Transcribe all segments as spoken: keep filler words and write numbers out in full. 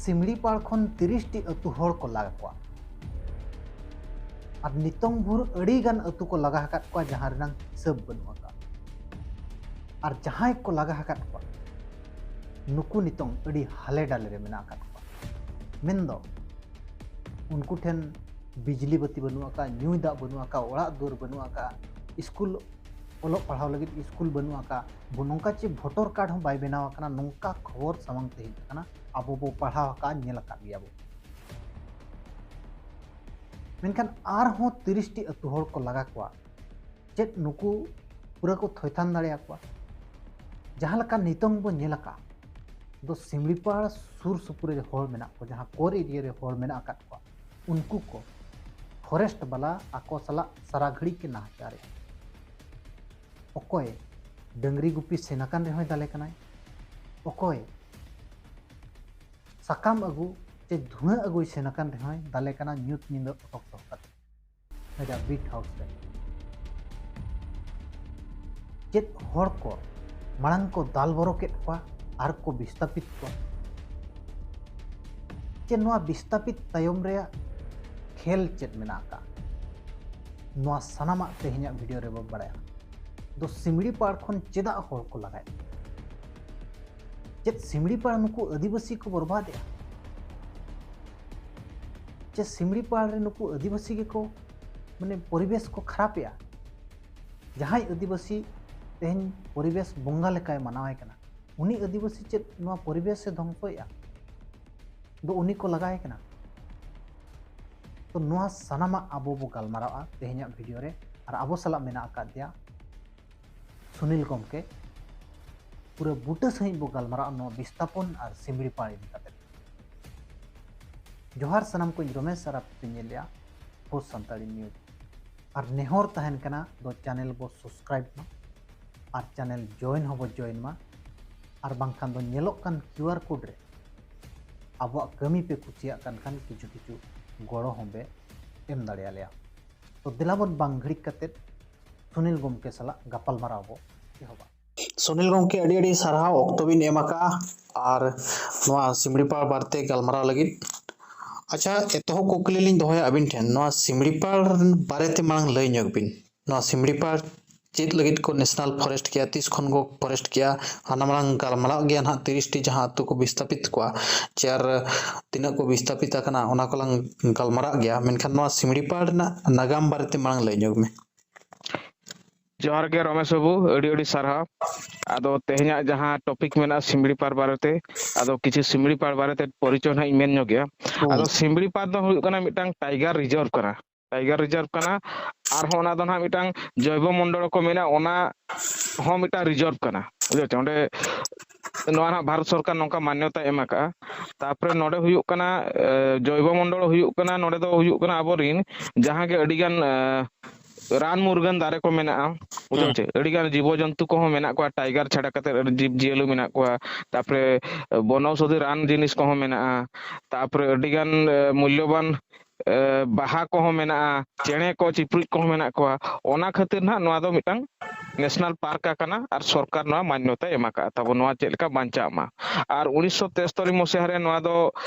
ᱥᱤᱢᱲᱤᱯᱟᱲ ᱠᱷᱚᱱ ᱛᱤᱨᱤᱥ ᱴᱤ ᱟᱹᱛᱩ ᱦᱚᱲ ᱠᱚ ᱞᱟᱜᱟ ᱠᱚᱣᱟ᱾ ᱟᱨ ᱱᱤᱛᱚᱝ ᱵᱷᱳᱨ ᱟᱹᱰᱤ ᱜᱟᱱ ᱟᱹᱛᱩ ᱠᱚ ᱞᱟᱜᱟ ᱟᱠᱟᱫ ᱠᱚᱣᱟ, ᱡᱟᱦᱟᱸ ᱨᱮᱱᱟᱝ ᱦᱤᱥᱟᱹᱵ ᱵᱟᱹᱱᱩᱜ ᱟᱠᱟᱫ᱾ ᱟᱨ ᱡᱟᱦᱟᱸᱭ ᱠᱚ ᱞᱟᱜᱟ ᱟᱠᱟᱫ ᱠᱚᱣᱟ, ᱱᱩᱠᱩ ᱱᱤᱛᱚᱝ ᱟᱹᱰᱤ ᱦᱟᱞᱮ ᱰᱟᱞᱮ ᱨᱮ ᱢᱮᱱᱟᱜ ᱟᱠᱟᱫ ᱠᱚᱣᱟ᱾ ᱢᱮᱱᱫᱚ ᱩᱱᱠᱩ ᱴᱷᱮᱱ ᱵᱤᱡᱽᱞᱤ ᱵᱟᱹᱛᱤ ᱵᱟᱹᱱᱩᱜ ᱟᱠᱟᱫ, ᱧᱩᱭ ᱫᱟᱜ ᱵᱟᱹᱱᱩᱜ ᱟᱠᱟᱫ, ᱚᱲᱟᱜ ᱫᱩᱣᱟᱹᱨ ᱵᱟᱹᱱᱩᱜ ᱟᱠᱟᱫ, ᱥᱠᱩᱞ ᱚᱞᱚᱜ ᱯᱟᱲᱦᱟᱣ ᱞᱟᱹᱜᱤᱫ ᱥᱠᱩᱞ ᱵᱟᱹᱱᱩᱜ ᱟᱠᱟᱫ, ᱵᱚ-, ᱱᱚᱝᱠᱟ ᱪᱮ ᱵᱷᱳᱴᱟᱨ ᱠᱟᱨᱰ ᱦᱚᱸ ᱵᱟᱭ ᱵᱮᱱᱟᱣ ᱟᱠᱟᱱᱟ, ᱱᱚᱝᱠᱟ ᱠᱷᱚᱵᱚᱨ ᱥᱟᱢᱟᱝ ᱛᱮ ᱦᱮᱡ ᱟᱠᱟᱱᱟ, ᱟᱵᱚ ᱵᱚ ᱯᱟᱲᱦᱟᱣ ᱟᱠᱟᱫ, ᱧᱮᱞ ᱟᱠᱟᱫ ᱜᱮᱭᱟ ᱵᱚ᱾ ᱢᱮᱱᱠᱷᱟᱱ ᱟᱨᱦᱚᱸ ᱛᱤᱨᱤᱥ ᱴᱤ ᱟᱹᱛᱩ ᱦᱚᱲ ᱠᱚ ᱞᱟᱜᱟ ᱠᱚᱣᱟ᱾ ᱪᱮᱫ ᱱᱩᱠᱩ ᱯᱩᱨᱟᱹ ᱠᱚ ᱛᱷᱚᱭᱛᱷᱟᱱ ᱫᱟᱲᱮᱭᱟᱠᱚᱣᱟ? ᱡᱟᱦᱟᱸ ᱞᱮᱠᱟ ᱱᱤᱛᱚᱝ ᱵᱚ ᱧᱮᱞ ᱟᱠᱟᱫ ᱫᱚ, ᱥᱤᱢᱲᱤᱯᱟᱲ ᱥᱩᱨ ᱥᱩᱯᱩᱨ ᱨᱮ ᱦᱚᱲ ᱢᱮᱱᱟᱜ ᱠᱚᱣᱟ, ᱡᱟᱦᱟᱸ core area ᱨᱮ ᱦᱚᱲ ᱢᱮᱱᱟᱜ ᱟᱠᱟᱫ ᱠᱚᱣᱟ, ᱩᱱᱠᱩ ᱠᱚ ᱯᱷᱚᱨᱮᱥᱴ ᱵᱟᱞᱟ ᱟᱠᱚ ᱥᱟᱞᱟᱜ ᱥᱟᱨᱟ ᱜᱷᱟᱹᱲᱤᱡ ᱠᱤᱱ ᱱᱟᱦᱟᱪᱟᱨᱮᱫᱼᱟ᱾ ᱚᱠᱚᱭ ᱰᱟᱹᱝᱨᱤ ᱜᱩᱯᱤ ᱥᱮᱱ ᱟᱠᱟᱱ ᱨᱮᱦᱚᱸᱭ ᱫᱟᱞᱮ ᱠᱟᱱᱟᱭ, ᱚᱠᱚᱭ ᱥᱟᱠᱟᱢ ᱟᱹᱜᱩ ᱪᱮ ᱫᱷᱩᱣᱟᱹ ᱟᱹᱜᱩᱭ ᱥᱮᱱ ᱟᱠᱟᱱ ᱨᱮᱦᱚᱸᱭ ᱫᱟᱞᱮ ᱠᱟᱱᱟ ᱧᱩᱛ ᱧᱤᱫᱟᱹ ᱚᱴᱚᱠ ᱫᱚᱦᱚ ᱠᱟᱛᱮ ᱟᱡᱟᱜ ᱵᱤᱴ ᱦᱟᱣᱩᱥ ᱨᱮ᱾ ᱪᱮᱫ ᱦᱚᱲ ᱠᱚ ᱢᱟᱲᱟᱝ ᱠᱚ ᱫᱟᱞ ᱵᱚᱨᱚ ᱠᱮᱫ ᱠᱚᱣᱟ ᱟᱨ ᱠᱚ ᱵᱤᱥᱛᱟᱯᱤᱛ ᱠᱚᱣᱟ? ᱪᱮ ᱱᱚᱣᱟ ᱵᱤᱥᱛᱟᱯᱤᱛ ᱛᱟᱭᱚᱢ ᱨᱮᱭᱟᱜ ᱠᱷᱮᱞ ᱪᱮᱫ ᱢᱮᱱᱟᱜ ᱟᱠᱟᱫ? ᱱᱚᱣᱟ ᱥᱟᱱᱟᱢᱟᱜ ᱛᱮᱦᱮᱧᱟᱜ ᱵᱷᱤᱰᱤᱭᱳ ᱨᱮᱵᱚ ᱵᱟᱲᱟᱭᱟ᱾ ᱫᱚ ᱥᱤᱢᱲᱤᱯᱟᱲ ᱠᱷᱚᱱ ᱪᱮᱫᱟᱜ ᱦᱚᱲ ᱠᱚ ᱞᱟᱜᱟᱭᱮᱫ ᱠᱚᱣᱟ? ᱪᱮᱫ ᱥᱤᱢᱲᱤᱯᱟᱲ ᱱᱩᱠᱩ ᱟᱹᱫᱤᱵᱟᱹᱥᱤ ᱠᱚ ᱵᱚᱨᱵᱟᱫᱮᱜᱼᱟ? ᱪᱮ ᱥᱤᱢᱲᱤᱯᱟᱲ ᱨᱮ ᱱᱩᱠᱩ ᱟᱹᱫᱤᱵᱟᱹᱥᱤ ᱜᱮᱠᱚ, ᱢᱟᱱᱮ, ᱯᱚᱨᱤᱵᱮᱥ ᱠᱚ ᱠᱷᱟᱨᱟᱯᱮᱜᱼᱟ? ᱡᱟᱦᱟᱸᱭ ᱟᱹᱫᱤᱵᱟᱹᱥᱤ ᱛᱮᱦᱮᱧ ᱯᱚᱨᱤᱵᱮᱥ ᱵᱚᱸᱜᱟ ᱞᱮᱠᱟᱭ ᱢᱟᱱᱟᱣᱟᱭ ᱠᱟᱱᱟ, ᱩᱱᱤ ᱟᱹᱫᱤᱵᱟᱹᱥᱤ ᱪᱮᱫ ᱱᱚᱣᱟ ᱯᱚᱨᱤᱵᱮᱥ ᱮ ᱫᱷᱚᱝᱥᱚᱭᱮᱜᱼᱟ? ᱫᱚ ᱩᱱᱤ ᱠᱚ ᱞᱟᱜᱟᱭ ᱠᱟᱱᱟ᱾ ᱛᱚ ᱱᱚᱣᱟ ᱥᱟᱱᱟᱢᱟᱜ ᱟᱵᱚ ᱵᱚ ᱜᱟᱞᱢᱟᱨᱟᱜᱼᱟ ᱛᱮᱦᱮᱧᱟᱜ ᱵᱷᱤᱰᱤᱭᱳ ᱨᱮ, ᱟᱨ ᱟᱵᱚ ᱥᱟᱞᱟᱜ ᱢᱮᱱᱟᱜ ᱟᱠᱟᱫᱮᱭᱟ ᱥᱩᱱᱤᱞ ᱜᱚᱢᱠᱮ᱾ ᱯᱩᱨᱟᱹ ᱵᱩᱴᱟᱹ ᱥᱟᱺᱦᱤᱡ ᱵᱚ ᱜᱟᱞᱢᱟᱨᱟᱜᱼᱟ ᱱᱚᱣᱟ ᱵᱤᱥᱛᱟᱯᱚᱱ ᱟᱨ ᱥᱤᱢᱲᱤᱯᱟᱲ ᱤᱫᱤ ᱠᱟᱛᱮ᱾ ᱡᱚᱦᱟᱨ ᱥᱟᱱᱟᱢ ᱠᱚᱧ ᱨᱚᱢᱮᱥ ᱟᱨ ᱟᱯᱮ ᱯᱮ ᱧᱮᱞᱮᱜᱼᱟ ᱯᱳᱥᱴ ᱥᱟᱱᱛᱟᱲᱤ ᱱᱤᱭᱩᱡᱽ᱾ ᱟᱨ ᱱᱮᱦᱚᱨ ᱛᱟᱦᱮᱱ ᱠᱟᱱᱟ ᱫᱚ ᱪᱮᱱᱮᱞ ᱵᱚ ᱥᱟᱵᱥᱠᱨᱟᱭᱤᱵ ᱢᱟ ᱟᱨ ᱪᱮᱱᱮᱞ ᱡᱚᱭᱮᱱ ᱦᱚᱸᱵᱚ ᱡᱚᱭᱮᱱ ᱢᱟ᱾ ᱟᱨ ᱵᱟᱝᱠᱷᱟᱱ ᱫᱚ ᱧᱮᱞᱚᱜ ᱠᱟᱱ ᱠᱤᱭᱩ ᱟᱨ ᱠᱳᱰ ᱨᱮ ᱟᱵᱚᱣᱟᱜ ᱠᱟᱹᱢᱤ ᱯᱮ ᱠᱩᱥᱤᱭᱟᱜ ᱠᱟᱱ ᱠᱷᱟᱱ ᱠᱤᱪᱷᱩ ᱠᱤᱪᱷᱩ ᱜᱚᱲᱚ ᱦᱚᱸᱵᱮ ᱮᱢ ᱫᱟᱲᱮᱭᱟᱞᱮᱭᱟ᱾ ᱛᱚ ᱫᱮᱞᱟ ᱵᱚᱱ ᱵᱟᱝ ᱜᱷᱟᱹᱲᱤᱠ ᱠᱟᱛᱮᱫ ᱥᱩᱱᱤᱞ ᱜᱚᱢᱠᱮ ᱥᱟᱞᱟᱜ ᱜᱟᱯᱟᱞᱢᱟᱨᱟᱣ ᱵᱚ ᱮᱦᱚᱵᱟ᱾ ᱥᱩᱱᱤᱞ ᱜᱚᱢᱠᱮ, ᱟᱹᱰᱤ ᱟᱹᱰᱤ ᱥᱟᱨᱦᱟᱣ ᱚᱠᱛᱚ ᱵᱤᱱ ᱮᱢ ᱟᱠᱟᱫᱼᱟ ᱟᱨ ᱱᱚᱣᱟ ᱥᱤᱢᱲᱤᱯᱟᱲ ᱵᱟᱨᱮᱛᱮ ᱜᱟᱞᱢᱟᱨᱟᱣ ᱞᱟᱹᱜᱤᱫ᱾ ᱟᱪᱪᱷᱟ, ᱮᱛᱚᱦᱚᱵ ᱠᱩᱠᱞᱤ ᱞᱤᱧ ᱫᱚᱦᱚᱭᱟ ᱟᱹᱵᱤᱱ ᱴᱷᱮᱱ, ᱱᱚᱣᱟ ᱥᱤᱢᱲᱤᱯᱟᱲ ᱵᱟᱨᱮᱛᱮ ᱢᱟᱲᱟᱝ ᱞᱟᱹᱭ ᱧᱚᱜ ᱵᱤᱱ᱾ ᱱᱚᱣᱟ ᱥᱤᱢᱲᱤᱯᱟᱲ ᱪᱮᱫ ᱞᱟᱹᱜᱤᱫ ᱠᱚ ᱱᱮᱥᱱᱟᱞ ᱯᱷᱚᱨᱮᱥᱴ ᱠᱮᱭᱟ, ᱛᱤᱥ ᱠᱷᱚᱱ ᱠᱚ ᱯᱷᱚᱨᱮᱥᱴ ᱠᱮᱭᱟ? ᱦᱟᱱᱟ ᱢᱟᱲᱟᱝ ᱜᱟᱞᱢᱟᱨᱟᱣ ᱜᱮᱭᱟ ᱱᱟᱦᱟᱜ, ᱛᱤᱨᱤᱥ ᱴᱤ ᱡᱟᱦᱟᱸ ᱟᱹᱛᱩ ᱠᱚ ᱵᱤᱥᱛᱟᱯᱤᱛ ᱠᱚᱣᱟ, ᱪᱮᱭᱟᱨ ᱛᱤᱱᱟᱹᱜ ᱠᱚ ᱵᱤᱥᱛᱟᱯᱤᱛ ᱟᱠᱟᱱᱟ, ᱚᱱᱟ ᱠᱚᱞᱟᱝ ᱜᱟᱞᱢᱟᱨᱟᱜ ᱜᱮᱭᱟ᱾ ᱢᱮᱱᱠᱷᱟᱱ ᱱᱚᱣᱟ ᱥᱤᱢᱲᱤᱯᱟᱲ ᱨᱮᱱᱟᱜ ᱱᱟᱜᱟᱢ ᱵᱟᱨᱮᱛᱮ ᱢᱟᱲᱟᱝ ᱞᱟᱹᱭ ᱧᱚᱜ ᱢᱮ᱾ ᱡᱚᱦᱟᱨ ᱜᱮ ᱨᱚᱢᱮᱥ ᱵᱟᱹᱵᱩ, ᱟᱹᱰᱤ ᱟᱹᱰᱤ ᱥᱟᱨᱦᱟᱣ᱾ ᱟᱫᱚ ᱛᱮᱦᱮᱧᱟᱜ ᱡᱟᱦᱟᱸ ᱴᱚᱯᱤᱠ ᱢᱮᱱᱟᱜᱼᱟ ᱥᱤᱢᱲᱤᱯᱟᱲ ᱵᱟᱨᱮᱛᱮ, ᱟᱫᱚ ᱠᱤᱪᱷᱩ ᱥᱤᱢᱲᱤᱯᱟᱲ ᱵᱟᱨᱮᱛᱮ ᱯᱚᱨᱤᱪᱚᱭ ᱱᱟᱦᱟᱜ ᱤᱧ ᱢᱮᱱ ᱧᱚᱜ ᱜᱮᱭᱟ᱾ ᱟᱫᱚ ᱥᱤᱢᱲᱤᱯᱟᱲ ᱫᱚ ᱦᱩᱭᱩᱜ ᱠᱟᱱᱟ ᱢᱤᱫᱴᱟᱝ ᱴᱟᱭᱜᱟᱨ ᱨᱤᱡᱟᱨᱵᱷ ᱠᱟᱱᱟ, ᱴᱟᱭᱜᱟᱨ ᱨᱤᱡᱟᱨᱵᱷ ᱠᱟᱱᱟ᱾ ᱟᱨᱦᱚᱸ ᱚᱱᱟ ᱫᱚ ᱱᱟᱦᱟᱜ ᱢᱤᱫᱴᱟᱝ ᱡᱚᱭᱵᱚ ᱢᱚᱱᱰᱚᱞ ᱠᱚ ᱢᱮᱱᱟ, ᱚᱱᱟ ᱦᱚᱸ ᱢᱤᱫᱴᱟᱝ ᱨᱤᱡᱟᱨᱵᱷ ᱠᱟᱱᱟ, ᱵᱩᱡᱷᱟᱹᱣ ᱪᱮ? ᱚᱸᱰᱮ ᱱᱚᱣᱟ ᱱᱟᱦᱟᱜ ᱵᱷᱟᱨᱚᱛ ᱥᱚᱨᱠᱟᱨ ᱱᱚᱝᱠᱟ ᱢᱟᱱᱱᱚᱛᱟᱭ ᱮᱢ ᱟᱠᱟᱫᱼᱟ᱾ ᱛᱟᱨᱯᱚᱨᱮ ᱱᱚᱰᱮ ᱦᱩᱭᱩᱜ ᱠᱟᱱᱟ, ᱮ, ᱡᱚᱭᱵᱚ ᱢᱚᱱᱰᱚᱞ ᱦᱩᱭᱩᱜ ᱠᱟᱱᱟ, ᱱᱚᱰᱮ ᱫᱚ ᱦᱩᱭᱩᱜ ᱠᱟᱱᱟ ᱟᱵᱚᱨᱤᱱ ᱡᱟᱦᱟᱸ ᱜᱮ ᱟᱹᱰᱤᱜᱟᱱ, ᱮ, ᱨᱟᱱ ᱢᱩᱨᱜᱟᱹᱱ ᱫᱟᱨᱮ ᱠᱚ ᱢᱮᱱᱟᱜᱼᱟ, ᱵᱩᱡᱷᱟᱹᱣ ᱪᱮ? ᱟᱹᱰᱤᱜᱟᱱ ᱡᱤᱵᱚ ᱡᱚᱱᱛᱩ ᱠᱚᱦᱚᱸ ᱢᱮᱱᱟᱜ ᱠᱚᱣᱟ, ᱴᱟᱭᱜᱟᱨ ᱪᱷᱟᱰᱟ ᱠᱟᱛᱮ ᱟᱹᱰᱤ ᱡᱤᱵᱽ ᱡᱤᱭᱟᱹᱞᱤ ᱢᱮᱱᱟᱜ ᱠᱚᱣᱟ᱾ ᱛᱟᱨᱯᱚᱨᱮ ᱵᱚᱱᱚᱥᱚᱫᱷᱤ ᱨᱟᱱ ᱡᱤᱱᱤᱥ ᱠᱚᱦᱚᱸ ᱢᱮᱱᱟᱜᱼᱟ᱾ ᱛᱟᱨᱯᱚᱨᱮ ᱟᱹᱰᱤᱜᱟᱱ, ᱮ, ᱢᱩᱞᱞᱚᱵᱟᱱ, ᱮ, ᱵᱟᱦᱟ ᱠᱚᱦᱚᱸ ᱢᱮᱱᱟᱜᱼᱟ, ᱪᱮᱬᱮ ᱠᱚ ᱪᱤᱯᱨᱩᱡ ᱠᱚᱦᱚᱸ ᱢᱮᱱᱟᱜ ᱠᱚᱣᱟ᱾ ᱚᱱᱟ ᱠᱷᱟᱹᱛᱤᱨ ᱱᱟᱦᱟᱜ ᱱᱚᱣᱟ ᱫᱚ ᱢᱤᱫᱴᱟᱝ ᱱᱮᱥᱱᱟᱞ ᱯᱟᱨᱠ ᱟᱠᱟᱱᱟ ᱟᱨ ᱥᱚᱨᱠᱟᱨ ᱱᱚᱣᱟ ᱢᱟᱱᱱᱚᱛᱟᱭ ᱮᱢ ᱟᱠᱟᱫᱼᱟ ᱛᱟᱵᱚ, ᱱᱚᱣᱟ ᱪᱮᱫ ᱞᱮᱠᱟ ᱵᱟᱧᱪᱟᱜ ᱢᱟ᱾ ᱟᱨ ᱩᱱᱤᱥᱥᱚ ᱛᱮᱥᱛᱚᱨᱤ ᱢᱚᱥᱤᱦᱟ ᱨᱮ ᱱᱚᱣᱟ ᱫᱚ,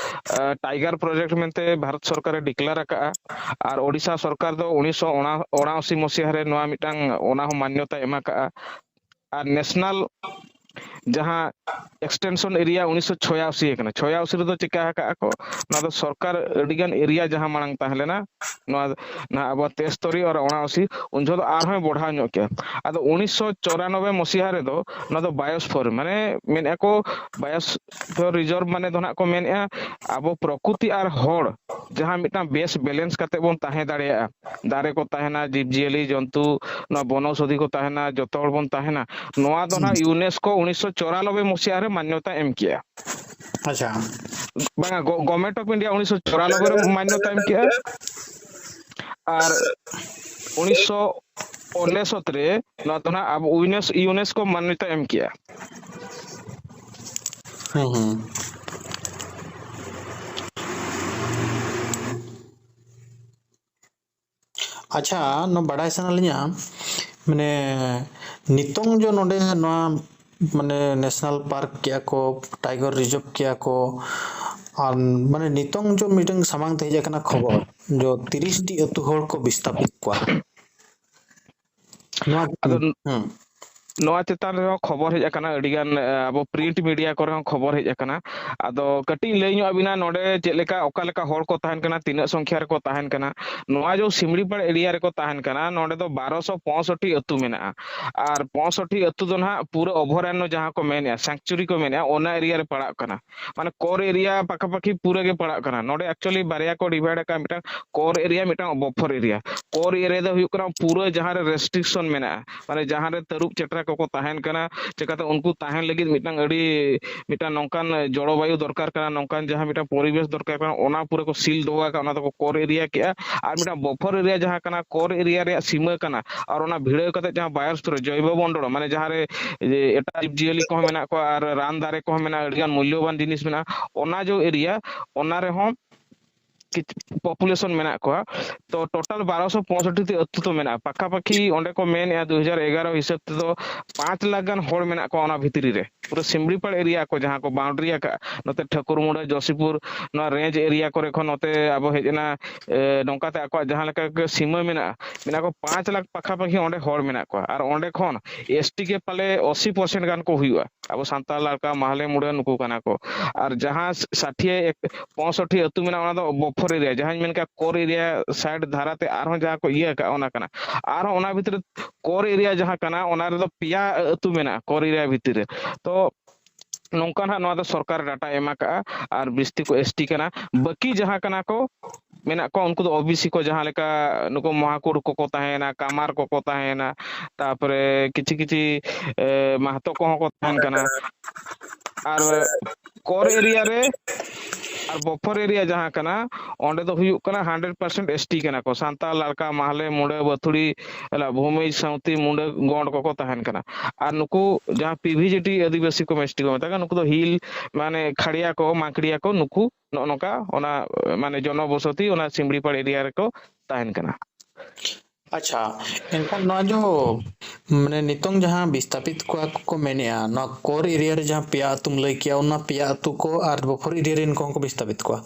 ᱮ, ᱴᱟᱭᱜᱟᱨ ᱯᱨᱚᱡᱮᱠᱴ ᱢᱮᱱᱛᱮ ᱵᱷᱟᱨᱚᱛ ᱥᱚᱨᱠᱟᱨᱮ ᱰᱤᱠᱞᱮᱭᱟᱨ ᱟᱠᱟᱫᱼᱟ᱾ ᱟᱨ ᱳᱰᱤᱥᱟ ᱥᱚᱨᱠᱟᱨ ᱫᱚ ᱩᱱᱤᱥᱥᱚ ᱚᱱᱟᱥᱤ ᱢᱚᱥᱤᱦᱟ ᱨᱮ ᱱᱚᱣᱟ ᱢᱤᱫᱴᱟᱝ, ᱚᱱᱟ ᱦᱚᱸ ᱢᱟᱱᱱᱚᱛᱟᱭ ᱮᱢ ᱟᱠᱟᱫᱼᱟ᱾ ᱟᱨ ᱱᱮᱥᱱᱟᱞ ᱡᱟᱦᱟᱸ ᱮᱠᱥᱴᱮᱱᱥᱚᱱ ᱮᱨᱤᱭᱟ ᱩᱱᱤᱥᱥᱚ ᱪᱷᱚᱭᱟᱥᱤ ᱟᱠᱟᱱᱟ, ᱪᱷᱚᱭᱟᱥᱤ ᱨᱮᱫᱚ ᱪᱤᱠᱟ ᱟᱠᱟᱫᱼᱟ ᱠᱚ, ᱱᱚᱣᱟ ᱫᱚ ᱥᱚᱨᱠᱟᱨ ᱟᱹᱰᱤᱜᱟᱱ ᱮᱨᱤᱭᱟ ᱡᱟᱦᱟᱸ ᱢᱟᱲᱟᱝ ᱛᱟᱦᱮᱸ ᱞᱮᱱᱟ, ᱱᱚᱣᱟ ᱱᱟᱦᱟᱜ ᱟᱵᱚ ᱛᱮᱥᱛᱚᱨᱤ ᱟᱨ ᱚᱱᱟᱥᱤ, ᱩᱱ ᱡᱚᱦᱚᱜ ᱫᱚ ᱟᱨᱦᱚᱸᱭ ᱵᱚᱲᱦᱟᱣ ᱧᱚᱜ ᱠᱮᱜᱼᱟ᱾ ᱟᱫᱚ ᱩᱱᱤᱥᱥᱚ ᱪᱚᱨᱟᱱᱚᱵᱵᱳᱭ ᱢᱚᱥᱤᱦᱟ ᱨᱮᱫᱚ ᱱᱚᱣᱟ ᱫᱚ ᱵᱟᱭᱳᱥᱯᱷᱤᱭᱟᱨ, ᱢᱟᱱᱮ ᱢᱮᱱᱮᱫᱼᱟ ᱠᱚ ᱵᱟᱭᱳᱥᱯᱷᱤᱭᱟᱨ ᱨᱤᱡᱟᱨᱵᱷ, ᱢᱟᱱᱮ ᱫᱚ ᱱᱟᱦᱟᱜ ᱠᱚ ᱢᱮᱱᱮᱫᱼᱟ ᱟᱵᱚ ᱯᱨᱚᱠᱨᱤᱛᱤ ᱟᱨ ᱦᱚᱲ ᱡᱟᱦᱟᱸ ᱢᱤᱫᱴᱟᱝ ᱵᱮᱥ ᱵᱮᱞᱮᱱᱥ ᱠᱟᱛᱮ ᱵᱚᱱ ᱛᱟᱦᱮᱸ ᱫᱟᱲᱮᱭᱟᱜᱼᱟ, ᱫᱟᱨᱮ ᱠᱚ ᱛᱟᱦᱮᱱᱟ, ᱡᱤᱵᱽ ᱡᱤᱭᱟᱹᱞᱤ ᱡᱚᱱᱛᱩ, ᱱᱚᱣᱟ ᱵᱚᱱᱚᱥᱚᱫᱷᱤ ᱠᱚ ᱛᱟᱦᱮᱱᱟ, ᱡᱚᱛᱚ ᱦᱚᱲ ᱵᱚᱱ ᱛᱟᱦᱮᱱᱟ, ᱱᱚᱣᱟ ᱫᱚ ᱱᱟᱦᱟᱜ ᱤᱭᱩᱱᱮᱥᱠᱳ ᱩᱱᱤᱥᱥᱚ ᱪᱚᱨᱟᱱᱚᱵᱵᱳᱭ ᱢᱚᱥᱤᱦᱟ ᱨᱮ ᱢᱟᱱᱱᱚᱛᱟ ᱮᱢ ᱠᱮᱜᱼᱟ᱾ ᱟᱪᱪᱷᱟ᱾ ᱵᱟᱝᱟ, ᱜᱚ-, ᱜᱚᱵᱷᱚᱨᱱᱢᱮᱱᱴ ᱚᱯᱷ ᱤᱱᱰᱤᱭᱟ ᱩᱱᱤᱥᱥᱚ ᱪᱚᱨᱟᱱᱚᱵᱵᱳᱭ ᱨᱮ ᱢᱟᱱᱱᱚᱛᱟ ᱮᱢ ᱠᱮᱜᱼᱟ᱾ ᱟᱨ ᱩᱱᱤᱥᱥᱚ ᱚᱱᱮᱥᱚᱛ ᱨᱮ ᱱᱚᱣᱟ ᱫᱚ ᱱᱟᱦᱟᱜ ᱟᱵᱚ ᱤᱭᱩᱱᱮᱥ-, ᱤᱭᱩᱱᱮᱥᱠᱳ ᱢᱟᱱᱱᱚᱛᱟ ᱮᱢ ᱠᱮᱜᱼᱟ᱾ ᱦᱩᱸ, ᱦᱩᱸ᱾ ᱟᱪᱪᱷᱟ, ᱱᱚᱣᱟ ᱵᱟᱰᱟᱭ ᱥᱟᱱᱟ ᱞᱤᱧᱟ, ᱢᱟᱱᱮ, ᱱᱤᱛᱚᱝ ᱡᱚ ᱱᱚᱰᱮ ᱱᱚᱣᱟ ᱢᱟᱱᱮ ᱱᱮᱥᱱᱟᱞ ᱯᱟᱨᱠ ᱠᱮᱜᱼᱟ ᱠᱚ, ᱴᱟᱭᱜᱚᱨ ᱨᱤᱡᱟᱨᱵᱷ ᱠᱮᱜᱼᱟ ᱠᱚ, ᱟᱨ ᱢᱟᱱᱮ ᱱᱤᱛᱚᱝ ᱡᱚ ᱢᱤᱫᱴᱟᱝ ᱥᱟᱢᱟᱝ ᱛᱮ ᱦᱮᱡ ᱟᱠᱟᱱᱟ ᱠᱷᱚᱵᱚᱨ, ᱡᱚ ᱛᱤᱨᱤᱥ ᱴᱤ ᱟᱹᱛᱩ ᱦᱚᱲ ᱠᱚ ᱵᱤᱥᱛᱟᱯᱤᱛ ᱠᱚᱣᱟ᱾ ᱱᱚᱣᱟ ᱟᱫᱚ ᱦᱩᱸ᱾ ᱱᱚᱣᱟ ᱪᱮᱛᱟᱱ ᱨᱮᱦᱚᱸ ᱠᱷᱚᱵᱚᱨ ᱦᱮᱡ ᱟᱠᱟᱱᱟ, ᱟᱹᱰᱤᱜᱟᱱ, ᱮ, ᱟᱵᱚ ᱯᱨᱤᱱᱴ ᱢᱤᱰᱤᱭᱟ ᱠᱚᱨᱮ ᱦᱚᱸ ᱠᱷᱚᱵᱚᱨ ᱦᱮᱡ ᱟᱠᱟᱱᱟ᱾ ᱟᱫᱚ ᱠᱟᱹᱴᱤᱡ ᱤᱧ ᱞᱟᱹᱭ ᱧᱚᱜ ᱟᱵᱤᱱᱟ, ᱱᱚᱰᱮ ᱪᱮᱫ ᱞᱮᱠᱟ, ᱚᱠᱟ ᱞᱮᱠᱟ ᱦᱚᱲ ᱠᱚ ᱛᱟᱦᱮᱱ ᱠᱟᱱᱟ, ᱛᱤᱱᱟᱹᱜ ᱥᱚᱝᱠᱷᱭᱟ ᱨᱮᱠᱚ ᱛᱟᱦᱮᱱ ᱠᱟᱱᱟ᱾ ᱱᱚᱣᱟ ᱡᱚ ᱥᱤᱢᱲᱤᱯᱟᱲ ᱮᱨᱤᱭᱟ ᱨᱮᱠᱚ ᱛᱟᱦᱮᱱ ᱠᱟᱱᱟ, ᱱᱚᱰᱮ ᱫᱚ ᱵᱟᱨᱚᱥᱚ ᱯᱚᱸᱭᱥᱚᱴᱴᱤ ᱟᱹᱛᱩ ᱢᱮᱱᱟᱜᱼᱟ᱾ ᱟᱨ ᱯᱚᱸᱭᱥᱚᱴᱴᱤ ᱟᱹᱛᱩ ᱫᱚ ᱱᱟᱦᱟᱜ ᱯᱩᱨᱟᱹ ᱚᱵᱷᱚᱭᱟᱨᱚᱱᱱᱚ ᱡᱟᱦᱟᱸ ᱠᱚ ᱢᱮᱱᱮᱜᱼᱟ, ᱥᱮᱝᱪᱩᱨᱤ ᱠᱚ ᱢᱮᱱᱮᱜᱼᱟ, ᱚᱱᱟ ᱮᱨᱤᱭᱟ ᱨᱮ ᱯᱟᱲᱟᱜ ᱠᱟᱱᱟ᱾ ᱢᱟᱱᱮ ᱠᱳᱨ ᱮᱨᱤᱭᱟ ᱯᱟᱠᱟᱯᱟᱠᱤ ᱯᱩᱨᱟᱹ ᱜᱮ ᱯᱟᱲᱟᱜ ᱠᱟᱱᱟ᱾ ᱱᱚᱰᱮ actually ᱵᱟᱨᱭᱟ ᱠᱚ ᱰᱤᱵᱷᱟᱭᱤᱰ ᱟᱠᱟᱫᱼᱟ, ᱢᱤᱫᱴᱟᱝ ᱠᱳᱨ ᱮᱨᱤᱭᱟ, ᱢᱤᱫᱴᱟᱝ ᱵᱚᱯᱷᱚᱨ ᱮᱨᱤᱭᱟ᱾ ᱠᱳᱨ ᱮᱨᱤᱭᱟ ᱫᱚ ᱦᱩᱭᱩᱜ ᱠᱟᱱᱟ ᱯᱩᱨᱟᱹ ᱡᱟᱦᱟᱸ ᱨᱮ ᱨᱮᱥᱴᱨᱤᱠᱥᱚᱱ ᱢᱮᱱᱟᱜᱼᱟ, ᱢᱟᱱᱮ ᱡᱟᱦᱟᱸ ᱨᱮ ᱛᱟᱹᱨᱩᱵ ᱪᱮᱴᱨᱟ ᱠᱚᱠᱚ ᱛᱟᱦᱮᱱ ᱠᱟᱱᱟ, ᱪᱤᱠᱟᱹᱛᱮ ᱩᱱᱠᱩ ᱛᱟᱦᱮᱱ ᱞᱟᱹᱜᱤᱫ ᱢᱤᱫᱴᱟᱝ ᱟᱹᱰᱤ, ᱢᱤᱫᱴᱟᱝ ᱱᱚᱝᱠᱟᱱ ᱡᱚᱞᱚᱵᱟᱭᱩ ᱫᱚᱨᱠᱟᱨ ᱠᱟᱱᱟ, ᱱᱚᱝᱠᱟᱱ ᱡᱟᱦᱟᱸ ᱢᱤᱫᱴᱟᱝ ᱯᱚᱨᱤᱵᱮᱥ ᱫᱚᱨᱠᱟᱨ ᱠᱟᱱᱟ, ᱚᱱᱟ ᱯᱩᱨᱟᱹ ᱠᱚ ᱥᱤᱞ ᱫᱚᱦᱚ ᱟᱠᱟᱫᱼᱟ, ᱚᱱᱟ ᱫᱚᱠᱚ ᱠᱳᱨ ᱮᱨᱤᱭᱟ ᱠᱮᱜᱼᱟ᱾ ᱟᱨ ᱢᱤᱫᱴᱟᱝ ᱵᱚᱯᱷᱚᱨ ᱮᱨᱤᱭᱟ ᱡᱟᱦᱟᱸ ᱠᱟᱱᱟ, ᱠᱳᱨ ᱮᱨᱤᱭᱟ ᱨᱮᱭᱟᱜ ᱥᱤᱢᱟᱹ ᱠᱟᱱᱟ, ᱟᱨ ᱚᱱᱟ ᱵᱷᱤᱲᱟᱹᱣ ᱠᱟᱛᱮ ᱡᱟᱦᱟᱸ ᱵᱟᱭᱳᱥᱯᱷᱤᱭᱟᱨ, ᱡᱚᱭᱵᱚ ᱢᱚᱱᱰᱚᱞ, ᱢᱟᱱᱮ ᱡᱟᱦᱟᱸ ᱨᱮ ᱡᱮ ᱮᱴᱟᱜ ᱡᱤᱵᱽᱼᱡᱤᱭᱟᱹᱞᱤ ᱠᱚᱦᱚᱸ ᱢᱮᱱᱟᱜ ᱠᱚᱣᱟ ᱟᱨ ᱨᱟᱱ ᱫᱟᱨᱮ ᱠᱚᱦᱚᱸ ᱢᱮᱱᱟᱜᱼᱟ, ᱟᱹᱰᱤᱜᱟᱱ ᱢᱩᱞᱞᱚᱵᱟᱱ ᱡᱤᱱᱤᱥ ᱢᱮᱱᱟᱜᱼᱟ, ᱚᱱᱟ ᱡᱚ ᱮᱨᱤᱭᱟ, ᱚᱱᱟ ᱨᱮᱦᱚᱸ ᱯᱚᱯᱩᱞᱮᱥᱚᱱ ᱢᱮᱱᱟᱜ ᱠᱚᱣᱟ᱾ ᱛᱚ ᱴᱳᱴᱟᱞ ᱵᱟᱨᱚᱥᱚ ᱯᱚᱸᱭᱥᱚᱴᱴᱤ ᱟᱹᱛᱩ ᱛᱚ ᱢᱮᱱᱟᱜᱼᱟ ᱯᱟᱠᱟᱯᱟᱠᱤ᱾ ᱚᱸᱰᱮ ᱠᱚ ᱢᱮᱱᱮᱜᱼᱟ ᱫᱩ ᱦᱟᱡᱟᱨ ᱮᱜᱟᱨᱚ ᱦᱤᱥᱟᱹᱵ ᱛᱮᱫᱚ ᱯᱟᱸᱪ ᱞᱟᱠᱷ ᱜᱟᱱ ᱦᱚᱲ ᱢᱮᱱᱟᱜ ᱠᱚᱣᱟ ᱚᱱᱟ ᱵᱷᱤᱛᱨᱤ ᱨᱮ, ᱯᱩᱨᱟᱹ ᱥᱤᱢᱲᱤᱯᱟᱲ ᱮᱨᱤᱭᱟ ᱠᱚ ᱡᱟᱦᱟᱸ ᱠᱚ ᱵᱟᱣᱩᱱᱰᱟᱨᱤ ᱟᱠᱟᱫᱼᱟ, ᱱᱚᱛᱮ ᱴᱷᱟᱹᱠᱩᱨᱢᱩᱸᱰᱟᱹ, ᱡᱚᱥᱤᱯᱩᱨ, ᱱᱚᱣᱟ ᱨᱮᱧᱡᱽ ᱮᱨᱤᱭᱟ ᱠᱚᱨᱮ ᱠᱷᱚᱱ ᱱᱚᱛᱮ ᱟᱵᱚ ᱦᱮᱡ ᱮᱱᱟ᱾ ᱮ, ᱱᱚᱝᱠᱟᱛᱮ ᱟᱠᱚᱣᱟᱜ ᱡᱟᱦᱟᱸ ᱞᱮᱠᱟ ᱜᱮ ᱥᱤᱢᱟᱹ ᱢᱮᱱᱟᱜᱼᱟ, ᱢᱮᱱᱟᱜ ᱠᱚ ᱯᱟᱸᱪ ᱞᱟᱠᱷ ᱯᱟᱠᱟᱯᱟᱠᱤ ᱚᱸᱰᱮ ᱦᱚᱲ ᱢᱮᱱᱟᱜ ᱠᱚᱣᱟ᱾ ᱟᱨ ᱚᱸᱰᱮ ᱠᱷᱚᱱ ᱮᱥ ᱴᱤ ᱜᱮ ᱯᱟᱞᱮ ᱟᱥᱤ ᱯᱟᱨᱥᱮᱱᱴ ᱜᱟᱱ ᱠᱚ ᱦᱩᱭᱩᱜᱼᱟ᱾ ᱟᱵᱚ ᱥᱟᱱᱛᱟᱲ, ᱞᱟᱲᱠᱟ, ᱢᱟᱦᱞᱮ, ᱢᱩᱰᱟᱹ ᱱᱩᱠᱩ ᱠᱟᱱᱟ ᱠᱚ᱾ ᱟᱨ ᱡᱟᱦᱟᱸ ᱥᱟᱴᱷᱤᱭᱟᱹ ᱮᱠ-, ᱯᱚᱸᱭᱥᱚᱴᱴᱤ ᱟᱹᱛᱩ ᱢᱮᱱᱟᱜᱼᱟ, ᱚᱱᱟ ᱫᱚ ᱵᱚᱯᱷᱚᱨ ᱮᱨᱤᱭᱟ, ᱡᱟᱦᱟᱸᱧ ᱢᱮᱱ ᱠᱮᱫ ᱠᱳᱨ ᱮᱨᱤᱭᱟ ᱥᱟᱭᱤᱰ ᱫᱷᱟᱨᱟᱛᱮ ᱟᱨᱦᱚᱸ ᱡᱟᱦᱟᱸ ᱠᱚ ᱤᱭᱟᱹ ᱟᱠᱟᱫᱼᱟ, ᱚᱱᱟ ᱠᱟᱱᱟ᱾ ᱟᱨᱦᱚᱸ ᱚᱱᱟ ᱵᱷᱤᱛᱨᱤ ᱠᱳᱨ ᱮᱨᱤᱭᱟ ᱡᱟᱦᱟᱸ ᱠᱟᱱᱟ, ᱚᱱᱟ ᱨᱮᱫᱚ ᱯᱮᱭᱟ ᱟᱹᱛᱩ ᱢᱮᱱᱟᱜᱼᱟ ᱠᱳᱨ ᱮᱨᱤᱭᱟ ᱵᱷᱤᱛᱤᱨ ᱨᱮ᱾ ᱛᱚ ᱱᱚᱝᱠᱟ ᱱᱟᱦᱟᱜ ᱱᱚᱣᱟ ᱫᱚ ᱥᱚᱨᱠᱟᱨ ᱰᱟᱴᱟ ᱮᱢ ᱟᱠᱟᱜᱼᱟ᱾ ᱟᱨ ᱵᱤᱥᱛᱤ ᱠᱚ ᱮᱥ ᱴᱤ ᱠᱟᱱᱟ, ᱵᱟᱹᱠᱤ ᱡᱟᱦᱟᱸ ᱠᱟᱱᱟ ᱠᱚ, ᱢᱮᱱᱟᱜ ᱠᱚᱣᱟ, ᱩᱱᱠᱩ ᱫᱚ ᱳ ᱵᱤ ᱥᱤ ᱠᱚ, ᱡᱟᱦᱟᱸ ᱞᱮᱠᱟ ᱱᱩᱠᱩ ᱢᱚᱦᱟᱠᱩᱲ ᱠᱚᱠᱚ ᱛᱟᱦᱮᱸᱭᱮᱱᱟ, ᱠᱟᱢᱟᱨ ᱠᱚᱠᱚ ᱛᱟᱦᱮᱸᱭᱮᱱᱟ, ᱛᱟᱨᱯᱚᱨᱮ ᱠᱤᱪᱷᱤ ᱠᱤᱪᱷᱤ, ᱮ, ᱢᱟᱦᱛᱚ ᱠᱚᱦᱚᱸ ᱠᱚ ᱛᱟᱦᱮᱱ ᱠᱟᱱᱟ᱾ ᱟᱨ ᱠᱳᱨ ᱮᱨᱤᱭᱟ ᱨᱮ ᱟᱨ ᱵᱚᱯᱷᱚᱨ ᱮᱨᱤᱭᱟ ᱡᱟᱦᱟᱸ ᱠᱟᱱᱟ, ᱚᱸᱰᱮ ᱫᱚ ᱦᱩᱭᱩᱜ ᱠᱟᱱᱟ ᱦᱟᱱᱰᱨᱮᱰ ᱯᱟᱨᱥᱮᱱᱴ ᱮᱥ ᱴᱤ ᱠᱟᱱᱟ ᱠᱚ᱾ ᱥᱟᱱᱛᱟᱲ, ᱞᱟᱲᱠᱟ, ᱢᱟᱦᱞᱮ, ᱢᱩᱰᱟᱹ, ᱵᱟᱹᱛᱷᱩᱲᱤ, ᱮᱞᱟ, ᱵᱷᱩᱢᱤᱡᱽ, ᱥᱟᱶᱛᱤ, ᱢᱩᱰᱟᱹ, ᱜᱚᱸᱰ ᱠᱚᱠᱚ ᱛᱟᱦᱮᱱ ᱠᱟᱱᱟ᱾ ᱟᱨ ᱱᱩᱠᱩ ᱡᱟᱦᱟᱸ ᱯᱤ ᱵᱷᱤ ᱡᱤ ᱴᱤ ᱟᱹᱫᱤᱵᱟᱹᱥᱤ ᱠᱚ ᱮᱥ ᱴᱤ ᱠᱚ ᱢᱮᱛᱟ ᱠᱚᱣᱟ, ᱱᱩᱠᱩ ᱫᱚ ᱦᱤᱞ, ᱢᱟᱱᱮ ᱠᱷᱟᱲᱭᱟ ᱠᱚ, ᱢᱟᱝᱠᱲᱤᱭᱟ ᱠᱚ, ᱱᱩᱠᱩ ᱱᱚᱜᱼᱚ ᱱᱚᱝᱠᱟ ᱚᱱᱟ, ᱢᱟᱱᱮ ᱡᱚᱱᱚᱵᱚᱥᱚᱛᱤ ᱚᱱᱟ ᱥᱤᱢᱲᱤᱯᱟᱲ ᱮᱨᱤᱭᱟ ᱨᱮᱠᱚ ᱛᱟᱦᱮᱱ ᱠᱟᱱᱟ᱾ ᱟᱪᱪᱷᱟ, ᱮᱱᱠᱷᱟᱱ ᱱᱚᱣᱟ ᱡᱚ ᱢᱟᱱᱮ ᱱᱤᱛᱚᱝ ᱡᱟᱦᱟᱸ ᱵᱤᱥᱛᱟᱯᱤᱛ ᱠᱚᱣᱟ ᱠᱚ ᱢᱮᱱᱮᱜᱼᱟ, ᱱᱚᱣᱟ core area ᱨᱮ ᱡᱟᱦᱟᱸ ᱯᱮᱭᱟ ᱟᱹᱛᱩᱢ ᱞᱟᱹᱭ ᱠᱮᱜᱼᱟ, ᱚᱱᱟ ᱯᱮᱭᱟ ᱟᱹᱛᱩ ᱠᱚ ᱟᱨ buffer area ᱨᱮᱱ ᱠᱚᱦᱚᱸ ᱠᱚ ᱵᱤᱥᱛᱟᱯᱤᱛ ᱠᱚᱣᱟ᱾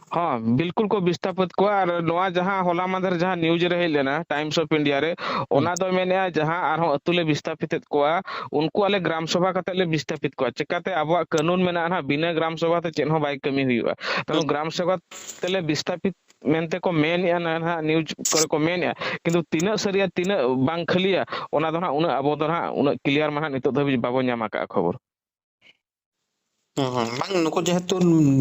ᱦᱚᱸ, ᱵᱤᱞᱠᱩᱞ ᱠᱚ ᱵᱤᱥᱛᱟᱯᱤᱛ ᱠᱚᱣᱟ᱾ ᱟᱨ ᱱᱚᱣᱟ ᱡᱟᱦᱟᱸ ᱦᱚᱞᱟ ᱢᱟᱫᱷᱮᱨ ᱡᱟᱦᱟᱸ news ᱨᱮ ᱦᱮᱡ ᱞᱮᱱᱟ Times of India ᱨᱮ, ᱚᱱᱟ ᱫᱚ ᱢᱮᱱᱮᱜᱼᱟ ᱡᱟᱦᱟᱸ ᱟᱨᱦᱚᱸ ᱟᱹᱛᱩ ᱞᱮ ᱵᱤᱥᱛᱟᱯᱤᱛᱮᱫ ᱠᱚᱣᱟ, ᱩᱱᱠᱩ ᱟᱞᱮ ᱜᱨᱟᱢ ᱥᱚᱵᱷᱟ ᱠᱟᱛᱮ ᱞᱮ ᱵᱤᱥᱛᱟᱯᱤᱛ ᱠᱚᱣᱟ᱾ ᱪᱤᱠᱟᱛᱮ? ᱟᱵᱚᱣᱟᱜ ᱠᱟᱹᱱᱩᱱ ᱢᱮᱱᱟᱜᱼᱟ ᱱᱟᱦᱟᱜ, ᱵᱤᱱᱟᱹ ᱜᱨᱟᱢ ᱥᱚᱵᱷᱟ ᱛᱮ ᱪᱮᱫ ᱦᱚᱸ ᱵᱟᱭ ᱠᱟᱹᱢᱤ ᱦᱩᱭᱩᱜᱼᱟ᱾ ᱛᱟᱦᱞᱮ ᱜᱨᱟᱢ ᱥᱚᱵᱷᱟ ᱛᱮᱞᱮ ᱵᱤᱥᱛᱟᱯᱤᱛ ᱢᱮᱱᱛᱮ ᱠᱚ ᱢᱮᱱᱮᱜᱼᱟ ᱱᱟᱦᱟᱜ, news ᱠᱚᱨᱮ ᱠᱚ ᱢᱮᱱᱮᱜᱼᱟ, ᱠᱤᱱᱛᱩ ᱛᱤᱱᱟᱹᱜ ᱥᱟᱹᱨᱤᱭᱟ, ᱛᱤᱱᱟᱹᱜ ᱵᱟᱝ ᱠᱷᱟᱹᱞᱤᱭᱟ, ᱚᱱᱟ ᱫᱚ ᱱᱟᱦᱟᱜ ᱩᱱᱟᱹᱜ ᱟᱵᱚ ᱫᱚ ᱱᱟᱦᱟᱜ ᱩᱱᱟᱹᱜ clear ᱢᱟ ᱱᱟᱦᱟᱜ ᱱᱤᱛᱚᱜ ᱫᱷᱟᱹᱵᱤᱡ ᱵᱟᱵᱚ ᱧᱟᱢ ᱟᱠᱟᱫᱼᱟ ᱠᱷᱚᱵᱚᱨ᱾ ᱦᱩᱸ, ᱦᱩᱸ᱾ ᱵᱟᱝ, ᱱᱩᱠᱩ ᱡᱮᱦᱮᱛᱩ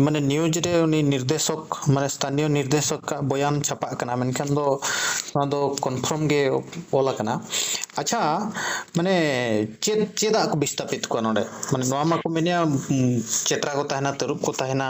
ᱢᱟᱱᱮ news ᱨᱮ ᱩᱱᱤ ᱱᱤᱨᱫᱮᱥᱚᱠ, ᱢᱟᱱᱮ ᱥᱛᱷᱟᱱᱤᱭᱚ ᱱᱤᱨᱫᱮᱥᱚᱠᱟᱜ ᱵᱚᱭᱟᱱ ᱪᱷᱟᱯᱟᱜ ᱠᱟᱱᱟ, ᱢᱮᱱᱠᱷᱟᱱ ᱫᱚ ᱱᱚᱣᱟ ᱫᱚ confirm ᱜᱮ ᱚᱞ ᱟᱠᱟᱱᱟ᱾ ᱟᱪᱪᱷᱟ, ᱢᱟᱱᱮ ᱪᱮᱫ, ᱪᱮᱫᱟᱜ ᱠᱚ ᱵᱤᱥᱛᱟᱯᱤᱛ ᱠᱚᱣᱟ ᱱᱚᱰᱮ? ᱢᱟᱱᱮ ᱱᱚᱣᱟ ᱢᱟᱠᱚ ᱢᱮᱱᱮᱜᱼᱟ, ᱩᱸ, ᱪᱮᱴᱨᱟ ᱠᱚ ᱛᱟᱦᱮᱱᱟ, ᱛᱟᱹᱨᱩᱵ ᱠᱚ ᱛᱟᱦᱮᱱᱟ᱾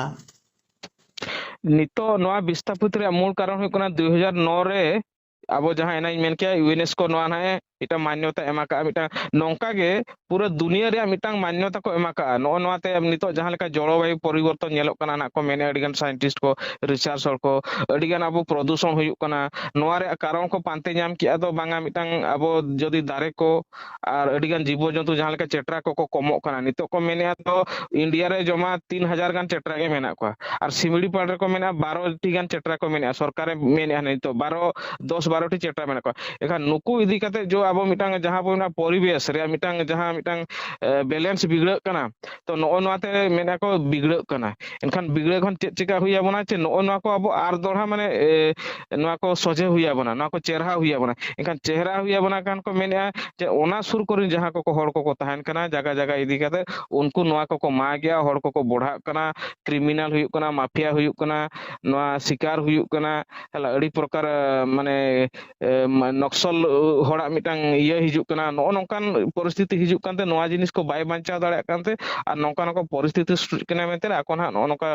ᱱᱤᱛᱚᱜ ᱱᱚᱣᱟ ᱵᱤᱥᱛᱟᱯᱤᱛ ᱨᱮᱭᱟᱜ ᱢᱩᱞ ᱠᱟᱨᱚᱱ ᱦᱩᱭᱩᱜ ᱠᱟᱱᱟ, ᱫᱩᱭ ᱦᱟᱡᱟᱨ ᱱᱚ ᱨᱮ ᱟᱵᱚ ᱡᱟᱦᱟᱸ ᱮᱱᱟᱝ ᱤᱧ ᱢᱮᱱ ᱠᱮᱜᱼᱟ, UNESCO ᱱᱚᱣᱟ ᱱᱟᱦᱟᱜ ᱮ ᱢᱤᱫᱴᱟᱝ ᱢᱟᱱᱱᱚᱛᱟ ᱮᱢ ᱟᱠᱟᱜᱼᱟ, ᱢᱤᱫᱴᱟᱝ ᱱᱚᱝᱠᱟ ᱜᱮ ᱯᱩᱨᱟᱹ ᱫᱩᱱᱤᱭᱟᱹ ᱨᱮᱭᱟᱜ ᱢᱤᱫᱴᱟᱝ ᱢᱟᱱᱱᱚᱛᱟ ᱠᱚ ᱮᱢ ᱟᱠᱟᱜᱼᱟ᱾ ᱱᱚᱜᱼᱚ ᱱᱚᱣᱟ ᱛᱮ ᱱᱤᱛᱚᱜ ᱡᱟᱦᱟᱸ ᱞᱮᱠᱟ ᱡᱚᱞᱚᱵᱟᱭᱩ ᱯᱚᱨᱤᱵᱚᱨᱛᱚᱱ ᱧᱮᱞᱚᱜ ᱠᱟᱱᱟ ᱱᱟᱦᱟᱜ ᱠᱚ ᱢᱮᱱᱮᱫᱼᱟ ᱟᱹᱰᱤᱜᱟᱱ scientist ᱠᱚ, research ᱦᱚᱲ ᱠᱚ, ᱟᱹᱰᱤᱜᱟᱱ ᱟᱵᱚ ᱯᱨᱚᱫᱩᱥᱚᱱ ᱦᱩᱭᱩᱜ ᱠᱟᱱᱟ᱾ ᱱᱚᱣᱟ ᱨᱮᱭᱟᱜ ᱠᱟᱨᱚᱱ ᱠᱚ ᱯᱟᱱᱛᱮ ᱧᱟᱢ ᱠᱮᱜᱼᱟ ᱫᱚ ᱵᱟᱝᱟ ᱢᱤᱫᱴᱟᱝ ᱟᱵᱚ ᱡᱩᱫᱤ ᱫᱟᱨᱮ ᱠᱚ ᱟᱨ ᱟᱹᱰᱤᱜᱟᱱ ᱡᱤᱵᱽ ᱡᱚᱱᱛᱩ ᱡᱟᱦᱟᱸ ᱞᱮᱠᱟ ᱪᱮᱴᱨᱟ ᱠᱚᱠᱚ ᱠᱚᱢᱚᱜ ᱠᱟᱱᱟ, ᱱᱤᱛᱚᱜ ᱠᱚ ᱢᱮᱱᱮᱫᱼᱟ ᱫᱚ ᱤᱱᱰᱤᱭᱟ ᱨᱮ ᱡᱚᱢᱟ ᱛᱤᱱ ᱦᱟᱡᱟᱨ ᱜᱟᱱ ᱪᱮᱴᱨᱟ ᱜᱮ ᱢᱮᱱᱟᱜ ᱠᱚᱣᱟ, ᱟᱨ ᱥᱤᱢᱲᱤᱯᱟᱲ ᱨᱮᱠᱚ ᱢᱮᱱᱮᱫᱼᱟ ᱵᱟᱨᱚ ᱴᱤ ᱜᱟᱱ ᱪᱮᱴᱨᱟ ᱠᱚ ᱢᱮᱱᱮᱫᱼᱟ, ᱥᱚᱨᱠᱟᱨᱮ ᱢᱮᱱᱮᱫᱼᱟ ᱱᱤᱛᱚᱜ ᱵᱟᱨᱚ, ᱫᱚᱥ ᱵᱟᱨᱚ ᱴᱤ ᱪᱮᱴᱨᱟ ᱢᱮᱱᱟᱜ ᱠᱚᱣᱟ᱾ ᱮᱱᱠᱷᱟᱱ ᱱᱩᱠᱩ ᱤᱫᱤ ᱠᱟᱛᱮ ᱡᱚ ᱟᱵᱚ ᱢᱤᱫᱴᱟᱝ ᱡᱟᱦᱟᱸ ᱵᱚ ᱢᱮᱱᱟ ᱯᱚᱨᱤᱵᱮᱥ ᱨᱮᱭᱟᱜ ᱢᱤᱫᱴᱟᱝ ᱡᱟᱦᱟᱸ ᱢᱤᱫᱴᱟᱝ ᱮ, balance ᱵᱤᱜᱽᱲᱟᱹᱜ ᱠᱟᱱᱟ, ᱛᱚ ᱱᱚᱜᱼᱚ ᱱᱚᱣᱟ ᱛᱮ ᱢᱮᱱᱮᱫᱼᱟ ᱠᱚ ᱵᱤᱜᱽᱲᱟᱹᱜ ᱠᱟᱱᱟ᱾ ᱮᱱᱠᱷᱟᱱ ᱵᱤᱜᱽᱲᱟᱹ ᱠᱷᱚᱱ ᱪᱮᱫ ᱪᱮᱠᱟ ᱦᱩᱭ ᱟᱵᱚᱱᱟ ᱡᱮ ᱱᱚᱜᱼᱚ ᱱᱚᱣᱟ ᱠᱚ ᱟᱵᱚ ᱟᱨ ᱫᱚᱲᱦᱟ ᱢᱟᱱᱮ, ᱮ, ᱱᱚᱣᱟ ᱠᱚ ᱥᱚᱡᱷᱮ ᱦᱩᱭ ᱟᱵᱚᱱᱟ, ᱱᱚᱣᱟ ᱠᱚ ᱪᱮᱦᱨᱟ ᱦᱩᱭ ᱟᱵᱚᱱᱟ᱾ ᱮᱱᱠᱷᱟᱱ ᱪᱮᱦᱨᱟ ᱦᱩᱭ ᱟᱵᱚᱱᱟ ᱠᱷᱟᱱ ᱠᱚ ᱢᱮᱱᱮᱫᱼᱟ ᱡᱮ ᱚᱱᱟ ᱥᱩᱨ ᱠᱚᱨᱮᱱ ᱡᱟᱦᱟᱸ ᱠᱚᱠᱚ ᱦᱚᱲ ᱠᱚᱠᱚ ᱛᱟᱦᱮᱱ ᱠᱟᱱᱟ ᱡᱟᱭᱜᱟ ᱡᱟᱭᱜᱟ ᱤᱫᱤ ᱠᱟᱛᱮ, ᱩᱱᱠᱩ ᱱᱚᱣᱟ ᱠᱚᱠᱚ ᱢᱟᱜᱮᱜᱼᱟ, ᱦᱚᱲ ᱠᱚᱠᱚ ᱵᱚᱲᱦᱟᱜ ᱠᱟᱱᱟ, criminal ᱦᱩᱭᱩᱜ ᱠᱟᱱᱟ, mafia ᱦᱩᱭᱩᱜ ᱠᱟᱱᱟ, ᱱᱚᱣᱟ ᱥᱤᱠᱟᱨ ᱦᱩᱭᱩᱜ ᱠᱟᱱᱟ, ᱦᱮᱞᱟ, ᱟᱹᱰᱤ ᱯᱨᱚᱠᱟᱨ, ᱮ, ᱢᱟᱱᱮ, ᱮ, ᱢᱟ-, ᱱᱚᱠᱥᱚᱞ, ᱚ, ᱦᱚᱲᱟᱜ ᱢᱤᱫᱴᱟᱝ ᱤᱭᱟᱹ ᱦᱤᱡᱩᱜ ᱠᱟᱱᱟ᱾ ᱱᱚᱜᱼᱚ ᱱᱚᱝᱠᱟᱱ ᱯᱚᱨᱤᱥᱛᱷᱤᱛᱤ ᱦᱤᱡᱩᱜ ᱠᱟᱱᱛᱮ ᱱᱚᱣᱟ ᱡᱤᱱᱤᱥ ᱠᱚ ᱵᱟᱭ ᱵᱟᱧᱪᱟᱣ ᱫᱟᱲᱮᱭᱟᱜ ᱠᱟᱱᱛᱮ ᱟᱨ ᱱᱚᱝᱠᱟ ᱱᱚᱝᱠᱟ ᱯᱚᱨᱤᱥᱛᱷᱤᱛᱤ ᱥᱨᱤᱥᱴᱤᱜ ᱠᱟᱱᱟ ᱢᱮᱱᱛᱮ ᱟᱠᱚ ᱱᱟᱦᱟᱜ ᱱᱚᱜᱼᱚ ᱱᱚᱝᱠᱟ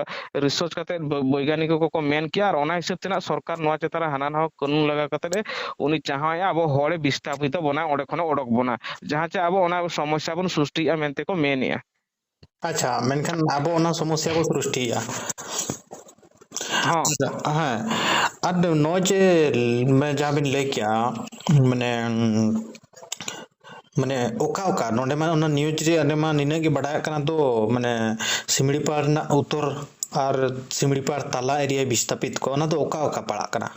research ᱠᱟᱛᱮ ᱵᱳ-, ᱵᱳᱭᱜᱟᱱᱤᱠ ᱠᱚᱠᱚ ᱢᱮᱱ ᱠᱮᱜᱼᱟ᱾ ᱟᱨ ᱚᱱᱟ ᱦᱤᱥᱟᱹᱵ ᱛᱮ ᱱᱟᱜ ᱥᱚᱨᱠᱟᱨ ᱱᱚᱣᱟ ᱪᱮᱛᱟᱱ ᱨᱮ ᱦᱟᱱᱟ ᱱᱟᱣᱟ ᱠᱟᱹᱱᱩᱱ ᱞᱟᱜᱟᱣ ᱠᱟᱛᱮ ᱮ ᱩᱱᱤ ᱪᱟᱦᱟᱣᱮᱫᱼᱟ ᱟᱵᱚ ᱦᱚᱲᱮ ᱵᱤᱥᱛᱷᱟᱯᱤᱛ ᱵᱚᱱᱟ, ᱚᱸᱰᱮ ᱠᱷᱚᱱ ᱚᱰᱚᱠ ᱵᱚᱱᱟ, ᱡᱟᱦᱟᱸ ᱪᱮ ᱟᱵᱚ ᱚᱱᱟ ᱥᱚᱢᱚᱥᱥᱟ ᱵᱚᱱ ᱥᱨᱤᱥᱴᱤᱭᱮᱫᱼᱟ ᱢᱮᱱᱛᱮ ᱠᱚ ᱢᱮᱱᱮᱜᱼᱟ᱾ ᱟᱪᱪᱷᱟ, ᱢᱮᱱᱠᱷᱟᱱ ᱟᱵᱚ ᱚᱱᱟ ᱥᱚᱢᱚᱥᱥᱟ ᱵᱚ ᱥᱨᱤᱥᱴᱤᱭᱮᱫᱼᱟ᱾ ᱦᱚᱸ᱾ ᱦᱮᱸ, ᱟᱨ ᱱᱚᱜᱼᱚᱭ ᱡᱮ ᱢᱟᱱᱮ ᱡᱟᱦᱟᱸ ᱵᱤᱱ ᱞᱟᱹᱭ ᱠᱮᱜᱼᱟ, ᱢᱟᱱᱮ ᱢᱟᱱᱮ ᱚᱠᱟ ᱚᱠᱟ ᱱᱚᱰᱮ ᱢᱟ ᱚᱱᱟ ᱱᱤᱭᱩᱡᱽ ᱨᱮ ᱚᱸᱰᱮ ᱢᱟ ᱱᱤᱱᱟᱹᱜ ᱜᱮ ᱵᱟᱰᱟᱭᱚᱜ ᱠᱟᱱᱟ ᱫᱚ, ᱢᱟᱱᱮ ᱥᱤᱢᱲᱤᱯᱟᱲ ᱨᱮᱱᱟᱜ ᱩᱛᱛᱚᱨ ᱟᱨ ᱥᱤᱢᱲᱤᱯᱟᱲ ᱛᱟᱞᱟ ᱮᱨᱤᱭᱟ ᱵᱤᱥᱛᱟᱯᱤᱛ ᱠᱚ, ᱚᱱᱟ ᱫᱚ ᱚᱠᱟ ᱚᱠᱟ ᱯᱟᱲᱟᱜ ᱠᱟᱱᱟ?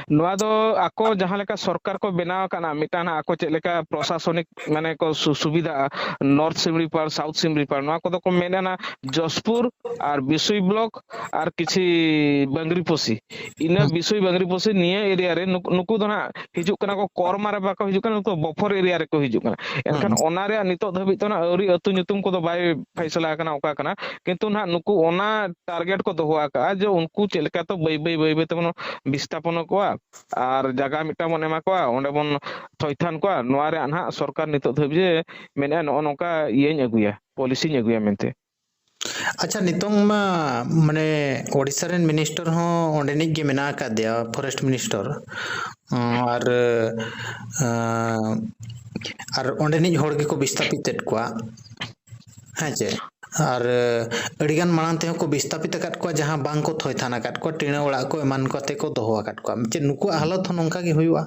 ᱱᱚᱣᱟ ᱫᱚ ᱟᱠᱚ ᱡᱟᱦᱟᱸ ᱞᱮᱠᱟ ᱥᱚᱨᱠᱟᱨ ᱠᱚ ᱵᱮᱱᱟᱣ ᱟᱠᱟᱫᱼᱟ, ᱢᱤᱫᱴᱟᱝ ᱟᱠᱚ ᱪᱮᱫ ᱞᱮᱠᱟ ᱯᱨᱚᱥᱟᱥᱚᱱᱤᱠ ᱢᱟᱱᱮ ᱠᱚ ᱥᱩ-, ᱥᱩᱵᱤᱫᱷᱟᱜᱼᱟ, ᱱᱚᱨᱛᱷ ᱥᱤᱢᱲᱤᱯᱟᱲ, ᱥᱟᱣᱩᱛᱷ ᱥᱤᱢᱲᱤᱯᱟᱲ, ᱱᱚᱣᱟ ᱠᱚᱫᱚ ᱠᱚ ᱢᱮᱱᱟ ᱡᱚᱥᱯᱩᱨ ᱟᱨ ᱵᱤᱥᱩᱭ ᱵᱞᱚᱠ ᱟᱨ ᱠᱤᱪᱷᱤ ᱵᱟᱝᱨᱤᱯᱚᱥᱤ, ᱤᱱᱟᱹ ᱦᱩᱸ᱾ ᱵᱤᱥᱩᱭ ᱵᱟᱝᱨᱤᱯᱚᱥᱤ ᱱᱤᱭᱟᱹ ᱮᱨᱤᱭᱟ ᱨᱮ ᱱᱩᱠ-, ᱱᱩᱠᱩ ᱫᱚ ᱱᱟᱦᱟᱜ ᱦᱤᱡᱩᱜ ᱠᱟᱱᱟ ᱠᱚ, ᱠᱚᱨᱢᱟ ᱨᱮ ᱵᱟᱠᱚ ᱦᱤᱡᱩᱜ ᱠᱟᱱᱟ, ᱱᱩᱠᱩ ᱵᱚᱯᱷᱚᱨ ᱮᱨᱤᱭᱟ ᱨᱮᱠᱚ ᱦᱤᱡᱩᱜ ᱠᱟᱱᱟ᱾ ᱮᱱᱠᱷᱟᱱ ᱦᱩᱸ᱾ ᱚᱱᱟ ᱨᱮᱭᱟᱜ ᱱᱤᱛᱚᱜ ᱫᱷᱟᱹᱵᱤᱡ ᱛᱮ ᱱᱟᱦᱟᱜ ᱟᱹᱣᱨᱤ ᱟᱹᱛᱩ ᱧᱩᱛᱩᱢ ᱠᱚᱫᱚ ᱵᱟᱭ ᱯᱷᱟᱭᱥᱟᱞᱟ ᱟᱠᱟᱱᱟ ᱚᱠᱟ ᱠᱟᱱᱟ, ᱠᱤᱱᱛᱩ ᱱᱟᱦᱟᱜ ᱱᱩᱠᱩ ᱚᱱᱟ ᱴᱟᱨᱜᱮᱴ ᱠᱚ ᱫᱚᱦᱚ ᱟᱠᱟᱫᱼᱟ ᱡᱮ ᱩᱱᱠᱩ ᱪᱮᱫ ᱞᱮᱠᱟᱛᱮ ᱵᱟᱹᱭ ᱵᱟᱹᱭ ᱵᱟᱹᱭ ᱵᱟᱹᱭ ᱛᱮᱵᱚᱱ ᱵᱤᱥᱛᱟᱯᱚᱱ ᱠᱚᱣᱟ ᱟᱨ ᱡᱟᱭᱜᱟ ᱢᱤᱫᱴᱟᱝ ᱵᱚᱱ ᱮᱢᱟ ᱠᱚᱣᱟ, ᱚᱸᱰᱮ ᱵᱚᱱ ᱛᱷᱚᱭᱛᱷᱟᱱ ᱠᱚᱣᱟ᱾ ᱱᱚᱣᱟ ᱨᱮᱭᱟᱜ ᱱᱟᱦᱟᱜ ᱥᱚᱨᱠᱟᱨ ᱱᱤᱛᱚᱜ ᱫᱷᱟᱹᱵᱤᱡ ᱮ ᱢᱮᱱᱮᱫᱼᱟ ᱱᱚᱜᱼᱚ ᱱᱚᱝᱠᱟ ᱤᱭᱟᱹᱧ ᱟᱹᱜᱩᱭᱟ, ᱯᱚᱞᱤᱥᱤᱧ ᱟᱹᱜᱩᱭᱟ ᱢᱮᱱᱛᱮ᱾ ᱟᱪᱪᱷᱟ, ᱱᱤᱛᱚᱝ ᱢᱟ ᱢᱟᱱᱮ ᱳᱰᱤᱥᱟ ᱨᱮᱱ ᱢᱤᱱᱤᱥᱴᱟᱨ ᱦᱚᱸ ᱚᱸᱰᱮᱱᱤᱡ ᱜᱮ ᱢᱮᱱᱟᱜ ᱟᱠᱟᱫᱮᱭᱟ, ᱯᱷᱚᱨᱮᱥᱴ ᱢᱤᱱᱤᱥᱴᱟᱨ᱾ ᱟᱨ, ᱟᱸ, ᱟᱨ ᱚᱸᱰᱮᱱᱤᱡ ᱦᱚᱲ ᱜᱮᱠᱚ ᱵᱤᱥᱛᱟᱯᱤᱛ ᱮᱫ ᱠᱚᱣᱟ, ᱦᱮᱸ ᱪᱮ? ᱟᱨ ᱟᱹᱰᱤᱜᱟᱱ ᱢᱟᱲᱟᱝ ᱛᱮᱦᱚᱸ ᱠᱚ ᱵᱤᱥᱛᱟᱯᱤᱛ ᱟᱠᱟᱫ ᱠᱚᱣᱟ, ᱡᱟᱦᱟᱸ ᱵᱟᱝ ᱠᱚ ᱛᱷᱚᱭᱛᱷᱟᱱ ᱟᱠᱟᱫ ᱠᱚᱣᱟ, ᱴᱤᱱᱟᱹ ᱚᱲᱟᱜ ᱠᱚ ᱮᱢᱟᱱ ᱠᱟᱛᱮ ᱠᱚ ᱫᱚᱦᱚ ᱟᱠᱟᱫ ᱠᱚᱣᱟ᱾ ᱪᱮᱫ ᱱᱩᱠᱩᱣᱟᱜ ᱦᱟᱞᱚᱛ ᱦᱚᱸ ᱱᱚᱝᱠᱟ ᱜᱮ ᱦᱩᱭᱩᱜᱼᱟ?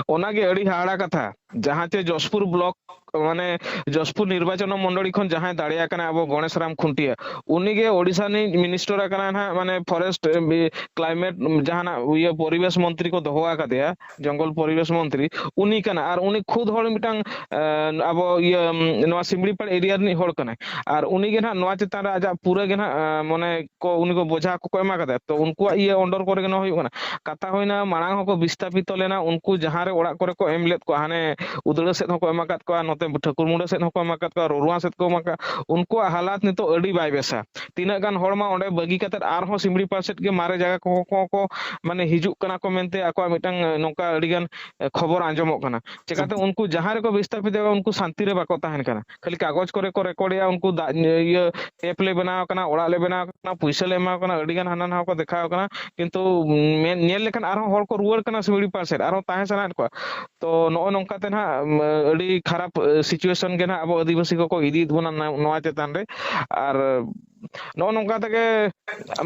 ᱚᱱᱟᱜᱮ ᱟᱹᱰᱤ ᱦᱟᱦᱟᱲᱟ ᱠᱟᱛᱷᱟ᱾ ᱡᱟᱦᱟᱸ ᱪᱮ ᱡᱚᱥᱯᱩᱨ ᱵᱞᱚᱠ, ᱢᱟᱱᱮ ᱡᱚᱥᱯᱩᱨ ᱱᱤᱨᱵᱟᱪᱚᱱ ᱢᱚᱱᱰᱚᱞᱤ ᱠᱷᱚᱱ ᱡᱟᱦᱟᱸᱭ ᱫᱟᱲᱮ ᱟᱠᱟᱱᱟ ᱟᱵᱚ ᱜᱚᱬᱮᱥ ᱨᱟᱢ ᱠᱷᱩᱱᱴᱤᱭᱟᱹ, ᱩᱱᱤᱜᱮ ᱳᱰᱤᱥᱟ ᱨᱤᱱᱤᱡ ᱢᱤᱱᱤᱥᱴᱟᱨ ᱟᱠᱟᱱᱟᱭ ᱱᱟᱦᱟᱜ, ᱢᱟᱱᱮ ᱯᱷᱚᱨᱮᱥᱴ, ᱮ, ᱵᱤ-, ᱠᱞᱟᱭᱢᱮᱴ, ᱡᱟᱦᱟᱱᱟᱜ ᱤᱭᱟᱹ ᱯᱚᱨᱤᱵᱮᱥ ᱢᱚᱱᱛᱨᱤ ᱠᱚ ᱫᱚᱦᱚ ᱟᱠᱟᱫᱮᱭᱟ, ᱡᱚᱝᱜᱚᱞ ᱯᱚᱨᱤᱵᱮᱥ ᱢᱚᱱᱛᱨᱤ, ᱩᱱᱤ ᱠᱟᱱᱟ᱾ ᱟᱨ ᱩᱱᱤ ᱠᱷᱩᱫ ᱦᱚᱲ ᱢᱤᱫᱴᱟᱝ, ᱮ, ᱟᱵᱚ ᱤᱭᱟᱹ, ᱱᱚᱣᱟ ᱥᱤᱢᱲᱤᱯᱟᱲ ᱮᱨᱤᱭᱟ ᱨᱤᱱᱤᱡ ᱦᱚᱲ ᱠᱟᱱᱟᱭ᱾ ᱟᱨ ᱩᱱᱤ ᱜᱮ ᱱᱟᱦᱟᱜ ᱱᱚᱣᱟ ᱪᱮᱛᱟᱱ ᱨᱮ ᱟᱡᱟᱜ ᱯᱩᱨᱟᱹ ᱜᱮ ᱱᱟᱦᱟᱜ, ᱮ, ᱢᱚᱱᱮ ᱠᱚ ᱩᱱᱤ ᱠᱚ ᱵᱚᱡᱷᱟ ᱠᱚᱠᱚ ᱮᱢᱟ ᱠᱟᱫᱮᱭᱟ᱾ ᱛᱚ ᱩᱱᱠᱩᱣᱟᱜ ᱤᱭᱟᱹ under ᱠᱚᱨᱮ ᱜᱮ ᱱᱚᱣᱟ ᱦᱩᱭᱩᱜ ᱠᱟᱱᱟ᱾ ᱠᱟᱛᱷᱟ ᱦᱩᱭᱱᱟ, ᱢᱟᱲᱟᱝ ᱦᱚᱸᱠᱚ ᱵᱤᱥᱛᱟᱯᱤᱛᱚ ᱞᱮᱱᱟ, ᱩᱱᱠᱩ ᱡᱟᱦᱟᱸ ᱨᱮ ᱚᱲᱟᱜ ᱠᱚᱨᱮ ᱠᱚ ᱮᱢ ᱞᱮᱫ ᱠᱚᱣᱟ, ᱦᱟᱱᱮ ᱩᱫᱽᱲᱟᱹ ᱥᱮᱫ ᱦᱚᱸᱠᱚ ᱮᱢ ᱟᱠᱟᱫ ᱠᱚᱣᱟ, ᱱᱚᱛᱮ ᱴᱷᱟᱹᱠᱩᱨ ᱢᱩᱸᱰᱟᱹ ᱥᱮᱫ ᱦᱚᱸᱠᱚ ᱮᱢ ᱟᱠᱟᱫ ᱠᱚᱣᱟ, ᱨᱚᱨᱩᱣᱟ ᱥᱮᱫ ᱠᱚ ᱮᱢ ᱟᱠᱟᱫ, ᱩᱱᱠᱩᱣᱟᱜ ᱦᱟᱞᱟᱛ ᱱᱤᱛᱚᱜ ᱟᱹᱰᱤ ᱵᱟᱭ ᱵᱮᱥᱟ᱾ ᱛᱤᱱᱟᱹᱜ ᱜᱟᱱ ᱦᱚᱲ ᱢᱟ ᱚᱸᱰᱮ ᱵᱟᱹᱜᱤ ᱠᱟᱛᱮᱫ ᱟᱨᱦᱚᱸ ᱥᱤᱢᱲᱤ ᱯᱟᱲ ᱥᱮᱫ ᱜᱮ ᱢᱟᱨᱮ ᱡᱟᱭᱜᱟ ᱠᱚ, ᱠᱚ, ᱠᱚ, ᱢᱟᱱᱮ ᱦᱤᱡᱩᱜ ᱠᱟᱱᱟ ᱠᱚ ᱢᱮᱱᱛᱮ ᱟᱠᱚᱣᱟᱜ ᱢᱤᱫᱴᱟᱝ, ᱮ, ᱱᱚᱝᱠᱟ ᱟᱹᱰᱤ ᱜᱟᱱ, ᱮ, ᱠᱷᱚᱵᱚᱨ ᱟᱸᱡᱚᱢᱚᱜ ᱠᱟᱱᱟ᱾ ᱪᱮᱠᱟᱛᱮ ᱩᱱᱠᱩ ᱡᱟᱦᱟᱸ ᱨᱮᱠᱚ ᱵᱤᱥᱛᱟᱯᱤᱛᱚᱜᱼᱟ, ᱩᱱᱠᱩ ᱥᱟᱱᱛᱤ ᱨᱮ ᱵᱟᱠᱚ ᱛᱟᱦᱮᱱ ᱠᱟᱱᱟ᱾ ᱠᱷᱟᱹᱞᱤ ᱠᱟᱜᱚᱡᱽ ᱠᱚᱨᱮ ᱠᱚ ᱨᱮᱠᱚᱨᱰᱮᱜᱼᱟ, ᱩᱱᱠᱩ ᱫᱟᱜ, ᱤᱭᱟᱹ, ᱴᱮᱯ ᱞᱮ ᱵᱮᱱᱟᱣ ᱠᱟᱱᱟ, ᱚᱲᱟᱜ ᱞᱮ ᱵᱮᱱᱟᱣ ᱠᱟᱱᱟ, ᱯᱩᱭᱥᱟᱹ ᱞᱮ ᱮᱢᱟ ᱠᱟᱱᱟ, ᱟᱹᱰᱤ ᱜᱟᱱ ᱦᱟᱱᱟ ᱱᱟᱣᱟ ᱠᱚ ᱫᱮᱠᱷᱟᱣ ᱠᱟᱱᱟ, ᱠᱤᱱᱛᱩ ᱢᱮᱱ, ᱧᱮᱞ ᱞᱮᱠᱷᱟᱱ ᱟᱨᱦᱚᱸ ᱦᱚᱲ ᱠᱚ ᱨᱩᱣᱟᱹᱲ ᱠᱟᱱᱟ ᱥᱤᱢᱲᱤ ᱯᱟᱲ ᱥᱮᱫ, ᱟᱨᱦᱚᱸ ᱛᱟᱦᱮᱸ ᱥᱟᱱᱟᱭᱮᱫ ᱠᱚᱣᱟ᱾ ᱛᱚ ᱱᱚᱜᱼᱚ ᱱᱚᱝᱠᱟ ᱛᱮ ᱱᱟᱦᱟᱜ, ᱩᱢ, ᱟᱹᱰᱤ ᱠᱷᱟᱨᱟᱯ, ᱮ, situation ᱜᱮ ᱱᱟᱦᱟᱜ ᱟᱵᱚ ᱟᱹᱫᱤᱵᱟᱹᱥᱤ ᱠᱚᱠᱚ ᱤᱫᱤᱭᱮᱫ ᱵᱚᱱᱟ ᱱᱚᱣᱟ, ᱱᱚᱣᱟ ᱪᱮᱛᱟᱱ ᱨᱮ᱾ ᱟᱨ ᱱᱚᱜᱼᱚ ᱱᱚᱝᱠᱟ ᱛᱮᱜᱮ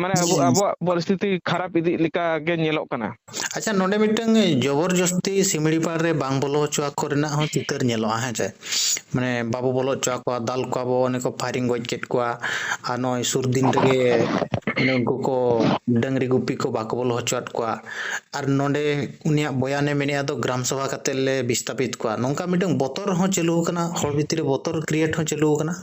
ᱢᱟᱱᱮ ᱟᱵᱚ, ᱦᱩᱸ᱾ ᱟᱵᱚᱣᱟᱜ ᱯᱚᱨᱤᱥᱛᱷᱤᱛᱤ ᱠᱷᱟᱨᱟᱯ ᱤᱫᱤᱜ ᱞᱮᱠᱟ ᱜᱮ ᱧᱮᱞᱚᱜ ᱠᱟᱱᱟ᱾ ᱟᱪᱪᱷᱟ, ᱱᱚᱰᱮ ᱢᱤᱫᱴᱟᱝ ᱡᱚᱵᱚᱨ ᱡᱚᱥᱛᱤ ᱥᱤᱢᱲᱤᱯᱟᱲ ᱨᱮ ᱵᱟᱝ ᱵᱚᱞᱚ ᱦᱚᱪᱚ ᱟᱠᱚ ᱨᱮᱱᱟᱜ ᱦᱚᱸ ᱪᱤᱛᱟᱹᱨ ᱧᱮᱞᱚᱜᱼᱟ, ᱦᱮᱸ ᱪᱮ? ᱢᱟᱱᱮ, ᱵᱟᱵᱚ ᱵᱚᱞᱚ ᱦᱚᱪᱚ ᱟᱠᱚᱣᱟ, ᱫᱟᱞ ᱠᱚᱣᱟ ᱵᱚ, ᱚᱱᱮ ᱠᱚ firing ᱜᱚᱡ ᱠᱮᱫ ᱠᱚᱣᱟ, ᱟᱨ ᱱᱚᱜᱼᱚᱭ ᱥᱩᱨ ᱫᱤᱱ ᱨᱮᱜᱮ ᱢᱟᱱᱮ ᱩᱱᱠᱩ ᱠᱚ ᱰᱟᱹᱝᱨᱤ ᱜᱩᱯᱤ ᱠᱚ ᱵᱟᱠᱚ ᱵᱚᱞᱚ ᱦᱚᱪᱚᱣᱟᱫ ᱠᱚᱣᱟ᱾ ᱟᱨ ᱱᱚᱰᱮ ᱩᱱᱤᱭᱟᱜ ᱵᱚᱭᱟᱱᱮ ᱢᱮᱱᱮᱫᱼᱟ ᱫᱚ ᱜᱨᱟᱢ ᱥᱚᱵᱷᱟ ᱠᱟᱛᱮ ᱞᱮ ᱵᱤᱥᱛᱟᱯᱤᱛ ᱠᱚᱣᱟ᱾ ᱱᱚᱝᱠᱟ ᱢᱤᱫᱴᱟᱝ ᱵᱚᱛᱚᱨ ᱦᱚᱸ ᱪᱟᱹᱞᱩ ᱟᱠᱟᱱᱟ, ᱦᱚᱲ ᱵᱷᱤᱛᱤᱨ ᱨᱮ ᱵᱚᱛᱚᱨ create ᱦᱚᱸ ᱪᱟᱹᱞᱩ ᱟᱠᱟᱱᱟ᱾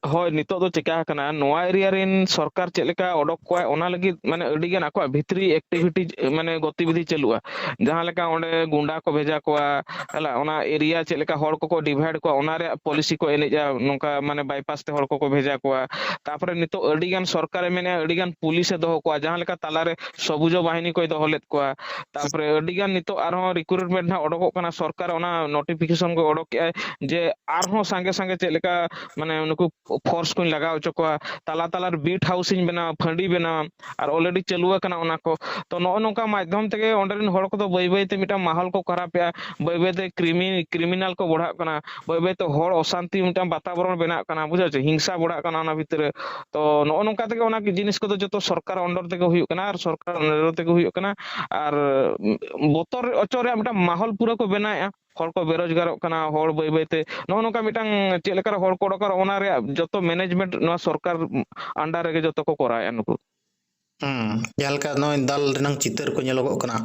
ᱦᱳᱭ, ᱱᱤᱛᱚᱜ ᱫᱚ ᱪᱮᱠᱟ ᱟᱠᱟᱱᱟ, ᱱᱚᱣᱟ area ᱨᱮᱱ ᱥᱚᱨᱠᱟᱨ ᱪᱮᱫ ᱞᱮᱠᱟ ᱚᱰᱚᱠ ᱠᱚᱣᱟᱭ, ᱚᱱᱟ ᱞᱟᱹᱜᱤᱫ ᱢᱟᱱᱮ ᱟᱹᱰᱤ ᱜᱟᱱ ᱟᱠᱚᱣᱟᱜ ᱵᱷᱤᱛᱨᱤ activity, ᱢᱟᱱᱮ ᱜᱚᱛᱤᱵᱤᱫᱷᱤ ᱪᱟᱹᱞᱩᱜᱼᱟ᱾ ᱡᱟᱦᱟᱸ ᱞᱮᱠᱟ ᱚᱸᱰᱮ ᱜᱩᱱᱰᱟ ᱠᱚ ᱵᱷᱮᱡᱟ ᱠᱚᱣᱟ, ᱦᱮᱞᱟ, ᱚᱱᱟ area ᱪᱮᱫ ᱞᱮᱠᱟ ᱦᱚᱲ ᱠᱚᱠᱚ divide ᱠᱚᱣᱟ, ᱚᱱᱟ ᱨᱮᱭᱟᱜ policy ᱠᱚ ᱮᱱᱮᱡᱼᱟ, ᱱᱚᱝᱠᱟ ᱢᱟᱱᱮ bypass ᱛᱮ ᱦᱚᱲ ᱠᱚᱠᱚ ᱵᱷᱮᱡᱟ ᱠᱚᱣᱟ᱾ ᱛᱟᱯᱚᱨᱮ ᱱᱤᱛᱚᱜ ᱟᱹᱰᱤ ᱜᱟᱱ ᱥᱚᱨᱠᱟᱨᱮ ᱢᱮᱱᱮᱫᱼᱟ, ᱟᱹᱰᱤ ᱜᱟᱱ ᱯᱩᱞᱤᱥᱮ ᱫᱚᱦᱚ ᱠᱚᱣᱟ, ᱡᱟᱦᱟᱸ ᱞᱮᱠᱟ ᱛᱟᱞᱟᱨᱮ ᱥᱚᱵᱩᱡᱚ ᱵᱟᱦᱤᱱᱤ ᱠᱚᱭ ᱫᱚᱦᱚ ᱞᱮᱫ ᱠᱚᱣᱟ᱾ ᱛᱟᱯᱚᱨᱮ ᱟᱹᱰᱤ ᱜᱟᱱ ᱱᱤᱛᱚᱜ ᱟᱨᱦᱚᱸ recruitment ᱱᱟᱦᱟᱜ ᱚᱰᱚᱠᱚᱜ ᱠᱟᱱᱟ, ᱥᱚᱨᱠᱟᱨ ᱚᱱᱟ notification ᱠᱚ ᱚᱰᱚᱠ ᱠᱮᱜᱼᱟᱭ ᱡᱮ ᱟᱨᱦᱚᱸ ᱥᱟᱸᱜᱮ ᱥᱟᱸᱜᱮ ᱪᱮᱫ ᱞᱮᱠᱟ ᱢᱟᱱᱮ ᱱᱩᱠᱩ force ᱠᱚᱧ ᱞᱟᱜᱟᱣ ᱦᱚᱪᱚ ᱠᱚᱣᱟ, ᱛᱟᱞᱟ ᱛᱟᱞᱟᱨᱮ beat house ᱤᱧ ᱵᱮᱱᱟᱣᱟ, ᱯᱷᱟᱺᱰᱤ ᱵᱮᱱᱟᱣᱟ, ᱟᱨ already ᱪᱟᱹᱞᱩ ᱟᱠᱟᱱᱟ ᱚᱱᱟ ᱠᱚ᱾ ᱛᱚ, ᱱᱚᱜᱼᱚ ᱱᱚᱝᱠᱟ ᱢᱟᱫᱽᱫᱷᱚᱢ ᱛᱮᱜᱮ ᱚᱸᱰᱮ ᱨᱮᱱ ᱦᱚᱲ ᱠᱚᱫᱚ ᱵᱟᱹᱭ ᱵᱟᱹᱭ ᱛᱮ ᱢᱤᱫᱴᱟᱝ ᱢᱟᱦᱚᱞ ᱠᱚ ᱠᱷᱟᱨᱟᱯᱮᱜᱼᱟ, ᱵᱟᱹᱭ ᱵᱟᱹᱭ ᱛᱮ ᱠᱨᱤᱢᱤ-, criminal ᱠᱚ ᱵᱚᱲᱦᱟᱜ ᱠᱟᱱᱟ, ᱵᱟᱹᱭ ᱵᱟᱹᱭ ᱛᱮ ᱦᱚᱲ ᱚᱥᱟᱱᱛᱤ ᱢᱤᱫᱴᱟᱝ ᱵᱟᱛᱟᱵᱚᱨᱚᱱ ᱵᱮᱱᱟᱜ ᱠᱟᱱᱟ, ᱵᱩᱡᱷᱟᱹᱣ ᱪᱮ, ᱦᱤᱝᱥᱟ ᱵᱚᱲᱦᱟᱜ ᱠᱟᱱᱟ ᱚᱱᱟ ᱵᱷᱤᱛᱤᱨ ᱨᱮ᱾ ᱛᱚ, ᱱᱚᱜᱼᱚ ᱱᱚᱝᱠᱟ ᱛᱮᱜᱮ ᱚᱱᱟ ᱡᱤᱱᱤᱥ ᱠᱚᱫᱚ ᱡᱚᱛᱚ ᱥᱚᱨᱠᱟᱨ under ᱛᱮᱜᱮ ᱦᱩᱭᱩᱜ ᱠᱟᱱᱟ, ᱟᱨ ᱥᱚᱨᱠᱟᱨ under ᱛᱮᱜᱮ ᱦᱩᱭᱩᱜ ᱠᱟᱱᱟ᱾ ᱟᱨ, ᱩᱸ, ᱵᱚᱛᱚᱨ ᱚᱪᱚ ᱨᱮᱭᱟᱜ ᱢᱤᱫᱴᱟᱝ ᱢᱟᱦᱚᱞ ᱯᱩᱨᱟᱹ ᱠᱚ ᱵᱮᱱᱟᱣᱮᱜᱼᱟ᱾ ᱦᱚᱲ ᱠᱚ ᱵᱮᱨᱳᱡᱽᱜᱟᱨᱚᱜ ᱠᱟᱱᱟ, ᱦᱚᱲ ᱵᱟᱹᱭ ᱵᱟᱹᱭ ᱛᱮ ᱱᱚᱜᱼᱚ ᱱᱚᱝᱠᱟ ᱢᱤᱫᱴᱟᱝ ᱪᱮᱫ ᱞᱮᱠᱟᱨᱮ ᱦᱚᱲ ᱠᱚ ᱚᱰᱚᱠᱚᱜᱼᱟ, ᱚᱱᱟ ᱨᱮᱭᱟᱜ ᱡᱚᱛᱚ management ᱱᱚᱣᱟ ᱥᱚᱨᱠᱟᱨ under ᱨᱮᱜᱮ ᱡᱚᱛᱚ ᱠᱚ ᱠᱚᱨᱟᱣᱮᱫᱼᱟ ᱱᱩᱠᱩ᱾ ᱦᱩᱸ, ᱡᱟᱦᱟᱸ ᱞᱮᱠᱟ ᱱᱚᱜᱼᱚᱭ ᱫᱟᱞ ᱨᱮᱱᱟᱝ ᱪᱤᱛᱟᱹᱨ ᱠᱚ ᱧᱮᱞᱚᱜᱚᱜ ᱠᱟᱱᱟ᱾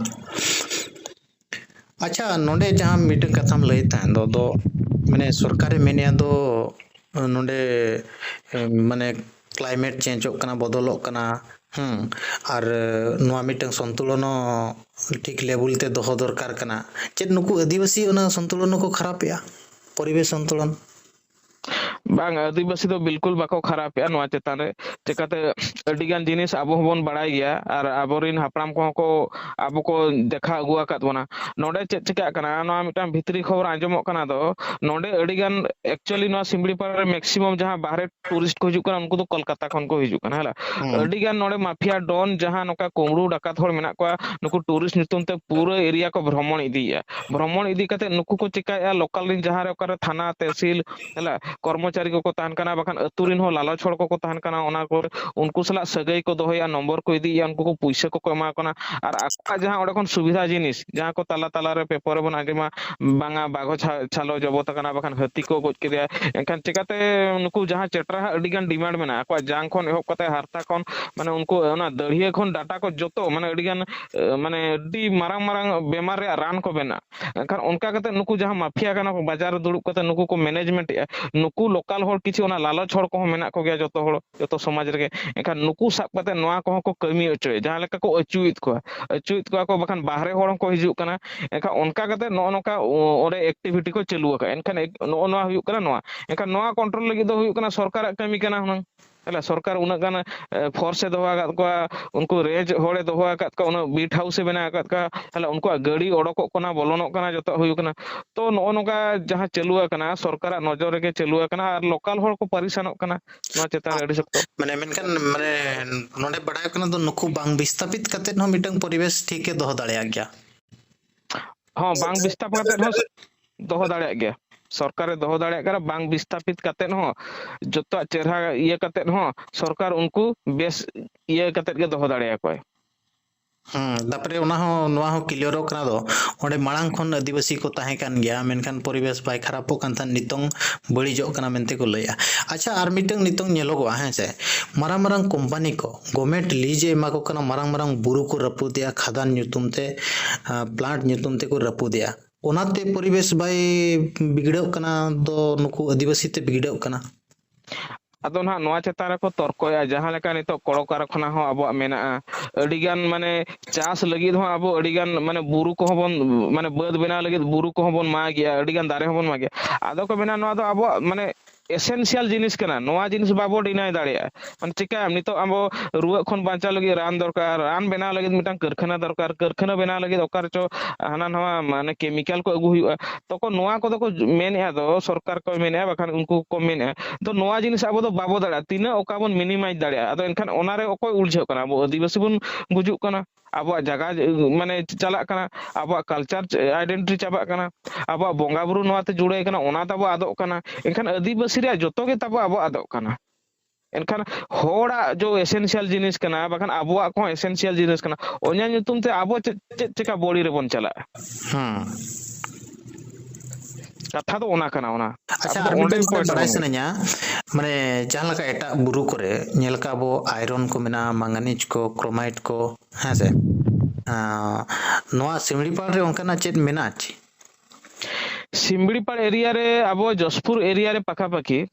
ᱟᱪᱪᱷᱟ, ᱱᱚᱰᱮ ᱡᱟᱦᱟᱸ ᱢᱤᱫᱴᱟᱝ ᱠᱟᱛᱷᱟᱢ ᱞᱟᱹᱭᱮᱫ ᱛᱟᱦᱮᱸᱫ ᱫᱚ, ᱫᱚ, ᱢᱟᱱᱮ, ᱥᱚᱨᱠᱟᱨᱮ ᱢᱮᱱᱮᱫᱼᱟ ᱫᱚ, ᱱᱚᱰᱮ, ᱮ, ᱢᱟᱱᱮ, climate changeᱚᱜ ᱠᱟᱱᱟ, ᱵᱚᱫᱚᱞᱚᱜ ᱠᱟᱱᱟ, ᱦᱩᱸ, ᱟᱨ, ᱮ, ᱱᱚᱣᱟ ᱢᱤᱫᱴᱟᱝ ᱥᱚᱱᱛᱩᱞᱚᱱ ᱦᱚᱸ ᱴᱷᱤᱠ level ᱛᱮ ᱫᱚᱦᱚ ᱫᱚᱨᱠᱟᱨ ᱠᱟᱱᱟ᱾ ᱪᱮᱫ ᱱᱩᱠᱩ ᱟᱹᱫᱤᱵᱟᱹᱥᱤ ᱚᱱᱟ ᱥᱚᱱᱛᱩᱞᱚᱱ ᱦᱚᱸᱠᱚ ᱠᱷᱟᱨᱟᱯᱮᱜᱼᱟ, ᱯᱚᱨᱤᱵᱮᱥ ᱥᱚᱱᱛᱩᱞᱚᱱ? ᱵᱟᱝ, ᱟᱹᱫᱤᱵᱟᱹᱥᱤ ᱫᱚ ᱵᱤᱞᱠᱩᱞ ᱵᱟᱠᱚ ᱠᱷᱟᱨᱟᱯᱮᱜᱼᱟ ᱱᱚᱣᱟ ᱪᱮᱛᱟᱱ ᱨᱮ᱾ ᱪᱮᱠᱟᱛᱮ ᱟᱹᱰᱤ ᱜᱟᱱ ᱡᱤᱱᱤᱥ ᱟᱵᱚ ᱦᱚᱸᱵᱚᱱ ᱵᱟᱲᱟᱭ ᱜᱮᱭᱟ, ᱟᱨ ᱟᱵᱚᱨᱮᱱ ᱦᱟᱯᱲᱟᱢ ᱠᱚᱦᱚᱸ ᱠᱚ ᱟᱵᱚ ᱠᱚ ᱫᱮᱠᱷᱟᱣ ᱟᱹᱜᱩ ᱟᱠᱟᱫ ᱵᱚᱱᱟ᱾ ᱱᱚᱰᱮ ᱪᱮᱫ ᱪᱤᱠᱟᱹᱜ ᱠᱟᱱᱟ, ᱱᱚᱣᱟ ᱢᱤᱫᱴᱟᱝ ᱵᱷᱤᱛᱨᱤ ᱠᱷᱚᱵᱚᱨ ᱟᱸᱡᱚᱢᱚᱜ ᱠᱟᱱᱟ ᱫᱚ, ᱱᱚᱰᱮ ᱟᱹᱰᱤ ᱜᱟᱱ, actually ᱱᱚᱣᱟ ᱥᱤᱢᱲᱤᱯᱟᱲᱟ ᱨᱮ maximum ᱡᱟᱦᱟᱸ ᱵᱟᱦᱨᱮ tourist ᱠᱚ ᱦᱤᱡᱩᱜ ᱠᱟᱱᱟ, ᱩᱱᱠᱩ ᱫᱚ ᱠᱳᱞᱠᱟᱛᱟ ᱠᱷᱚᱱ ᱠᱚ ᱦᱤᱡᱩᱜ ᱠᱟᱱᱟ, ᱦᱮᱸ ᱞᱟ? ᱦᱩᱸ᱾ ᱟᱹᱰᱤ ᱜᱟᱱ ᱱᱚᱰᱮ mafia don, ᱡᱟᱦᱟᱸ ᱱᱚᱝᱠᱟ ᱠᱩᱢᱵᱽᱲᱩ ᱰᱟᱠᱟᱛ ᱦᱚᱲ ᱢᱮᱱᱟᱜ ᱠᱚᱣᱟ, ᱱᱩᱠᱩ tourist ᱧᱩᱛᱩᱢ ᱛᱮ ᱯᱩᱨᱟᱹ area ᱠᱚ ᱵᱷᱨᱚᱢᱚᱬ ᱤᱫᱤᱭᱮᱫᱼᱟ᱾ ᱵᱷᱨᱚᱢᱚᱬ ᱤᱫᱤ ᱠᱟᱛᱮ ᱱᱩᱠᱩ ᱠᱚ ᱪᱤᱠᱟᱹᱭᱮᱫᱼᱟ, local ᱨᱮᱱ ᱡᱟᱦᱟᱸ ᱨᱮ ᱚᱠᱟᱨᱮ ᱛᱷᱟᱱᱟ, ᱛᱮᱦᱥᱤᱞ, ᱦᱮᱸ ᱞᱟ, ᱠᱚᱨᱢᱚᱪᱟᱨᱤ ᱠᱚᱠᱚ ᱛᱟᱦᱮᱱ ᱠᱟᱱᱟ, ᱵᱟᱠᱷᱟᱱ ᱟᱹᱛᱩ ᱨᱮᱱ ᱦᱚᱸ ᱞᱟᱞᱚᱪ ᱦᱚᱲ ᱠᱚᱠᱚ ᱛᱟᱦᱮᱱ ᱠᱟᱱᱟ, ᱚᱱᱟ ᱠᱚᱨᱮ ᱩᱱᱠᱩ ᱥᱟᱞᱟᱜ ᱥᱟᱹᱜᱟᱹᱭ ᱠᱚ ᱫᱚᱦᱚᱭᱟ, ᱱᱚᱢᱵᱚᱨ ᱠᱚ ᱤᱫᱤᱭᱮᱫᱼᱟ, ᱩᱱᱠᱩ ᱠᱚ ᱯᱩᱭᱥᱟᱹ ᱠᱚᱠᱚ ᱮᱢᱟ ᱠᱚ ᱠᱟᱱᱟ᱾ ᱟᱨ ᱟᱠᱚᱣᱟᱜ ᱡᱟᱦᱟᱸ ᱚᱸᱰᱮ ᱠᱷᱚᱱ ᱥᱩᱵᱤᱫᱷᱟ ᱡᱤᱱᱤᱥ, ᱡᱟᱦᱟᱸ ᱠᱚ ᱛᱟᱞᱟ ᱛᱟᱞᱟ ᱨᱮ paper ᱨᱮᱵᱚᱱ ᱟᱸᱡᱚᱢᱟ, ᱵᱟᱝᱟ ᱵᱟᱜᱷᱚ ᱪᱷᱟ-, ᱪᱷᱟᱞᱚ ᱡᱚᱵᱚᱛ ᱟᱠᱟᱱᱟ, ᱵᱟᱠᱷᱟᱱ ᱦᱟᱹᱛᱤ ᱠᱚ ᱜᱚᱡ ᱠᱮᱫᱮᱭᱟ, ᱮᱱᱠᱷᱟᱱ ᱪᱤᱠᱟᱹᱛᱮ ᱱᱩᱠᱩ ᱡᱟᱦᱟᱸ ᱪᱮᱴᱨᱟ ᱦᱟᱜ ᱟᱹᱰᱤ ᱜᱟᱱ demand ᱢᱮᱱᱟᱜᱼᱟ, ᱟᱠᱚᱣᱟᱜ ᱡᱟᱝ ᱠᱷᱚᱱ ᱮᱦᱚᱵ ᱠᱟᱛᱮ ᱦᱟᱨᱛᱟ ᱠᱷᱚᱱ, ᱢᱟᱱᱮ ᱩᱱᱠᱩ ᱚᱱᱟ ᱫᱟᱹᱲᱦᱤᱭᱟᱹ ᱠᱷᱚᱱ ᱰᱟᱴᱟ ᱠᱚ ᱡᱚᱛᱚ, ᱢᱟᱱᱮ ᱟᱹᱰᱤ ᱜᱟᱱ, ᱮ, ᱢᱟᱱᱮ ᱟᱹᱰᱤ ᱢᱟᱨᱟᱝ ᱢᱟᱨᱟᱝ ᱵᱮᱢᱟᱨ ᱨᱮᱭᱟᱜ ᱨᱟᱱ ᱠᱚ ᱵᱮᱱᱟᱜᱼᱟ᱾ ᱮᱱᱠᱷᱟᱱ ᱚᱱᱠᱟ ᱠᱟᱛᱮ ᱱᱩᱠᱩ ᱡᱟᱦᱟᱸ mafia ᱠᱟᱱᱟ ᱠᱚ, ᱵᱟᱡᱟᱨ ᱨᱮ ᱫᱩᱲᱩᱵ ᱠᱟᱛᱮ ᱱᱩᱠᱩ ᱠᱚ management ᱮᱜᱼᱟ, ᱱᱩᱠᱩ local ᱦᱚᱲ, ᱠᱤᱪᱷᱩ ᱚᱱᱟ ᱞᱟᱞᱚᱪ ᱦᱚᱲ ᱠᱚᱦᱚᱸ ᱢᱮᱱᱟᱜ ᱠᱚᱜᱮᱭᱟ ᱡᱚᱛᱚ ᱦᱚᱲ, ᱡᱚᱛᱚ ᱥᱚᱢᱟᱡᱽ ᱨᱮᱜᱮ᱾ ᱮᱱᱠᱷᱟᱱ ᱱᱩᱠᱩ ᱥᱟᱵ ᱠᱟᱛᱮ ᱱᱚᱣᱟ ᱠᱚᱦᱚᱸ ᱠᱚ ᱠᱟᱹᱢᱤ ᱦᱚᱪᱚᱭᱮᱫ, ᱡᱟᱦᱟᱸ ᱞᱮᱠᱟ ᱠᱚ ᱟᱹᱪᱩᱭᱮᱫ ᱠᱚᱣᱟ, ᱟᱹᱪᱩᱭᱮᱫ ᱠᱚᱣᱟ ᱠᱚ, ᱵᱟᱠᱷᱟᱱ ᱵᱟᱦᱨᱮ ᱦᱚᱲ ᱦᱚᱸᱠᱚ ᱦᱤᱡᱩᱜ ᱠᱟᱱᱟ᱾ ᱮᱱᱠᱷᱟᱱ ᱚᱱᱠᱟ ᱠᱟᱛᱮ ᱱᱚᱜᱼᱚ ᱱᱚᱝᱠᱟ ᱚ-, ᱚᱸᱰᱮ activity ᱠᱚ ᱪᱟᱹᱞᱩ ᱟᱠᱟᱫᱼᱟ᱾ ᱮᱱᱠᱷᱟᱱ ᱮᱠ-, ᱱᱚᱜᱼᱚ ᱱᱚᱣᱟ ᱦᱩᱭᱩᱜ ᱠᱟᱱᱟ ᱱᱚᱣᱟ᱾ ᱮᱱᱠᱷᱟᱱ ᱱᱚᱣᱟ control ᱞᱟᱹᱜᱤᱫ ᱫᱚ ᱦᱩᱭᱩᱜ ᱠᱟᱱᱟ ᱥᱚᱨᱠᱟᱨᱟᱜ ᱠᱟᱹᱢᱤ ᱠᱟᱱᱟ ᱦᱩᱱᱟᱹᱝ᱾ ᱛᱟᱦᱞᱮ ᱥᱚᱨᱠᱟᱨ ᱩᱱᱟᱹᱜ ᱜᱟᱱ, ᱮ, force ᱮ ᱫᱚᱦᱚ ᱟᱠᱟᱫ ᱠᱚᱣᱟ, ᱩᱱᱠᱩ range ᱦᱚᱲᱮ ᱫᱚᱦᱚ ᱟᱠᱟᱫ ᱠᱚᱣᱟ, ᱩᱱᱟᱹᱜ beat house ᱮ ᱵᱮᱱᱟᱣ ᱟᱠᱟᱫ ᱠᱚᱣᱟ, ᱛᱟᱦᱞᱮ ᱩᱱᱠᱩᱣᱟᱜ ᱜᱟᱹᱰᱤ ᱚᱰᱚᱠᱚᱜ ᱠᱟᱱᱟ, ᱵᱚᱞᱚᱱᱚᱜ ᱠᱟᱱᱟ, ᱡᱚᱛᱚᱣᱟᱜ ᱦᱩᱭᱩᱜ ᱠᱟᱱᱟ᱾ ᱛᱚ, ᱱᱚᱜᱼᱚ ᱱᱚᱝᱠᱟ ᱡᱟᱦᱟᱸ ᱪᱟᱹᱞᱩ ᱟᱠᱟᱱᱟ, ᱥᱚᱨᱠᱟᱨᱟᱜ ᱱᱚᱡᱚᱨ ᱨᱮᱜᱮ ᱪᱟᱹᱞᱩ ᱟᱠᱟᱱᱟ ᱟᱨ local ᱦᱚᱲ ᱠᱚ ᱯᱟᱹᱨᱤᱥᱟᱱᱚᱜ ᱠᱟᱱᱟ ᱱᱚᱣᱟ ᱪᱮᱛᱟᱱ ᱨᱮ ᱟᱹᱰᱤ ᱥᱚᱠᱛᱚ᱾ ᱢᱟᱱᱮ, ᱢᱮᱱᱠᱷᱟᱱ, ᱢᱟᱱᱮ, ᱱᱚᱰᱮ ᱵᱟᱰᱟᱭᱚᱜ ᱠᱟᱱᱟ ᱫᱚ, ᱱᱩᱠᱩ ᱵᱟᱝ ᱵᱤᱥᱛᱟᱯᱤᱛ ᱠᱟᱛᱮᱫ ᱦᱚᱸ ᱢᱤᱫᱴᱟᱝ ᱯᱚᱨᱤᱵᱮᱥ ᱴᱷᱤᱠ ᱮ ᱫᱚᱦᱚ ᱫᱟᱲᱮᱭᱟᱜ ᱜᱮᱭᱟ᱾ ᱦᱚᱸ, ᱵᱟᱝ ᱵᱤᱥᱛᱟᱯ ᱠᱟᱛᱮᱫ ᱦᱚᱸ ᱫᱚᱦᱚ ᱫᱟᱲᱮᱭᱟᱜ ᱜᱮᱭᱟ᱾ ᱥᱚᱨᱠᱟᱨᱮ ᱫᱚᱦᱚ ᱫᱟᱲᱮᱭᱟᱜ ᱠᱟᱱᱟ, ᱵᱟᱝ ᱵᱤᱥᱛᱟᱯᱤᱛ ᱠᱟᱛᱮᱫ ᱦᱚᱸ, ᱡᱚᱛᱚᱣᱟᱜ ᱪᱮᱨᱦᱟ ᱤᱭᱟᱹ ᱠᱟᱛᱮᱫ ᱦᱚᱸ ᱥᱚᱨᱠᱟᱨ ᱩᱱᱠᱩ ᱵᱮᱥ ᱤᱭᱟᱹ ᱠᱟᱛᱮᱫ ᱜᱮ ᱫᱚᱦᱚ ᱫᱟᱲᱮᱭᱟᱠᱚᱣᱟᱭ᱾ ᱦᱮᱸ, ᱛᱟᱯᱚᱨᱮ ᱚᱱᱟ ᱦᱚᱸ, ᱱᱚᱣᱟ ᱦᱚᱸ ᱠᱞᱤᱭᱟᱨᱚᱜ ᱠᱟᱱᱟ ᱫᱚ, ᱚᱸᱰᱮ ᱢᱟᱲᱟᱝ ᱠᱷᱚᱱ ᱟᱹᱫᱤᱵᱟᱹᱥᱤ ᱠᱚ ᱛᱟᱦᱮᱸ ᱠᱟᱱ ᱜᱮᱭᱟ, ᱢᱮᱱᱠᱷᱟᱱ ᱯᱚᱨᱤᱵᱮᱥ ᱵᱟᱭ ᱠᱷᱟᱨᱟᱯᱚᱜ ᱠᱟᱱ ᱛᱟᱦᱮᱸᱫ, ᱱᱤᱛᱚᱝ ᱵᱟᱹᱲᱤᱡᱚᱜ ᱠᱟᱱᱟ ᱢᱮᱱᱛᱮ ᱠᱚ ᱞᱟᱹᱭᱮᱜᱼᱟ᱾ ᱟᱪᱪᱷᱟ, ᱟᱨ ᱢᱤᱫᱴᱟᱝ ᱱᱤᱛᱚᱝ ᱧᱮᱞᱚᱜᱚᱜᱼᱟ, ᱦᱮᱸ ᱥᱮ, ᱢᱟᱨᱟᱝ ᱢᱟᱨᱟᱝ ᱠᱳᱢᱯᱟᱱᱤ ᱠᱚ ᱜᱚᱵᱷᱢᱮᱱᱴ ᱞᱤᱡᱽ ᱮ ᱮᱢᱟ ᱠᱚ ᱠᱟᱱᱟ, ᱢᱟᱨᱟᱝ ᱢᱟᱨᱟᱝ ᱵᱩᱨᱩ ᱠᱚ ᱨᱟᱹᱯᱩᱫᱮᱜᱼᱟ, ᱠᱷᱟᱫᱟᱱ ᱧᱩᱛᱩᱢ ᱛᱮ, ᱟᱸ, ᱯᱞᱟᱱᱴ ᱧᱩᱛᱩᱢ ᱛᱮᱠᱚ ᱨᱟᱹᱯᱩᱫᱮᱜᱼᱟ᱾ ᱚᱱᱟᱛᱮ ᱯᱚᱨᱤᱵᱮᱥ ᱵᱟᱭ ᱵᱤᱜᱽᱲᱟᱹᱜ ᱠᱟᱱᱟ ᱫᱚ, ᱱᱩᱠᱩ ᱟᱹᱫᱤᱵᱟᱹᱥᱤ ᱛᱮ ᱵᱤᱜᱽᱲᱟᱹᱜ ᱠᱟᱱᱟ᱾ ᱟᱫᱚ ᱱᱟᱦᱟᱜ ᱱᱚᱣᱟ ᱪᱮᱛᱟᱱ ᱨᱮᱠᱚ ᱛᱚᱨᱠᱚᱭᱟ, ᱡᱟᱦᱟᱸ ᱞᱮᱠᱟ ᱱᱤᱛᱚᱜ ᱠᱚᱞᱠᱟᱨᱠᱷᱟᱱᱟ ᱦᱚᱸ ᱟᱵᱚᱣᱟᱜ ᱢᱮᱱᱟᱜᱼᱟ, ᱟᱹᱰᱤᱜᱟᱱ ᱢᱟᱱᱮ ᱪᱟᱥ ᱞᱟᱹᱜᱤᱫ ᱦᱚᱸ ᱟᱵᱚ ᱟᱹᱰᱤᱜᱟᱱ ᱢᱟᱱᱮ ᱵᱩᱨᱩ ᱠᱚᱦᱚᱸ ᱵᱚᱱ, ᱢᱟᱱᱮ ᱵᱟᱹᱫᱽ ᱵᱮᱱᱟᱣ ᱞᱟᱹᱜᱤᱫ ᱵᱩᱨᱩ ᱠᱚᱦᱚᱸ ᱵᱚᱱ ᱢᱟᱜᱮᱜᱼᱟ, ᱟᱹᱰᱤᱜᱟᱱ ᱫᱟᱨᱮ ᱦᱚᱸᱵᱚᱱ ᱢᱟᱜᱮᱜᱼᱟ᱾ ᱟᱫᱚ ᱠᱚ ᱢᱮᱱᱟ ᱱᱚᱣᱟ ᱫᱚ ᱟᱵᱚᱣᱟᱜ ᱢᱟᱱᱮ ᱮᱥᱮᱱᱥᱤᱭᱟᱞ ᱡᱤᱱᱤᱥ ᱠᱟᱱᱟ, ᱱᱚᱣᱟ ᱡᱤᱱᱤᱥ ᱵᱟᱵᱚ ᱰᱤᱱᱟᱭ ᱫᱟᱲᱮᱭᱟᱜᱼᱟ᱾ ᱢᱟᱱᱮ ᱪᱤᱠᱟᱹᱭᱟᱢ, ᱱᱤᱛᱚᱜ ᱟᱵᱚ ᱨᱩᱣᱟᱹᱜ ᱠᱷᱚᱱ ᱵᱟᱧᱪᱟᱣ ᱞᱟᱹᱜᱤᱫ ᱨᱟᱱ ᱫᱚᱨᱠᱟᱨ, ᱨᱟᱱ ᱵᱮᱱᱟᱣ ᱞᱟᱹᱜᱤᱫ ᱢᱤᱫᱴᱟᱝ ᱠᱟᱹᱨᱠᱷᱟᱱᱟ ᱫᱚᱨᱠᱟᱨ, ᱠᱟᱹᱨᱠᱷᱟᱱᱟ ᱵᱮᱱᱟᱣ ᱞᱟᱹᱜᱤᱫ ᱚᱠᱟ ᱨᱮᱪᱚ ᱦᱟᱱᱟ ᱱᱟᱣᱟ ᱢᱟᱱᱮ ᱠᱮᱢᱤᱠᱮᱞ ᱠᱚ ᱟᱹᱜᱩ ᱦᱩᱭᱩᱜᱼᱟ᱾ ᱛᱚᱠᱷᱚᱱ ᱱᱚᱣᱟ ᱠᱚᱫᱚ ᱠᱚ ᱢᱮᱱᱮᱫᱼᱟ, ᱫᱚ ᱥᱚᱨᱠᱟᱨ ᱠᱚᱭ ᱢᱮᱱᱮᱫᱼᱟ, ᱵᱟᱠᱷᱟᱱ ᱩᱱᱠᱩ ᱠᱚ ᱢᱮᱱᱮᱫᱼᱟ᱾ ᱛᱚ ᱱᱚᱣᱟ ᱡᱤᱱᱤᱥ ᱟᱵᱚ ᱫᱚ ᱵᱟᱵᱚ ᱫᱟᱲᱮᱭᱟᱜᱼᱟ, ᱛᱤᱱᱟᱹᱜ ᱚᱠᱟ ᱵᱚᱱ ᱢᱤᱱᱤᱢᱟᱭᱤᱡᱽ ᱫᱟᱲᱮᱭᱟᱜᱼᱟ᱾ ᱟᱫᱚ ᱮᱱᱠᱷᱟᱱ ᱚᱱᱟᱨᱮ ᱚᱠᱚᱭ ᱩᱞᱡᱷᱟᱹᱜ ᱠᱟᱱᱟ? ᱟᱵᱚ ᱟᱹᱫᱤᱵᱟᱹᱥᱤ ᱵᱚᱱ ᱜᱩᱡᱩᱜ ᱠᱟᱱᱟ, ᱟᱵᱚᱣᱟᱜ ᱡᱟᱭᱜᱟ ᱢᱟᱱᱮ ᱪᱟᱞᱟᱜ ᱠᱟᱱᱟ, ᱟᱵᱚᱣᱟᱜ ᱠᱟᱞᱪᱟᱨ ᱟᱭᱰᱮᱱᱴᱤᱴᱤ ᱪᱟᱵᱟᱜ ᱠᱟᱱᱟ, ᱟᱵᱚᱣᱟᱜ ᱵᱚᱸᱜᱟ ᱵᱩᱨᱩ ᱱᱚᱣᱟ ᱛᱮ ᱡᱩᱲᱟᱹᱭ ᱠᱟᱱᱟ, ᱚᱱᱟ ᱛᱟᱵᱚ ᱟᱫᱚᱜ ᱠᱟᱱᱟ᱾ ᱮᱱᱠᱷᱟᱱ ᱟᱹᱫᱤᱵᱟᱹᱥᱤ ᱨᱮᱭᱟᱜ ᱡᱚᱛᱚ ᱜᱮ ᱛᱟᱵᱚ ᱟᱵᱚ ᱟᱫᱚᱜ ᱠᱟᱱᱟ᱾ ᱮᱱᱠᱷᱟᱱ ᱦᱚᱲᱟᱜ ᱡᱚ ᱮᱥᱮᱱᱥᱤᱭᱟᱞ ᱡᱤᱱᱤᱥ ᱠᱟᱱᱟ, ᱵᱟᱠᱷᱟᱱ ᱟᱵᱚᱣᱟᱜ ᱠᱚᱦᱚᱸ ᱮᱥᱮᱱᱥᱤᱭᱟᱞ ᱡᱤᱱᱤᱥ ᱠᱟᱱᱟ, ᱚᱱᱟ ᱧᱩᱛᱩᱢ ᱛᱮ ᱟᱵᱚ ᱪᱮᱫ, ᱪᱮᱫ ᱪᱮᱠᱟ ᱵᱚᱲᱤ ᱨᱮᱵᱚᱱ ᱪᱟᱞᱟᱜᱼᱟ? ᱦᱮᱸ᱾ ᱠᱟᱛᱷᱟ ᱫᱚ ᱚᱱᱟ ᱠᱟᱱᱟ, ᱚᱱᱟ᱾ ᱟᱪᱪᱷᱟ, ᱟᱫᱚ ᱟᱨ ᱚᱸᱰᱮ ᱢᱤᱫᱴᱮᱱ point ᱵᱟᱲᱟᱭ ᱵᱚᱱ ᱥᱟᱱᱟᱧᱟ, ᱢᱟᱱᱮ ᱡᱟᱦᱟᱸ ᱞᱮᱠᱟ ᱮᱴᱟᱜ ᱵᱩᱨᱩ ᱠᱚᱨᱮ ᱧᱮᱞ ᱠᱟᱜ ᱵᱚ, ᱟᱭᱨᱚᱱ ᱠᱚ ᱢᱮᱱᱟᱜᱼᱟ, ᱢᱟᱝᱜᱟᱱᱤᱡᱽ ᱠᱚ, ᱠᱨᱳᱢᱟᱭᱤᱴ ᱠᱚ, ᱦᱮᱸ ᱥᱮ? ᱟᱸ, ᱱᱚᱣᱟ ᱥᱤᱢᱲᱤᱯᱟᱲ ᱨᱮ ᱚᱱᱠᱟᱱᱟᱜ ᱪᱮᱫ ᱢᱮᱱᱟᱜᱼᱟ ᱪᱮ? ᱥᱤᱢᱲᱤᱯᱟᱲ ᱮᱨᱤᱭᱟ ᱨᱮ, ᱟᱵᱚ ᱡᱚᱥᱯᱩᱨ ᱮᱨᱤᱭᱟ ᱨᱮ ᱯᱟᱠᱟᱯᱟᱠᱤ,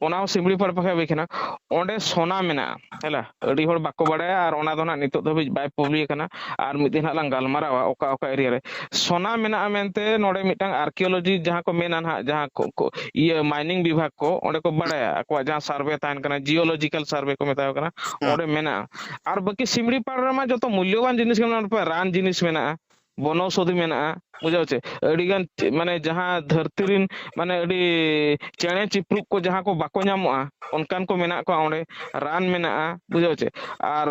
ᱚᱱᱟ ᱦᱚᱸ ᱥᱤᱢᱲᱤᱯᱟᱲ ᱯᱟᱠᱟᱯᱟᱠᱤ ᱠᱟᱱᱟ, ᱚᱸᱰᱮ ᱥᱚᱱᱟ ᱢᱮᱱᱟᱜᱼᱟ᱾ ᱦᱮᱞᱟ, ᱟᱹᱰᱤ ᱦᱚᱲ ᱵᱟᱠᱚ ᱵᱟᱲᱟᱭᱟ, ᱟᱨ ᱚᱱᱟ ᱫᱚ ᱱᱟᱜ ᱱᱤᱛᱚᱜ ᱫᱷᱟᱹᱵᱤᱡ ᱵᱟᱭ ᱯᱩᱵᱽᱞᱤ ᱟᱠᱟᱱᱟ᱾ ᱟᱨ ᱢᱤᱫ ᱫᱤᱱ ᱦᱟᱸᱜ ᱞᱟᱝ ᱜᱟᱞᱢᱟᱨᱟᱣᱟ ᱚᱠᱟ ᱚᱠᱟ ᱮᱨᱤᱭᱟ ᱨᱮ ᱥᱚᱱᱟ ᱢᱮᱱᱟᱜᱼᱟ ᱢᱮᱱᱛᱮ᱾ ᱱᱚᱰᱮ ᱢᱤᱫᱴᱟᱝ ᱟᱨᱠᱤᱭᱳᱞᱚᱡᱤ ᱡᱟᱦᱟᱸ ᱠᱚ ᱢᱮᱱᱟ ᱱᱟᱦᱟᱜ, ᱡᱟᱦᱟᱸ ᱠᱚ, ᱠᱚ ᱤᱭᱟᱹ ᱢᱟᱭᱱᱤᱝ ᱵᱤᱵᱷᱟᱜᱽ ᱠᱚ, ᱚᱸᱰᱮ ᱠᱚ ᱵᱟᱲᱟᱭᱟ, ᱟᱠᱚᱣᱟᱜ ᱡᱟᱦᱟᱸ ᱥᱟᱨᱵᱷᱮ ᱛᱟᱦᱮᱱ ᱠᱟᱱᱟ, ᱡᱤᱭᱳᱞᱚᱡᱤᱠᱟᱞ ᱥᱟᱨᱵᱷᱮ ᱠᱚ ᱢᱮᱛᱟᱣ ᱠᱟᱱᱟ, ᱦᱮᱸ᱾ ᱚᱸᱰᱮ ᱢᱮᱱᱟᱜᱼᱟ᱾ ᱟᱨ ᱵᱟᱹᱠᱤ ᱥᱤᱢᱲᱤᱯᱟᱲ ᱨᱮᱢᱟ ᱡᱚᱛᱚ ᱢᱩᱞᱞᱚᱵᱟᱱ ᱡᱤᱱᱤᱥ ᱜᱮ ᱢᱮᱱᱟᱜᱼᱟ, ᱨᱟᱱ ᱡᱤᱱᱤᱥ ᱢᱮᱱᱟᱜᱼᱟ, ᱵᱚᱱᱚᱥᱳᱫᱷᱤ ᱢᱮᱱᱟᱜᱼᱟ, ᱵᱩᱡᱷᱟᱹᱣ ᱪᱮ? ᱟᱹᱰᱤᱜᱟᱱ ᱪᱮ-, ᱢᱟᱱᱮ ᱡᱟᱦᱟᱸ ᱫᱷᱟᱹᱨᱛᱤ ᱨᱮᱱ ᱢᱟᱱᱮ ᱟᱹᱰᱤ ᱪᱮᱬᱮ ᱪᱤᱯᱨᱩᱫ ᱠᱚ ᱡᱟᱦᱟᱸ ᱠᱚ ᱵᱟᱠᱚ ᱧᱟᱢᱚᱜᱼᱟ, ᱚᱱᱠᱟᱱ ᱠᱚ ᱢᱮᱱᱟᱜ ᱠᱚᱣᱟ ᱚᱸᱰᱮ, ᱨᱟᱱ ᱢᱮᱱᱟᱜᱼᱟ, ᱵᱩᱡᱷᱟᱹᱣ ᱪᱮ? ᱟᱨ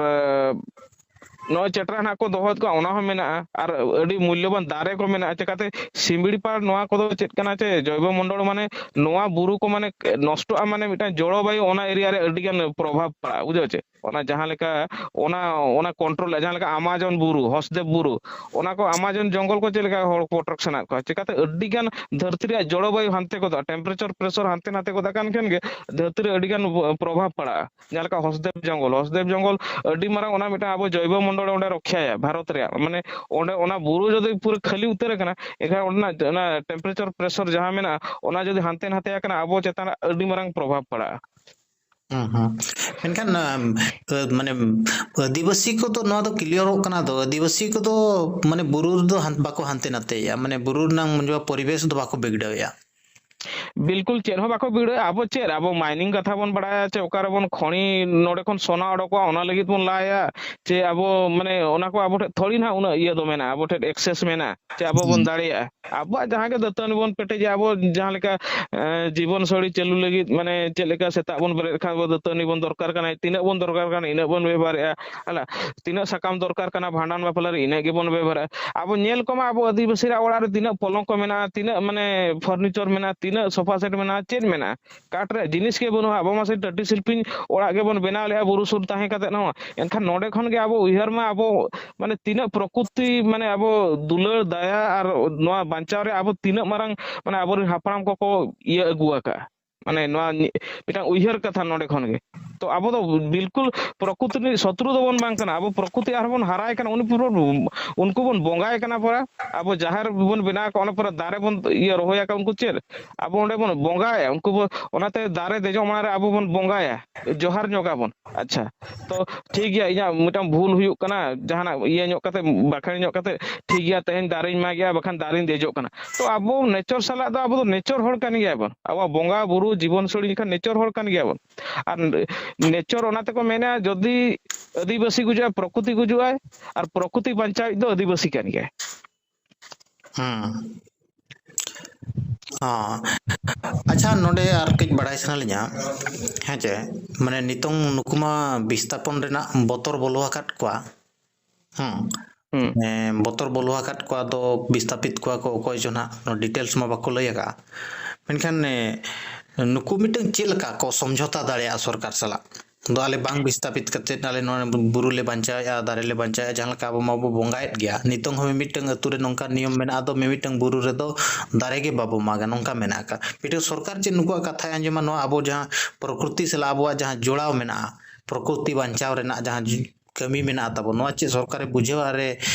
ᱱᱚᱜᱼᱚᱭ ᱪᱮᱴᱨᱟ ᱱᱟᱜ ᱠᱚ ᱫᱚᱦᱚᱭᱮᱫ ᱠᱚᱣᱟ, ᱚᱱᱟ ᱦᱚᱸ ᱢᱮᱱᱟᱜᱼᱟ᱾ ᱟᱨ ᱟᱹᱰᱤ ᱢᱩᱞᱞᱚᱵᱟᱱ ᱫᱟᱨᱮ ᱠᱚ ᱢᱮᱱᱟᱜᱼᱟ᱾ ᱪᱮᱠᱟᱛᱮ ᱥᱤᱢᱲᱤᱯᱟᱲ ᱱᱚᱣᱟ ᱠᱚᱫᱚ ᱪᱮᱫ ᱠᱟᱱᱟ ᱪᱮ, ᱡᱚᱭᱵᱚ ᱢᱚᱱᱰᱚᱞ ᱢᱟᱱᱮ ᱱᱚᱣᱟ ᱵᱩᱨᱩ ᱠᱚ ᱢᱟᱱᱮ ᱱᱚᱥᱴᱚᱜᱼᱟ, ᱢᱟᱱᱮ ᱢᱤᱫᱴᱟᱝ ᱡᱚᱲᱚᱵᱟᱭᱩ ᱚᱱᱟ ᱮᱨᱤᱭᱟ ᱨᱮ ᱟᱹᱰᱤᱜᱟᱱ ᱯᱨᱚᱵᱷᱟᱵᱽ ᱯᱟᱲᱟᱜᱼᱟ, ᱵᱩᱡᱷᱟᱹᱣ ᱪᱮ? ᱚᱱᱟ ᱡᱟᱦᱟᱸ ᱞᱮᱠᱟ ᱚᱱᱟ, ᱚᱱᱟ ᱠᱚᱱᱴᱨᱳᱞ, ᱡᱟᱦᱟᱸ ᱞᱮᱠᱟ ᱟᱢᱟᱡᱚᱱ ᱵᱩᱨᱩ, ᱦᱚᱥᱫᱮᱵ ᱵᱩᱨᱩ, ᱚᱱᱟ ᱠᱚ ᱟᱢᱟᱡᱚᱱ ᱡᱚᱝᱜᱚᱞ ᱠᱚ ᱪᱮᱫ ᱞᱮᱠᱟ ᱦᱚᱲ ᱠᱚ ᱯᱨᱚᱴᱮᱠᱥᱚᱱ ᱟᱫ ᱠᱚᱣᱟ? ᱪᱮᱠᱟᱛᱮ ᱟᱹᱰᱤᱜᱟᱱ ᱫᱷᱟᱹᱨᱛᱤ ᱨᱮᱭᱟᱜ ᱡᱚᱲᱚᱵᱟᱭᱩ ᱦᱟᱱᱛᱮ ᱜᱚᱫᱚᱜᱼᱟ, ᱴᱮᱢᱯᱟᱨᱮᱪᱟᱨ ᱯᱨᱮᱥᱚᱨ ᱦᱟᱱᱛᱮ ᱱᱟᱛᱮ ᱜᱚᱫ ᱟᱠᱟᱱ ᱠᱷᱟᱱ ᱜᱮ ᱫᱷᱟᱹᱨᱛᱤ ᱨᱮ ᱟᱹᱰᱤᱜᱟᱱ ᱯᱨᱚᱵᱷᱟᱵᱽ ᱯᱟᱲᱟᱜᱼᱟ᱾ ᱡᱟᱦᱟᱸ ᱞᱮᱠᱟ ᱦᱚᱥᱫᱮᱵ ᱡᱚᱝᱜᱚᱞ, ᱦᱚᱥᱫᱮᱵ ᱡᱚᱝᱜᱚᱞ ᱟᱹᱰᱤ ᱢᱟᱨᱟᱝ, ᱚᱱᱟ ᱢᱤᱫᱴᱟᱝ ᱟᱵᱚ ᱡᱚᱭᱵᱚ ᱢᱚᱱᱰᱚᱞ ᱚᱸᱰᱮ ᱨᱚᱠᱷᱭᱟᱭᱟ ᱵᱷᱟᱨᱚᱛ ᱨᱮᱭᱟᱜ, ᱢᱟᱱᱮ ᱚᱸᱰᱮ ᱚᱱᱟ ᱵᱩᱨᱩ ᱡᱩᱫᱤ ᱯᱩᱨᱟᱹ ᱠᱷᱟᱹᱞᱤ ᱩᱛᱟᱹᱨ ᱟᱠᱟᱱᱟ, ᱮᱱᱠᱷᱟᱱ ᱚᱸᱰᱮᱱᱟᱜ ᱚᱱᱟ ᱴᱮᱢᱯᱟᱨᱮᱪᱟᱨ ᱯᱨᱮᱥᱚᱨ ᱡᱟᱦᱟᱸ ᱢᱮᱱᱟᱜᱼᱟ, ᱚᱱᱟ ᱡᱩᱫᱤ ᱦᱟᱱᱛᱮ ᱱᱟᱛᱮ ᱟᱠᱟᱱᱟ, ᱟᱵᱚ ᱪᱮᱛᱟᱱ ᱨᱮ ᱟᱹᱰᱤ ᱢᱟᱨᱟᱝ ᱯᱨᱚᱵᱷᱟᱵᱽ ᱯᱟᱲᱟᱜᱼᱟ᱾ ᱦᱩᱸ, ᱦᱩᱸ᱾ ᱢᱮᱱᱠᱷᱟᱱ, ᱟᱢ, ᱢᱟᱱᱮ, ᱟᱹᱫᱤᱵᱟᱹᱥᱤ ᱠᱚᱫᱚ ᱱᱚᱣᱟ ᱫᱚ ᱠᱞᱤᱭᱟᱨᱚᱜ ᱠᱟᱱᱟ ᱫᱚ, ᱟᱹᱫᱤᱵᱟᱹᱥᱤ ᱠᱚᱫᱚ, ᱢᱟᱱᱮ, ᱵᱩᱨᱩ ᱨᱮᱫᱚ ᱦᱟᱱ-, ᱵᱟᱠᱚ ᱦᱟᱱᱛᱮ ᱱᱟᱛᱮᱭᱮᱜᱼᱟ, ᱢᱟᱱᱮ, ᱵᱩᱨᱩ ᱨᱮᱱᱟᱝ ᱯᱚᱨᱤᱵᱮᱥ ᱫᱚ ᱵᱟᱠᱚ ᱵᱤᱜᱽᱲᱟᱹᱣᱮᱜᱼᱟ᱾ ᱵᱤᱞᱠᱩᱞ ᱪᱮᱫ ᱦᱚᱸ ᱵᱟᱠᱚ ᱵᱤᱲᱟᱹᱜᱼᱟ᱾ ᱟᱵᱚ ᱪᱮᱫ, ᱟᱵᱚ mining ᱠᱟᱛᱷᱟ ᱵᱚᱱ ᱵᱟᱲᱟᱭᱟ, ᱪᱮ ᱚᱠᱟ ᱨᱮᱵᱚᱱ ᱠᱷᱚᱱᱤ, ᱱᱚᱰᱮ ᱠᱷᱚᱱ ᱥᱚᱱᱟ ᱚᱰᱚᱠᱚᱜᱼᱟ, ᱚᱱᱟ ᱞᱟᱹᱜᱤᱫ ᱵᱚᱱ ᱞᱟᱭᱟ, ᱪᱮ ᱟᱵᱚ ᱢᱟᱱᱮ ᱚᱱᱟ ᱠᱚ ᱟᱵᱚ ᱴᱷᱮᱱ ᱛᱷᱚᱲᱤ ᱱᱟᱦᱟᱜ ᱩᱱᱟᱹᱜ ᱤᱭᱟᱹ ᱫᱚ ᱢᱮᱱᱟᱜᱼᱟ, ᱟᱵᱚ ᱴᱷᱮᱱ access ᱢᱮᱱᱟᱜᱼᱟ, ᱪᱮ ᱟᱵᱚ ᱵᱚᱱ ᱦᱩᱸ᱾ ᱫᱟᱲᱮᱭᱟᱜᱼᱟ᱾ ᱟᱵᱚᱣᱟᱜ ᱡᱟᱦᱟᱸ ᱜᱮ ᱫᱟᱹᱛᱟᱹᱱᱤ ᱵᱚᱱ ᱯᱮᱴᱮᱡᱟ, ᱟᱵᱚ ᱡᱟᱦᱟᱸ ᱞᱮᱠᱟ, ᱮᱸ, ᱡᱤᱵᱚᱱ ᱥᱟᱹᱲᱤ ᱪᱟᱹᱞᱩ ᱞᱟᱹᱜᱤᱫ, ᱢᱟᱱᱮ ᱪᱮᱫ ᱞᱮᱠᱟ ᱥᱮᱛᱟᱜ ᱵᱚᱱ ᱵᱮᱨᱮᱫ ᱠᱷᱟᱱ ᱟᱵᱚ ᱫᱟᱹᱛᱟᱹᱱᱤ ᱵᱚᱱ ᱫᱚᱨᱠᱟᱨ ᱠᱟᱱᱟ, ᱛᱤᱱᱟᱹᱜ ᱵᱚᱱ ᱫᱚᱨᱠᱟᱨ ᱠᱟᱱᱟ, ᱤᱱᱟᱹᱜ ᱵᱚᱱ ᱵᱮᱵᱚᱦᱟᱨᱮᱜᱼᱟ᱾ ᱦᱮᱸ, ᱛᱤᱱᱟᱹᱜ ᱥᱟᱠᱟᱢ ᱫᱚᱨᱠᱟᱨ ᱠᱟᱱᱟ ᱵᱷᱟᱸᱰᱟᱱ ᱵᱟᱯᱞᱟ ᱨᱮ, ᱤᱱᱟᱹᱜ ᱜᱮᱵᱚᱱ ᱵᱮᱵᱚᱦᱟᱨᱟ᱾ ᱟᱵᱚ ᱧᱮᱞ ᱠᱚᱢᱟ, ᱟᱵᱚ ᱟᱹᱫᱤᱵᱟᱹᱥᱤ ᱨᱟᱜ ᱚᱲᱟᱜ ᱨᱮ ᱛᱤᱱᱟᱹᱜ ᱯᱚᱞᱚᱝᱠᱚ ᱢᱮᱱᱟᱜᱼᱟ, ᱛᱤᱱᱟᱹᱜ ᱢᱟᱱᱮ furniture ᱢᱮᱱᱟᱜᱼᱟ, ᱛᱤᱱᱟᱹᱜ sofa set ᱢᱮᱱᱟᱜᱼᱟ, ᱪᱮᱫ ᱢᱮᱱᱟᱜᱼᱟ? ᱠᱟᱴ ᱨᱮᱭᱟᱜ ᱡᱤᱱᱤᱥ ᱜᱮ ᱵᱟᱹᱱᱩᱜᱼᱟ᱾ ᱟᱵᱚ ᱢᱟ ᱥᱮ ᱴᱟᱹᱴᱤ ᱥᱤᱞᱯᱤᱧ ᱚᱲᱟᱜ ᱜᱮᱵᱚᱱ ᱵᱮᱱᱟᱣ ᱞᱮᱜᱼᱟ ᱵᱩᱨᱩ ᱥᱩᱨ ᱛᱟᱦᱮᱸ ᱠᱟᱛᱮᱫ ᱦᱚᱸ᱾ ᱮᱱᱠᱷᱟᱱ ᱱᱚᱰᱮ ᱠᱷᱚᱱ ᱜᱮ ᱟᱵᱚ ᱩᱭᱦᱟᱹᱨ ᱢᱟ, ᱟᱵᱚ ᱢᱟᱱᱮ ᱛᱤᱱᱟᱹᱜ ᱯᱨᱚᱠᱨᱤᱛᱤ, ᱢᱟᱱᱮ ᱟᱵᱚ ᱫᱩᱞᱟᱹᱲ ᱫᱟᱭᱟ ᱟᱨ ᱱᱚᱣᱟ ᱵᱟᱧᱪᱟᱣ ᱨᱮ ᱟᱵᱚ ᱛᱤᱱᱟᱹᱜ ᱢᱟᱨᱟᱝ, ᱢᱟᱱᱮ ᱟᱵᱚᱨᱮᱱ ᱦᱟᱯᱲᱟᱢ ᱠᱚᱠᱚ ᱤᱭᱟᱹ ᱟᱹᱜᱩ ᱟᱠᱟᱫᱼᱟ᱾ ᱢᱟᱱᱮ ᱱᱚᱣᱟ ᱧᱮ-, ᱢᱤᱫᱴᱟᱝ ᱩᱭᱦᱟᱹᱨ ᱠᱟᱛᱷᱟ ᱱᱚᱰᱮ ᱠᱷᱚᱱ ᱜᱮ᱾ ᱛᱚ ᱟᱵᱚ ᱫᱚ ᱵᱤᱞᱠᱩᱞ ᱯᱨᱚᱠᱨᱤᱛᱤ ᱨᱤᱱᱤᱡ ᱥᱚᱛᱨᱩ ᱫᱚᱵᱚᱱ ᱵᱟᱝ ᱠᱟᱱᱟ᱾ ᱟᱵᱚ ᱯᱨᱚᱠᱨᱤᱛᱤ ᱟᱨᱦᱚᱸ ᱵᱚᱱ ᱦᱟᱨᱟᱭ ᱠᱟᱱᱟ, ᱩᱱᱤ ᱯᱩᱨᱟᱹ ᱩᱱᱠᱩ ᱵᱚᱱ ᱵᱚᱸᱜᱟᱭ ᱠᱟᱱᱟ ᱯᱩᱨᱟ᱾ ᱟᱵᱚ ᱡᱟᱦᱮᱨ ᱵᱚᱱ ᱵᱮᱱᱟᱣ ᱠᱟᱜᱼᱟ, ᱚᱱᱟ ᱯᱩᱨᱟᱹ ᱫᱟᱨᱮ ᱵᱚᱱ ᱤᱭᱟᱹ ᱨᱚᱦᱚᱭ ᱟᱠᱟᱫ, ᱩᱱᱠᱩ ᱪᱮᱫ? ᱟᱵᱚ ᱚᱸᱰᱮ ᱵᱚᱱ ᱵᱚᱸᱜᱟᱭᱟ, ᱩᱱᱠᱩ ᱵᱚ-, ᱚᱱᱟᱛᱮ ᱫᱟᱨᱮ ᱫᱮᱡᱚᱜ ᱢᱟᱲᱟᱝ ᱨᱮ ᱟᱵᱚ ᱵᱚᱱ ᱵᱚᱸᱜᱟᱭᱟ, ᱡᱚᱦᱟᱨ ᱧᱚᱜ ᱟᱵᱚᱱ᱾ ᱟᱪᱪᱷᱟ, ᱛᱚ ᱴᱷᱤᱠ ᱜᱮᱭᱟ, ᱤᱧᱟᱹᱜ ᱢᱤᱫᱴᱟᱝ ᱵᱷᱩᱞ ᱦᱩᱭᱩᱜ ᱠᱟᱱᱟ, ᱡᱟᱦᱟᱱᱟᱜ ᱤᱭᱟᱹ ᱧᱚᱜ ᱠᱟᱛᱮ, ᱵᱟᱠᱷᱮᱲ ᱧᱚᱜ ᱠᱟᱛᱮ, ᱴᱷᱤᱠ ᱜᱮᱭᱟ, ᱛᱮᱦᱮᱧ ᱫᱟᱨᱮᱧ ᱢᱟᱜᱮᱜᱼᱟ, ᱵᱟᱠᱷᱟᱱ ᱫᱟᱨᱮᱧ ᱫᱮᱡᱚᱜ ᱠᱟᱱᱟ᱾ ᱛᱚ ᱟᱵᱚ ᱱᱮᱪᱚᱨ ᱥᱟᱞᱟᱜ ᱫᱚ ᱟᱵᱚ ᱫᱚ ᱱᱮᱪᱚᱨ ᱦᱚᱲ ᱠᱟᱱ ᱜᱮᱭᱟ ᱵᱚᱱ᱾ ᱟᱵᱚᱣᱟᱜ ᱵᱚᱸᱜᱟ ᱵᱩᱨᱩ ᱡᱤᱵᱚᱱ ᱥᱳᱲᱤ ᱞᱮᱠᱷᱟᱱ ᱱᱮᱪᱚᱨ ᱦᱚᱲ ᱠᱟᱱ ᱜᱮᱭᱟ ᱵᱚᱱ᱾ ᱟᱨ ᱱᱮᱪᱚᱨ ᱚᱱᱟ ᱛᱮᱠᱚ ᱢᱮᱱᱟ, ᱡᱩᱫᱤ ᱟᱹᱫᱤᱵᱟᱹᱥᱤ ᱜᱩᱡᱩᱜᱼᱟ, ᱯᱨᱚᱠᱨᱤᱛᱤ ᱜᱩᱡᱩᱜᱼᱟᱭ, ᱟᱨ ᱯᱨᱚᱠᱨᱤᱛᱤ ᱵᱟᱧᱪᱟᱣᱤᱡ ᱫᱚ ᱟᱹᱫᱤᱵᱟᱹᱥᱤ ᱠᱟᱱ ᱜᱮᱭᱟᱭ᱾ ᱦᱩᱸ᱾ ᱦᱚᱸ᱾ ᱟᱪᱪᱷᱟ, ᱱᱚᱰᱮ ᱟᱨ ᱠᱟᱹᱡ ᱵᱟᱲᱟᱭ ᱥᱟᱱᱟ ᱞᱤᱧᱟ, ᱦᱮᱸ ᱪᱮ? ᱢᱟᱱᱮ ᱱᱤᱛᱚᱝ ᱱᱩᱠᱩ ᱢᱟ ᱵᱤᱥᱛᱷᱟᱯᱚᱱ ᱨᱮᱱᱟᱜ ᱵᱚᱛᱚᱨ ᱵᱚᱞᱚ ᱟᱠᱟᱫ ᱠᱚᱣᱟ᱾ ᱦᱩᱸ᱾ ᱦᱩᱸ᱾ ᱮᱸ, ᱵᱚᱛᱚᱨ ᱵᱚᱞᱚ ᱟᱠᱟᱫ ᱠᱚᱣᱟ ᱫᱚ, ᱵᱤᱥᱛᱷᱟᱯᱤᱛ ᱠᱚᱣᱟ ᱠᱚ ᱚᱠᱚᱭ ᱪᱚ ᱱᱟᱦᱟᱜ, ᱱᱚᱣᱟ details ᱢᱟ ᱵᱟᱠᱚ ᱞᱟᱹᱭ ᱟᱠᱟᱫᱼᱟ᱾ ᱢᱮᱱᱠᱷᱟᱱ, ᱮᱸ, ᱱᱩᱠᱩ ᱢᱤᱫᱴᱟᱝ ᱪᱮᱫ ᱞᱮᱠᱟ ᱠᱚ ᱥᱚᱢᱡᱷᱚᱛᱟ ᱫᱟᱲᱮᱭᱟᱜᱼᱟ ᱥᱚᱨᱠᱟᱨ ᱥᱟᱞᱟᱜ? ᱫᱚ ᱟᱞᱮ ᱵᱟᱝ ᱵᱤᱥᱛᱷᱟᱯᱤᱛ ᱠᱟᱛᱮᱫ ᱟᱞᱮ ᱱᱚᱣᱟ ᱵᱩᱨᱩ ᱞᱮ ᱵᱟᱧᱪᱟᱣᱮᱫᱼᱟ, ᱫᱟᱨᱮ ᱞᱮ ᱵᱟᱧᱪᱟᱣᱮᱫᱼᱟ, ᱡᱟᱦᱟᱸ ᱞᱮᱠᱟ ᱟᱵᱚ ᱢᱟᱵᱚ ᱵᱚᱸᱜᱟᱭᱮᱫ ᱜᱮᱭᱟ᱾ ᱱᱤᱛᱚᱝ ᱦᱚᱸ ᱢᱤᱢᱤᱫᱴᱟᱝ ᱟᱹᱛᱩ ᱨᱮ ᱱᱚᱝᱠᱟ ᱱᱤᱭᱚᱢ ᱢᱮᱱᱟᱜᱼᱟ, ᱫᱚ ᱢᱤᱢᱤᱫᱴᱟᱝ ᱵᱩᱨᱩ ᱨᱮᱫᱚ ᱫᱟᱨᱮ ᱜᱮ ᱵᱟᱵᱚ ᱢᱟᱜᱟ, ᱱᱚᱝᱠᱟ ᱢᱮᱱᱟᱜ ᱟᱠᱟᱫ᱾ ᱢᱤᱫᱴᱟᱝ ᱥᱚᱨᱠᱟᱨ ᱪᱮᱫ ᱱᱩᱠᱩᱣᱟᱜ ᱠᱟᱛᱷᱟᱭ ᱟᱸᱡᱚᱢᱟ? ᱱᱚᱣᱟ ᱟᱵᱚ ᱡᱟᱦᱟᱸ ᱯᱨᱚᱠᱨᱤᱛᱤ ᱥᱟᱞᱟᱜ ᱟᱵᱚᱣᱟᱜ ᱡᱟᱦᱟᱸ ᱡᱚᱲᱟᱣ ᱢᱮᱱᱟᱜᱼᱟ, ᱯᱨᱚᱠᱨᱤᱛᱤ ᱵᱟᱧᱪᱟᱣ ᱨᱮᱱᱟᱜ ᱡᱟᱦᱟᱸ ᱡᱩ-, ᱠᱟᱹᱢᱤ ᱢᱮᱱᱟᱜᱼᱟ ᱛᱟᱵᱚᱱ, ᱱᱚᱣᱟ ᱪᱮᱫ ᱥᱚᱨᱠᱟᱨᱮ ᱵᱩᱡᱷᱟᱹᱣᱟ? ᱟᱨᱮ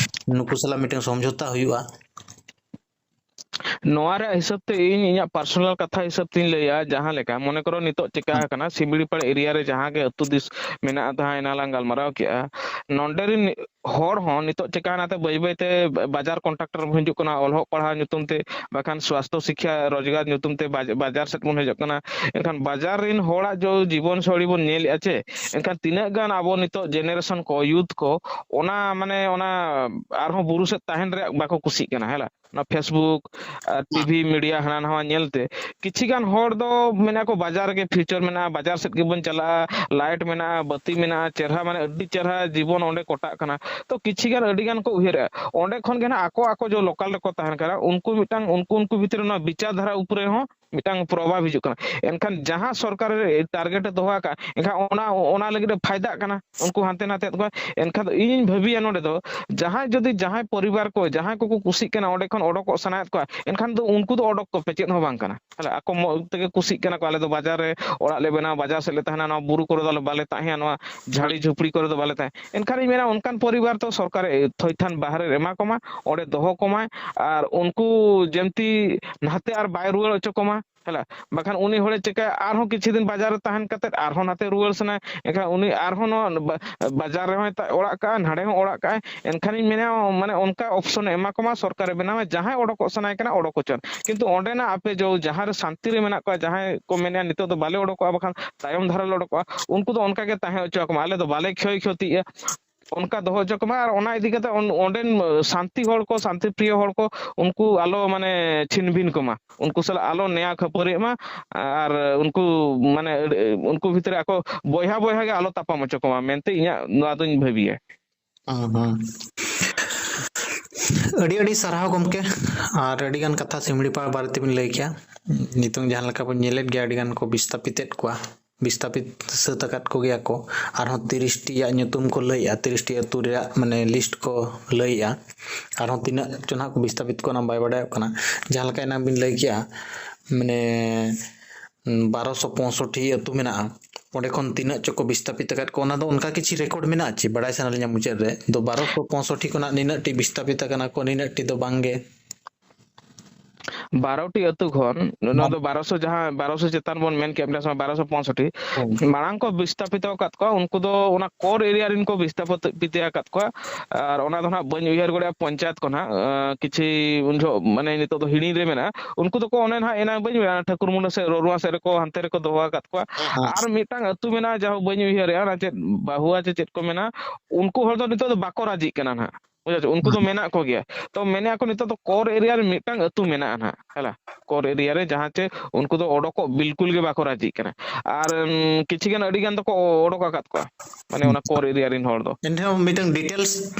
ᱱᱩᱠᱩ ᱥᱟᱞᱟᱜ ᱢᱤᱫᱴᱟᱝ ᱥᱚᱢᱡᱷᱚᱛᱟ ᱦᱩᱭᱩᱜᱼᱟ᱾ ᱱᱚᱣᱟ ᱨᱮᱭᱟᱜ ᱦᱤᱥᱟᱹᱵ ᱛᱮ ᱤᱧ ᱤᱧᱟᱹᱜ ᱯᱟᱨᱥᱚᱱᱟᱞ ᱠᱟᱛᱷᱟ ᱦᱤᱥᱟᱹᱵ ᱛᱤᱧ ᱞᱟᱹᱭᱟ, ᱡᱟᱦᱟᱸ ᱞᱮᱠᱟ ᱢᱚᱱᱮ ᱠᱚᱨᱚ ᱱᱤᱛᱚᱜ ᱪᱮᱠᱟ ᱟᱠᱟᱱᱟ, ᱥᱤᱢᱲᱤᱯᱟᱲ ᱮᱨᱤᱭᱟ ᱨᱮ ᱡᱟᱦᱟᱸ ᱜᱮ ᱟᱹᱛᱩ ᱫᱤᱥ ᱢᱮᱱᱟᱜᱼᱟ, ᱡᱟᱦᱟᱸ ᱮᱱᱟ ᱞᱟᱝ ᱜᱟᱞᱢᱟᱨᱟᱣ ᱠᱮᱜᱼᱟ, ᱱᱚᱸᱰᱮ ᱨᱤᱱ ᱦᱚᱲ ᱦᱚᱸ ᱱᱤᱛᱚᱜ ᱪᱮᱠᱟ ᱱᱟᱛᱮ ᱵᱟᱹᱭ ᱵᱟᱹᱭ ᱛᱮ ᱵᱟᱡᱟᱨ ᱠᱚᱱᱴᱨᱟᱠᱴᱚᱨ ᱵᱚᱱ ᱦᱤᱡᱩᱜ ᱠᱟᱱᱟ, ᱚᱞᱚᱜ ᱯᱟᱲᱦᱟᱣ ᱧᱩᱛᱩᱢ ᱛᱮ, ᱵᱟᱠᱷᱟᱱ ᱥᱣᱟᱥᱛᱷᱚ ᱥᱤᱠᱠᱷᱟ ᱨᱳᱡᱽᱜᱟᱨ ᱧᱩᱛᱩᱢ ᱛᱮ ᱵᱟᱡ-, ᱵᱟᱡᱟᱨ ᱥᱮᱫ ᱵᱚᱱ ᱦᱤᱡᱩᱜ ᱠᱟᱱᱟ᱾ ᱮᱱᱠᱷᱟᱱ ᱵᱟᱡᱟᱨ ᱨᱤᱱ ᱦᱚᱲᱟᱜ ᱡᱚ ᱡᱤᱵᱚᱱ ᱥᱳᱭᱞᱤ ᱵᱚᱱ ᱧᱮᱞᱮᱫᱼᱟ ᱪᱮ, ᱮᱱᱠᱷᱟᱱ ᱛᱤᱱᱟᱹᱜ ᱜᱟᱱ ᱟᱵᱚ ᱱᱤᱛᱚᱜ ᱡᱮᱱᱟᱨᱮᱥᱚᱱ ᱠᱚ, ᱭᱩᱛᱷ ᱠᱚ, ᱚᱱᱟ ᱢᱟᱱᱮ ᱚᱱᱟ ᱟᱨᱦᱚᱸ ᱵᱩᱨᱩ ᱥᱮᱫ ᱛᱟᱦᱮᱱ ᱨᱮᱭᱟᱜ ᱵᱟᱠᱚ ᱠᱩᱥᱤᱜ ᱠᱟᱱᱟ, ᱦᱮᱸ ᱞᱟ? ᱚᱱᱟ Facebook ᱟᱨ TV media ᱦᱟᱱᱟ ᱱᱟᱣᱟ ᱧᱮᱞᱛᱮ ᱠᱤᱪᱷᱤ ᱜᱟᱱ ᱦᱚᱲ ᱫᱚ ᱢᱮᱱᱟ ᱠᱚ ᱵᱟᱡᱟᱨ ᱨᱮᱜᱮ future ᱢᱮᱱᱟᱜᱼᱟ, ᱵᱟᱡᱟᱨ ᱥᱮᱫ ᱜᱮᱵᱚᱱ ᱪᱟᱞᱟᱜᱼᱟ, light ᱢᱮᱱᱟᱜᱼᱟ, ᱵᱟᱹᱛᱤ ᱢᱮᱱᱟᱜᱼᱟ, ᱪᱮᱨᱦᱟ ᱢᱟᱱᱮ ᱟᱹᱰᱤ ᱪᱮᱨᱦᱟ ᱡᱤᱵᱚᱱ ᱚᱸᱰᱮ ᱠᱚᱴᱟᱜ ᱠᱟᱱᱟ᱾ ᱛᱚ ᱠᱤᱪᱷᱤ ᱜᱟᱱ ᱟᱹᱰᱤ ᱜᱟᱱ ᱠᱚ ᱩᱭᱦᱟᱹᱨᱮᱜᱼᱟ, ᱚᱸᱰᱮ ᱠᱷᱚᱱ ᱜᱮ ᱱᱟᱜ ᱟᱠᱚ ᱟᱠᱚ ᱡᱚ local ᱨᱮᱠᱚ ᱛᱟᱦᱮᱱ ᱠᱟᱱᱟ, ᱩᱱᱠᱩ ᱢᱤᱫᱴᱟᱝ ᱩᱱᱠᱩ ᱩᱱᱠᱩ ᱵᱷᱤᱛᱨᱤ ᱨᱮ ᱱᱚᱣᱟ ᱵᱤᱪᱟᱨ ᱫᱷᱟᱨᱟ ᱩᱯᱨᱮ ᱦᱚᱸ ᱢᱤᱫᱴᱟᱝ ᱯᱨᱚᱵᱷᱟᱵᱽ ᱦᱤᱡᱩᱜ ᱠᱟᱱᱟ᱾ ᱮᱱᱠᱷᱟᱱ ᱡᱟᱦᱟᱸ ᱥᱚᱨᱠᱟᱨ ᱮ target ᱮ ᱫᱚᱦᱚ ᱟᱠᱟᱫᱼᱟ, ᱮᱱᱠᱷᱟᱱ ᱚᱱᱟ, ᱚᱱᱟ ᱞᱟᱹᱜᱤᱫ ᱮ ᱯᱷᱟᱭᱫᱟᱜ ᱠᱟᱱᱟ, ᱩᱱᱠᱩ ᱦᱟᱱᱛᱮ ᱱᱟᱛᱮᱭᱮᱫ ᱠᱚᱣᱟ᱾ ᱮᱱᱠᱷᱟᱱ ᱫᱚ ᱤᱧᱤᱧ ᱵᱷᱟᱹᱵᱤᱭᱟ ᱱᱚᱰᱮ ᱫᱚ, ᱡᱟᱦᱟᱸᱭ ᱡᱩᱫᱤ ᱡᱟᱦᱟᱸᱭ ᱯᱚᱨᱤᱵᱟᱨ ᱠᱚ, ᱡᱟᱦᱟᱸᱭ ᱠᱚᱠᱚ ᱠᱩᱥᱤᱜ ᱠᱟᱱᱟ, ᱚᱸᱰᱮ ᱠᱷᱚᱱ ᱚᱰᱚᱠᱚᱜ ᱥᱟᱱᱟᱭᱮᱫ ᱠᱚᱣᱟ, ᱮᱱᱠᱷᱟᱱ ᱫᱚ ᱩᱱᱠᱩ ᱫᱚ ᱚᱰᱚᱠ ᱠᱚᱯᱮ, ᱪᱮᱫ ᱦᱚᱸ ᱵᱟᱝ ᱠᱟᱱᱟ᱾ ᱛᱟᱦᱞᱮ ᱟᱠᱚ ᱢᱚ-, ᱛᱮᱜᱮ ᱠᱩᱥᱤᱜ ᱠᱟᱱᱟ ᱠᱚ, "ᱟᱞᱮ ᱫᱚ ᱵᱟᱡᱟᱨ ᱨᱮ ᱚᱲᱟᱜ ᱞᱮ ᱵᱮᱱᱟᱣᱟ, ᱵᱟᱡᱟᱨ ᱥᱮᱫ ᱞᱮ ᱛᱟᱦᱮᱱᱟ, ᱱᱚᱣᱟ ᱵᱩᱨᱩ ᱠᱚᱨᱮ ᱫᱚ ᱟᱞᱮ ᱵᱟᱞᱮ ᱛᱟᱦᱮᱸᱭᱟ, ᱱᱚᱣᱟ ᱡᱷᱟᱹᱲᱤ ᱡᱷᱩᱯᱲᱤ ᱠᱚᱨᱮ ᱫᱚ ᱵᱟᱞᱮ ᱛᱟᱦᱮᱸᱭᱟ᱾" ᱮᱱᱠᱷᱟᱱ ᱤᱧ ᱢᱮᱱᱟ, ᱚᱱᱠᱟᱱ ᱯᱚᱨᱤᱵᱟᱨ ᱫᱚ ᱥᱚᱨᱠᱟᱨ ᱮ ᱛᱷᱚᱭᱛᱷᱟᱱ ᱵᱟᱦᱨᱮ ᱨᱮ ᱮᱢᱟ ᱠᱚᱢᱟ, ᱚᱸᱰᱮ ᱫᱚᱦᱚ ᱠᱚᱢᱟᱭ, ᱟᱨ ᱩᱱᱠᱩ ᱡᱮᱢᱛᱤ ᱱᱟᱛᱮ ᱟᱨ ᱵᱟᱭ ᱨᱩᱣᱟᱹᱲ ᱦᱚᱪᱚ ᱠᱚᱢᱟ᱾ ᱦᱮᱞᱟ, ᱵᱟᱠᱷᱟᱱ ᱩᱱᱤ ᱦᱚᱲᱮ ᱪᱤᱠᱟᱹᱭᱟ, ᱟᱨᱦᱚᱸ ᱠᱤᱪᱷᱩ ᱫᱤᱱ ᱵᱟᱡᱟᱨ ᱨᱮ ᱛᱟᱦᱮᱱ ᱠᱟᱛᱮᱫ ᱟᱨᱦᱚᱸ ᱱᱟᱛᱮ ᱨᱩᱣᱟᱹᱲ ᱥᱟᱱᱟᱭᱟ, ᱮᱱᱠᱷᱟᱱ ᱩᱱᱤ ᱟᱨᱦᱚᱸ ᱱᱚᱣᱟ ᱵᱟ-, ᱵᱟᱡᱟᱨ ᱨᱮᱦᱚᱸᱭ ᱛᱟ-, ᱚᱲᱟᱜ ᱠᱟᱜᱼᱟ, ᱱᱟᱰᱮ ᱦᱚᱸ ᱚᱲᱟᱜ ᱠᱟᱜᱼᱟᱭ᱾ ᱮᱱᱠᱷᱟᱱᱤᱧ ᱢᱮᱱᱟ, ᱢᱟᱱᱮ, ᱚᱱᱠᱟ option ᱮ ᱮᱢᱟ ᱠᱚᱢᱟ, ᱥᱚᱨᱠᱟᱨᱮ ᱵᱮᱱᱟᱣᱟ, ᱡᱟᱦᱟᱸᱭ ᱚᱰᱚᱠᱚᱜ ᱥᱟᱱᱟᱭᱮ ᱠᱟᱱᱟ, ᱚᱰᱚᱠ ᱦᱚᱪᱚᱭᱮᱢ᱾ ᱠᱤᱱᱛᱩ ᱚᱸᱰᱮᱱᱟᱜ ᱟᱯᱮ ᱡᱚ-, ᱡᱟᱦᱟᱸ ᱨᱮ ᱥᱟᱱᱛᱤ ᱨᱮ ᱢᱮᱱᱟᱜ ᱠᱚᱣᱟ, ᱡᱟᱦᱟᱸᱭ ᱠᱚ ᱢᱮᱱᱮᱫᱼᱟ, "ᱱᱤᱛᱚᱜ ᱫᱚ ᱵᱟᱞᱮ ᱚᱰᱚᱠᱚᱜᱼᱟ, ᱵᱟᱠᱷᱟᱱ ᱛᱟᱭᱚᱢ ᱫᱷᱟᱨᱟ ᱞᱮ ᱚᱰᱚᱠᱚᱜᱼᱟ", ᱩᱱᱠᱩ ᱫᱚ ᱚᱱᱠᱟ ᱜᱮ ᱛᱟᱦᱮᱸ ᱦᱚᱪᱚ ᱟᱠᱚ ᱢᱟ, "ᱟᱞᱮ ᱫᱚ ᱵᱟᱞᱮ ᱠᱷᱚᱭ ᱠᱷᱚᱛᱤᱜᱼᱟ", ᱚᱱᱠᱟ ᱫᱚᱦᱚ ᱦᱚᱪᱚ ᱠᱚᱢᱟ᱾ ᱟᱨ ᱚᱱᱟ ᱤᱫᱤ ᱠᱟᱛᱮ ᱚᱱ-, ᱚᱸᱰᱮᱱ ᱥᱟᱱᱛᱤ ᱦᱚᱲ ᱠᱚ, ᱥᱟᱱᱛᱤ ᱯᱨᱤᱭᱚ ᱦᱚᱲ ᱠᱚ, ᱩᱱᱠᱩ ᱟᱞᱚ, ᱢᱟᱱᱮ, ᱪᱷᱤᱱᱵᱤᱱ ᱠᱚᱢᱟ, ᱩᱱᱠᱩ ᱥᱟᱞᱟᱜ ᱟᱞᱚ ᱱᱮᱭᱟ ᱠᱷᱟᱹᱯᱟᱹᱨᱤᱜ ᱢᱟ᱾ ᱟᱨ ᱩᱱᱠᱩ, ᱢᱟᱱᱮ, ᱟᱹᱰ-, ᱩᱱᱠᱩ ᱵᱷᱤᱛᱨᱤ ᱟᱠᱚ ᱵᱚᱭᱦᱟ ᱵᱚᱭᱦᱟ ᱜᱮ ᱟᱞᱚ ᱛᱟᱯᱟᱢ ᱦᱚᱪᱚ ᱠᱚᱢᱟ ᱢᱮᱱᱛᱮ ᱤᱧᱟᱹᱜ ᱱᱚᱣᱟ ᱫᱚᱧ ᱵᱷᱟᱹᱵᱤᱭᱟ᱾ ᱦᱩᱸ, ᱦᱩᱸ᱾ ᱟᱹᱰᱤ ᱟᱹᱰᱤ ᱥᱟᱨᱦᱟᱣ ᱜᱚᱢᱠᱮ, ᱟᱨ ᱟᱹᱰᱤ ᱜᱟᱱ ᱠᱟᱛᱷᱟ ᱥᱤᱢᱲᱤᱯᱟᱲ ᱵᱟᱨᱮ ᱛᱮᱵᱤᱱ ᱞᱟᱹᱭ ᱠᱮᱜᱼᱟ᱾ ᱱᱤᱛᱚᱝ ᱡᱟᱦᱟᱸ ᱞᱮᱠᱟ ᱵᱚᱱ ᱧᱮᱞᱮᱫ ᱜᱮᱭᱟ, ᱟᱹᱰᱤ ᱜᱟᱱ ᱠᱚ ᱵᱤᱥᱛᱟᱯᱤᱛᱮᱫ ᱠᱚᱣᱟ, ᱵᱤᱥᱛᱟᱯᱤᱛ ᱥᱟᱹᱛ ᱟᱠᱟᱫ ᱠᱚᱜᱮᱭᱟ ᱠᱚ᱾ ᱟᱨᱦᱚᱸ ᱛᱤᱨᱤᱥ ᱴᱤ ᱭᱟᱜ ᱧᱩᱛᱩᱢ ᱠᱚ ᱞᱟᱹᱭᱮᱜᱼᱟ, ᱛᱤᱨᱤᱥ ᱴᱤ ᱟᱹᱛᱩ ᱨᱮᱭᱟᱜ, ᱢᱟᱱᱮ, list ᱠᱚ ᱞᱟᱹᱭᱮᱜᱼᱟ᱾ ᱟᱨᱦᱚᱸ ᱛᱤᱱᱟᱹᱜ ᱪᱚ ᱱᱟᱦᱟᱜ ᱠᱚ ᱵᱤᱥᱛᱟᱯᱤᱛ ᱠᱚ, ᱚᱱᱟ ᱵᱟᱭ ᱵᱟᱰᱟᱭᱚᱜ ᱠᱟᱱᱟ᱾ ᱡᱟᱦᱟᱸ ᱞᱮᱠᱟ ᱮᱱᱟᱝ ᱵᱤᱱ ᱞᱟᱹᱭ ᱠᱮᱜᱼᱟ, ᱢᱟᱱᱮ, ᱵᱟᱨᱚᱥᱚ ᱯᱚᱸᱭᱥᱚᱴᱴᱤ ᱟᱹᱛᱩ ᱢᱮᱱᱟᱜᱼᱟ, ᱚᱸᱰᱮ ᱠᱷᱚᱱ ᱛᱤᱱᱟᱹᱜ ᱪᱚ ᱠᱚ ᱵᱤᱥᱛᱟᱯᱤᱛ ᱟᱠᱟᱫ ᱠᱚ, ᱚᱱᱟ ᱫᱚ ᱚᱱᱠᱟ ᱠᱤᱪᱷᱤ record ᱢᱮᱱᱟᱜᱼᱟ ᱪᱮ? ᱵᱟᱰᱟᱭ ᱥᱟᱱᱟ ᱞᱤᱧᱟ ᱢᱩᱪᱟᱹᱫ ᱨᱮ, ᱫᱚ ᱵᱟᱨᱚᱥᱚ ᱯᱚᱸᱭᱥᱚᱴᱴᱤ ᱠᱷᱚᱱᱟᱜ ᱱᱤᱱᱟᱹᱜ ᱴᱤ ᱵᱤᱥᱛᱟᱯᱤᱛ ᱟᱠᱟᱱᱟ ᱠᱚ, ᱱᱤᱱᱟᱹᱜ ᱴᱤ ᱫᱚ ᱵᱟᱝ ᱜᱮ᱾ ᱵᱟᱨᱚ ᱴᱤ ᱟᱹᱛᱩ ᱠᱷᱚᱱ, ᱱᱚᱣᱟ ᱫᱚ ᱵᱟᱨᱚᱥᱚ, ᱡᱟᱦᱟᱸ ᱵᱟᱨᱚᱥᱚ ᱪᱮᱛᱟᱱ ᱵᱚᱱ ᱢᱮᱱ ᱠᱮᱫ, ᱢᱤᱫᱴᱟᱝ ᱥᱚᱢᱚᱭ ᱵᱟᱨᱚᱥᱚ ᱯᱚᱸᱭᱥᱚᱴᱴᱤ, ᱦᱩᱸ᱾ ᱢᱟᱲᱟᱝ ᱠᱚ ᱵᱤᱥᱛᱟᱯᱤᱛ ᱟᱠᱟᱫ ᱠᱚᱣᱟ, ᱩᱱᱠᱩ ᱫᱚ ᱚᱱᱟ core area ᱨᱮᱱ ᱠᱚ ᱵᱤᱥᱛᱟᱯᱤᱛ ᱟᱠᱟᱫ ᱠᱚᱣᱟ᱾ ᱟᱨ ᱚᱱᱟ ᱫᱚ ᱱᱟᱦᱟᱜ ᱵᱟᱹᱧ ᱩᱭᱦᱟᱹᱨ ᱜᱚᱫᱮᱜᱼᱟ ᱯᱚᱧᱪᱟᱭᱮᱛ ᱠᱚ ᱱᱟᱦᱟᱜ, ᱟᱸ, ᱠᱤᱪᱷᱤ ᱩᱱ ᱡᱚᱦᱚᱜ, ᱢᱟᱱᱮ, ᱱᱤᱛᱚᱜ ᱫᱚ ᱦᱤᱲᱤᱧ ᱨᱮ ᱢᱮᱱᱟᱜᱼᱟ᱾ ᱩᱱᱠᱩ ᱫᱚᱠᱚ ᱚᱱᱮ ᱱᱟᱦᱟᱜ ᱮᱱᱟᱝ ᱵᱟᱹᱧ ᱢᱮᱱᱟ, ᱴᱷᱟᱹᱠᱩᱨᱢᱩᱱᱰᱟᱹ ᱥᱮᱫ, ᱨᱚᱨᱩᱣᱟ ᱥᱮᱫ ᱨᱮᱠᱚ, ᱦᱟᱱᱛᱮ ᱨᱮᱠᱚ ᱫᱚᱦᱚ ᱟᱠᱟᱫ ᱠᱚᱣᱟ᱾ ᱟᱪᱪᱷᱟ᱾ ᱟᱨ ᱢᱤᱫᱴᱟᱝ ᱟᱹᱛᱩ ᱢᱮᱱᱟᱜᱼᱟ, ᱡᱟᱦᱟᱸ ᱵᱟᱹᱧ ᱩᱭᱦᱟᱹᱨᱮᱜᱼᱟ, ᱚᱱᱟ ᱪᱮᱫ ᱵᱟᱦᱩᱣᱟ ᱪᱮ ᱪᱮᱫ ᱠᱚ ᱢᱮᱱᱟ, ᱩᱱᱠᱩ ᱦᱚᱲ ᱫᱚ ᱱᱤᱛᱚᱜ ᱫᱚ ᱵᱟᱠᱚ ᱨᱟᱡᱤᱜ ᱠᱟᱱᱟ ᱱᱟᱦᱟᱜ᱾ ᱵᱩᱡᱷᱟᱹᱣ ᱪᱮ? ᱩᱱᱠᱩ ᱫᱚ ᱢᱮᱱᱟᱜ ᱠᱚᱜᱮᱭᱟ᱾ ᱛᱚ, ᱢᱮᱱᱮᱜᱼᱟ ᱠᱚ ᱱᱤᱛᱚᱜ ᱫᱚ core area ᱨᱮ ᱢᱤᱫᱴᱟᱝ ᱟᱹᱛᱩ ᱢᱮᱱᱟᱜᱼᱟ ᱱᱟᱦᱟᱜ, ᱦᱮᱞᱟ? Core area ᱨᱮ, ᱡᱟᱦᱟᱸ ᱪᱮ ᱩᱱᱠᱩ ᱫᱚ ᱚᱰᱚᱠᱚᱜ ᱵᱤᱞᱠᱩᱞ ᱜᱮ ᱵᱟᱠᱚ ᱨᱟᱡᱤᱜ ᱠᱟᱱᱟ᱾ ᱟᱨ, ᱩᱢ, ᱠᱤᱪᱷᱤ ᱜᱟᱱ, ᱟᱹᱰᱤ ᱜᱟᱱ ᱫᱚᱠᱚ ᱚᱰᱚᱠ ᱟᱠᱟᱫ ᱠᱚᱣᱟ, ᱢᱟᱱᱮ, ᱚᱱᱟ core area ᱨᱮᱱ ᱦᱚᱲ ᱫᱚ᱾ ᱮᱱᱨᱮᱦᱚᱸ ᱢᱤᱫᱴᱟᱝ details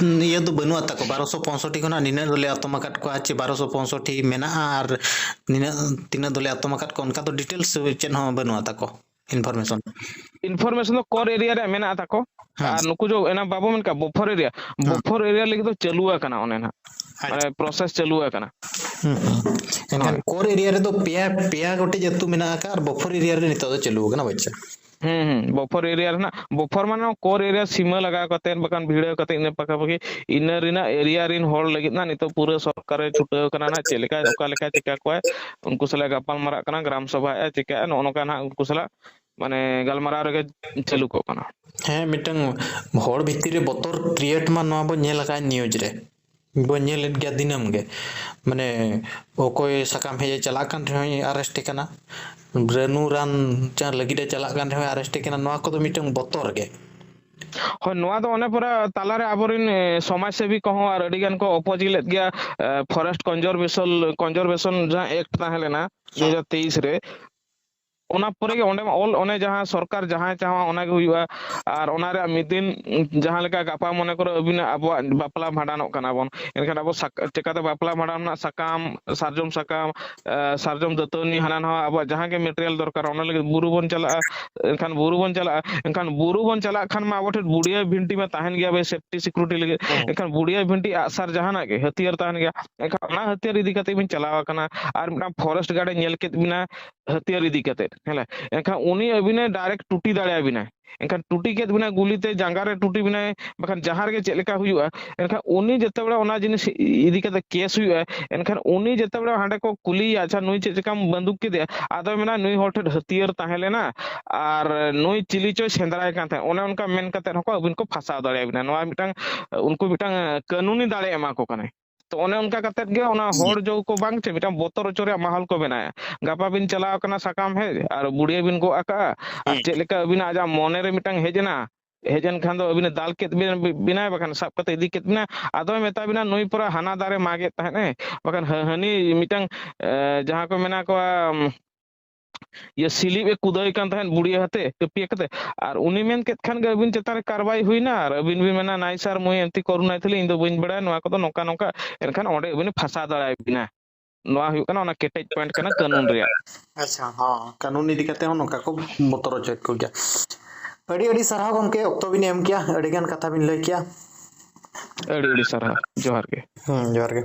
ᱤᱭᱟᱹ ᱫᱚ ᱵᱟᱹᱱᱩᱜᱼᱟ ᱛᱟᱠᱚ, ᱵᱟᱨᱚᱥᱚ ᱯᱚᱸᱭᱥᱚᱴᱴᱤ ᱠᱷᱚᱱᱟᱜ ᱱᱤᱱᱟᱹᱜ ᱫᱚᱞᱮ ᱟᱛᱚᱢ ᱟᱠᱟᱫ ᱠᱚᱣᱟ ᱪᱮ ᱵᱟᱨᱚᱥᱚ ᱯᱚᱸᱭᱥᱚᱴᱴᱤ ᱢᱮᱱᱟᱜᱼᱟ ᱟᱨ ᱱᱤᱱᱟᱹᱜ, ᱛᱤᱱᱟᱹᱜ ᱫᱚᱞᱮ ᱟᱛᱚᱢ ᱟᱠᱟᱫ ᱠᱚᱣᱟ, ᱚᱱᱠᱟ ᱫᱚ details ᱪᱮᱫ ᱦᱚᱸ ᱵᱟᱹᱱᱩᱜᱼᱟ ᱛᱟᱠᱚ᱾ Information? Information ᱫᱚ core area ᱨᱮᱭᱟᱜ ᱢᱮᱱᱟᱜᱼᱟ ᱛᱟᱠᱚ᱾ ᱦᱮᱸ᱾ ᱟᱨ ᱱᱩᱠᱩ ᱡᱚ ᱮᱱᱟ ᱵᱟᱵᱚ ᱢᱮᱱ ᱠᱟᱜ buffer area, ᱦᱮᱸ᱾ Buffer area ᱞᱟᱹᱜᱤᱫ ᱫᱚ ᱪᱟᱹᱞᱩ ᱟᱠᱟᱱᱟ ᱚᱱᱮ ᱱᱟᱦᱟᱜ᱾ ᱟᱪᱪᱷᱟ᱾ ᱢᱟᱱᱮ process ᱪᱟᱹᱞᱩ ᱟᱠᱟᱱᱟ᱾ ᱦᱩᱸ, ᱦᱩᱸ᱾ ᱮᱱᱠᱷᱟᱱ ᱦᱳᱭ᱾ Core area ᱨᱮᱫᱚ ᱯᱮᱭᱟ, ᱯᱮᱭᱟ ᱜᱚᱴᱮᱡ ᱟᱹᱛᱩ ᱢᱮᱱᱟᱜ ᱟᱠᱟᱫ ᱟᱨ buffer area ᱨᱮ ᱱᱤᱛᱚᱜ ᱫᱚ ᱪᱟᱹᱞᱩ ᱟᱠᱟᱱᱟ, ᱵᱟᱪᱪᱟ? ᱦᱩᱸ, ᱦᱩᱸ᱾ Buffer area ᱨᱮᱱᱟᱜ, buffer ᱢᱟᱱᱮ core area ᱥᱤᱢᱟᱹ ᱞᱟᱜᱟᱣ ᱠᱟᱛᱮ, ᱵᱟᱠᱷᱟᱱ ᱵᱷᱤᱲᱟᱹᱣ ᱠᱟᱛᱮ ᱤᱱᱟᱹ ᱯᱟᱠᱟᱯᱟᱠᱤ, ᱤᱱᱟᱹ ᱨᱮᱱᱟᱜ area ᱨᱮᱱ ᱦᱚᱲ ᱞᱟᱹᱜᱤᱫ ᱱᱟᱜ ᱱᱤᱛᱚᱜ ᱯᱩᱨᱟᱹ ᱥᱚᱨᱠᱟᱨᱮ ᱪᱷᱩᱴᱟᱹᱣ ᱠᱟᱱᱟ ᱱᱟᱜ, ᱪᱮᱫ ᱞᱮᱠᱟ, ᱚᱠᱟ ᱞᱮᱠᱟ ᱪᱤᱠᱟ ᱠᱚᱣᱟᱭ, ᱩᱱᱠᱩ ᱥᱟᱞᱟᱜ ᱜᱟᱯᱟᱞ ᱢᱟᱨᱟᱜ ᱠᱟᱱᱟ, ᱜᱨᱟᱢ ᱥᱚᱵᱷᱟᱭᱮᱜᱼᱟ, ᱪᱤᱠᱟᱹᱜᱼᱟ, ᱱᱚᱜᱼᱚ ᱱᱚᱝᱠᱟ ᱱᱟᱜ ᱩᱱᱠᱩ ᱥᱟᱞᱟᱜ ᱢᱟᱱᱮ ᱜᱟᱞᱢᱟᱨᱟᱣ ᱨᱮᱜᱮ ᱪᱟᱹᱞᱩ ᱠᱚᱜ ᱠᱟᱱᱟ᱾ ᱦᱮᱸ, ᱢᱤᱫᱴᱟᱝ ᱦᱚᱲ ᱵᱷᱤᱛᱤᱨ ᱨᱮ ᱵᱚᱛᱚᱨ create ᱢᱟ, ᱱᱚᱣᱟ ᱵᱚᱱ ᱧᱮᱞ ᱟᱠᱟᱫ news ᱨᱮ, ᱵᱚᱱ ᱧᱮᱞᱮᱫ ᱜᱮᱭᱟ ᱫᱤᱱᱟᱹᱢ ᱜᱮ᱾ ᱢᱟᱱᱮ ᱚᱠᱚᱭ ᱥᱟᱠᱟᱢ ᱦᱮᱡ ᱮ ᱪᱟᱞᱟᱜ ᱠᱟᱱ ᱨᱮᱦᱚᱸᱭ arrest ᱮ ᱠᱟᱱᱟ, ᱨᱟᱹᱱᱩ ᱨᱟᱱ ᱪᱟ ᱞᱟᱹᱜᱤᱫ ᱮ ᱪᱟᱞᱟᱜ ᱠᱟᱱ ᱨᱮᱦᱚᱸᱭ arrest ᱮ ᱠᱟᱱᱟ, ᱱᱚᱣᱟ ᱠᱚᱫᱚ ᱢᱤᱫᱴᱟᱝ ᱵᱚᱛᱚᱨ ᱜᱮ᱾ ᱦᱳᱭ, ᱱᱚᱣᱟ ᱫᱚ ᱚᱱᱮ ᱯᱚᱨᱮ ᱛᱟᱞᱟᱨᱮ ᱟᱵᱚᱨᱮᱱ, ᱮ, ᱥᱚᱢᱟᱡᱽ ᱥᱮᱵᱤ ᱠᱚᱦᱚᱸ ᱟᱨ ᱟᱹᱰᱤ ᱜᱟᱱ ᱠᱚ oppose ᱞᱮᱫ ᱜᱮᱭᱟ, ᱮ, Forest Conservation, Conservation ᱡᱟᱦᱟᱸ act ᱛᱟᱦᱮᱸ ᱞᱮᱱᱟ ᱫᱩ ᱦᱟᱡᱟᱨ ᱛᱮᱭᱤᱥ ᱨᱮ, ᱚᱱᱟ ᱯᱚᱨᱮ ᱜᱮ ᱚᱸᱰᱮ ᱢᱟ ᱚᱞ, ᱚᱱᱮ ᱡᱟᱦᱟᱸ ᱥᱚᱨᱠᱟᱨ ᱡᱟᱦᱟᱸᱭ ᱪᱟᱦᱟᱣᱟ ᱚᱱᱟ ᱜᱮ ᱦᱩᱭᱩᱜᱼᱟ᱾ ᱟᱨ ᱚᱱᱟ ᱨᱮᱭᱟᱜ ᱢᱤᱫ ᱫᱤᱱ, ᱡᱟᱦᱟᱸ ᱞᱮᱠᱟ ᱜᱟᱯᱟ ᱢᱚᱱᱮ ᱠᱚᱨᱚ ᱟᱹᱵᱤᱱᱟᱜ, ᱟᱵᱚᱣᱟᱜ ᱵᱟᱯᱞᱟ ᱵᱷᱟᱸᱰᱟᱱᱚᱜ ᱠᱟᱱᱟ ᱵᱚᱱ, ᱮᱱᱠᱷᱟᱱ ᱟᱵᱚ ᱥᱟᱠ-, ᱪᱤᱠᱟᱹᱛᱮ ᱵᱟᱯᱞᱟ ᱵᱷᱟᱸᱰᱟᱱ ᱨᱮᱱᱟᱜ ᱥᱟᱠᱟᱢ, ᱥᱟᱨᱡᱚᱢ ᱥᱟᱠᱟᱢ, ᱮ, ᱥᱟᱨᱡᱚᱢ ᱫᱟᱹᱛᱟᱹᱣᱱᱤ, ᱦᱟᱱᱟ ᱱᱟᱣᱟ ᱟᱵᱚᱣᱟᱜ ᱡᱟᱦᱟᱸ ᱜᱮ material ᱫᱚᱨᱠᱟᱨ, ᱚᱱᱟ ᱞᱟᱹᱜᱤᱫ ᱵᱩᱨᱩ ᱵᱚᱱ ᱪᱟᱞᱟᱜᱼᱟ᱾ ᱮᱱᱠᱷᱟᱱ ᱵᱩᱨᱩ ᱵᱚᱱ ᱪᱟᱞᱟᱜᱼᱟ, ᱮᱱᱠᱷᱟᱱ ᱵᱩᱨᱩ ᱵᱚᱱ ᱪᱟᱞᱟᱜ ᱠᱷᱟᱱ ᱢᱟ ᱟᱵᱚ ᱴᱷᱮᱱ ᱵᱩᱰᱤᱭᱟᱹ ᱵᱷᱤᱱᱴᱤ ᱢᱟ ᱛᱟᱦᱮᱱ ᱜᱮᱭᱟ ᱵᱷᱟᱹᱭ, safety security ᱞᱟᱹᱜᱤᱫ᱾ ᱦᱮᱸ᱾ ᱮᱱᱠᱷᱟᱱ ᱵᱩᱰᱤᱭᱟᱹ ᱵᱷᱤᱱᱴᱤ, ᱟᱜᱼᱥᱟᱨ, ᱡᱟᱦᱟᱱᱟᱜ ᱜᱮ ᱦᱟᱹᱛᱭᱟᱹᱨ ᱛᱟᱦᱮᱱ ᱜᱮᱭᱟ᱾ ᱮᱱᱠᱷᱟᱱ ᱚᱱᱟ ᱦᱟᱹᱛᱭᱟᱹᱨ ᱤᱫᱤ ᱠᱟᱛᱮ ᱵᱤᱱ ᱪᱟᱞᱟᱣ ᱟᱠᱟᱱᱟ, ᱟᱨ ᱢᱤᱫᱴᱟᱝ forest guard ᱮ ᱧᱮᱞ ᱠᱮᱫ ᱵᱤᱱᱟ ᱦᱟᱹᱛᱭᱟᱹᱨ ᱤᱫᱤ ᱠᱟᱛᱮ, ᱦᱮᱸ, ᱮᱱᱠᱷᱟᱱ ᱩᱱᱤ ᱟᱹᱵᱤᱱᱮ direct ᱴᱩᱴᱤ ᱫᱟᱲᱮᱭᱟᱵᱤᱱᱟ᱾ ᱮᱱᱠᱷᱟᱱ ᱴᱩᱴᱤ ᱠᱮᱫ ᱵᱤᱱᱟ ᱜᱩᱞᱤ ᱛᱮ, ᱡᱟᱸᱜᱟ ᱨᱮ ᱴᱩᱴᱤ ᱵᱤᱱᱟᱭ, ᱵᱟᱠᱷᱟᱱ ᱡᱟᱦᱟᱸ ᱨᱮᱜᱮ ᱪᱮᱫ ᱞᱮᱠᱟ ᱦᱩᱭᱩᱜᱼᱟ, ᱮᱱᱠᱷᱟᱱ ᱩᱱᱤ ᱡᱮᱛᱮ ᱵᱮᱲᱟ ᱚᱱᱟ ᱡᱤᱱᱤᱥ ᱤᱫᱤ ᱠᱟᱛᱮ ᱠᱮᱥ ᱦᱩᱭᱩᱜᱼᱟ, ᱮᱱᱠᱷᱟᱱ ᱩᱱᱤ ᱡᱮᱛᱮ ᱵᱮᱲᱟ ᱦᱟᱸᱰᱮ ᱠᱚ ᱠᱩᱞᱤᱭᱮᱭᱟ, "ᱟᱪᱪᱷᱟ, ᱱᱩᱭ ᱪᱮᱫ ᱪᱮᱠᱟᱢ ᱵᱟᱹᱱᱫᱩᱠ ᱠᱮᱫᱮᱭᱟ?" ᱟᱫᱚᱭ ᱢᱮᱱᱟ, "ᱱᱩᱭ ᱦᱚᱲ ᱴᱷᱮᱱ ᱦᱟᱹᱛᱭᱟᱹᱨ ᱛᱟᱦᱮᱸ ᱞᱮᱱᱟ ᱟᱨ ᱱᱩᱭ ᱪᱤᱞᱤ ᱪᱚᱭ ᱥᱮᱸᱫᱽᱨᱟᱭ ᱠᱟᱱ ᱛᱟᱦᱮᱸᱫ", ᱚᱱᱮ ᱚᱱᱠᱟ ᱢᱮᱱ ᱠᱟᱛᱮ ᱦᱚᱸᱠᱚ ᱟᱹᱵᱤᱱ ᱠᱚ ᱯᱷᱟᱸᱥᱟᱣ ᱫᱟᱲᱮᱭᱟᱵᱤᱱᱟ᱾ ᱱᱚᱣᱟ ᱢᱤᱫᱴᱟᱝ, ᱩᱱᱠᱩ ᱢᱤᱫᱴᱟᱝ ᱠᱟᱹᱱᱩᱱᱤ ᱫᱟᱲᱮ ᱮᱢᱟ ᱠᱚ ᱠᱟᱱᱟᱭ᱾ ᱛᱚ ᱚᱱᱮ ᱚᱱᱠᱟ ᱠᱟᱛᱮᱫ ᱜᱮ ᱚᱱᱟ ᱦᱩᱸ᱾ ᱦᱚᱲ ᱡᱚ ᱠᱚ ᱵᱟᱝ ᱪᱮ ᱢᱤᱫᱴᱟᱝ ᱵᱚᱛᱚᱨ ᱦᱚᱪᱚ ᱨᱮᱭᱟᱜ ᱢᱟᱦᱚᱞ ᱠᱚ ᱵᱮᱱᱟᱭᱟ᱾ ᱜᱟᱯᱟ ᱵᱤᱱ ᱪᱟᱞᱟᱣ ᱟᱠᱟᱱᱟ ᱥᱟᱠᱟᱢ ᱦᱮᱡ ᱟᱨ ᱵᱩᱲᱤᱭᱟᱹ ᱵᱤᱱ ᱜᱚᱜ ᱟᱠᱟᱜᱼᱟ, ᱟᱨ ᱦᱩᱸ᱾ ᱪᱮᱫ ᱞᱮᱠᱟ ᱟᱹᱵᱤᱱᱟᱜ ᱟᱡᱟᱜ ᱢᱚᱱᱮ ᱨᱮ ᱢᱤᱫᱴᱟᱝ ᱦᱮᱡ ᱮᱱᱟ, ᱦᱮᱡ ᱮᱱ ᱠᱷᱟᱱ ᱫᱚ ᱟᱹᱵᱤᱱ ᱫᱟᱞ ᱠᱮᱫ ᱵᱤᱱ, ᱵᱤᱱᱟᱭ, ᱵᱟᱠᱷᱟᱱ ᱥᱟᱵ ᱠᱟᱛᱮ ᱤᱫᱤ ᱠᱮᱫ ᱵᱤᱱᱟ, ᱟᱫᱚᱭ ᱢᱮᱛᱟ ᱵᱤᱱᱟ, "ᱱᱩᱭ ᱯᱚᱨᱟ ᱦᱟᱱᱟ ᱫᱟᱨᱮ ᱢᱟᱜᱮᱫ ᱛᱟᱦᱮᱸᱫ ᱮ", ᱵᱟᱠᱷᱟᱱ ᱦᱟᱹ-, ᱦᱟᱹᱱᱤ ᱢᱤᱫᱴᱟᱝ, ᱮ, ᱡᱟᱦᱟᱸ ᱠᱚ ᱢᱮᱱᱟ ᱠᱚᱣᱟ, ᱩᱢ, ᱤᱭᱟᱹ ᱥᱤᱞᱤᱯ ᱮ ᱠᱩᱫᱟᱹᱣ ᱠᱟᱱ ᱛᱟᱦᱮᱸᱫ ᱵᱩᱲᱤᱭᱟᱹ ᱦᱟᱛᱮ, ᱠᱟᱹᱯᱤᱭᱟᱹ ᱠᱟᱛᱮ, ᱟᱨ ᱩᱱᱤ ᱢᱮᱱ ᱠᱮᱫ ᱠᱷᱟᱱ ᱜᱮ ᱟᱹᱵᱤᱱ ᱪᱮᱛᱟᱱ ᱨᱮ ᱠᱟᱨᱵᱟᱭ ᱦᱩᱭᱱᱟ, ᱟᱨ ᱟᱹᱵᱤᱱ ᱵᱤᱱ ᱢᱮᱱᱟ, "ᱱᱟᱭ ᱥᱟᱨ ᱢᱩᱭ ᱮᱱᱛᱤ ᱠᱚᱨᱩᱱᱟᱭ ᱛᱷᱟᱞᱤ, ᱤᱧ ᱫᱚ ᱵᱟᱹᱧ ᱵᱟᱲᱟᱭᱟ ᱱᱚᱣᱟ ᱠᱚᱫᱚ ᱱᱚᱝᱠᱟ ᱱᱚᱝᱠᱟ", ᱮᱱᱠᱷᱟᱱ ᱚᱸᱰᱮ ᱟᱹᱵᱤᱱ ᱮ ᱯᱷᱟᱸᱥᱟ ᱫᱟᱲᱮᱭᱟᱵᱤᱱᱟ᱾ ᱱᱚᱣᱟ ᱦᱩᱭᱩᱜ ᱠᱟᱱᱟ ᱚᱱᱟ ᱠᱮᱴᱮᱡ ᱯᱚᱭᱮᱱᱴ ᱠᱟᱱᱟ ᱠᱟᱹᱱᱩᱱ ᱨᱮᱭᱟᱜ᱾ ᱟᱪᱪᱷᱟ, ᱦᱚᱸ, ᱠᱟᱹᱱᱩᱱ ᱤᱫᱤ ᱠᱟᱛᱮ ᱦᱚᱸ ᱱᱚᱝᱠᱟ ᱠᱚ ᱵᱚᱛᱚᱨ ᱦᱚᱪᱚᱭᱮᱫ ᱠᱚᱜᱮᱭᱟ᱾ ᱟᱹᱰᱤ ᱟᱹᱰᱤ ᱥᱟᱨᱦᱟᱣ ᱜᱚᱢᱠᱮ, ᱚᱠᱛᱚ ᱵᱤᱱ ᱮᱢ ᱠᱮᱭᱟ, ᱟᱹᱰᱤ ᱜᱟᱱ ᱠᱟᱛᱷᱟ ᱵᱤᱱ ᱞᱟᱹᱭ ᱠᱮᱭᱟ᱾ ᱟᱹᱰᱤ ᱟᱹᱰᱤ ᱥᱟᱨᱦᱟᱣ, ᱡᱚᱦᱟᱨ ᱜᱮ᱾ ᱦᱩᱸ, ᱡᱚᱦᱟᱨ ᱜᱮ᱾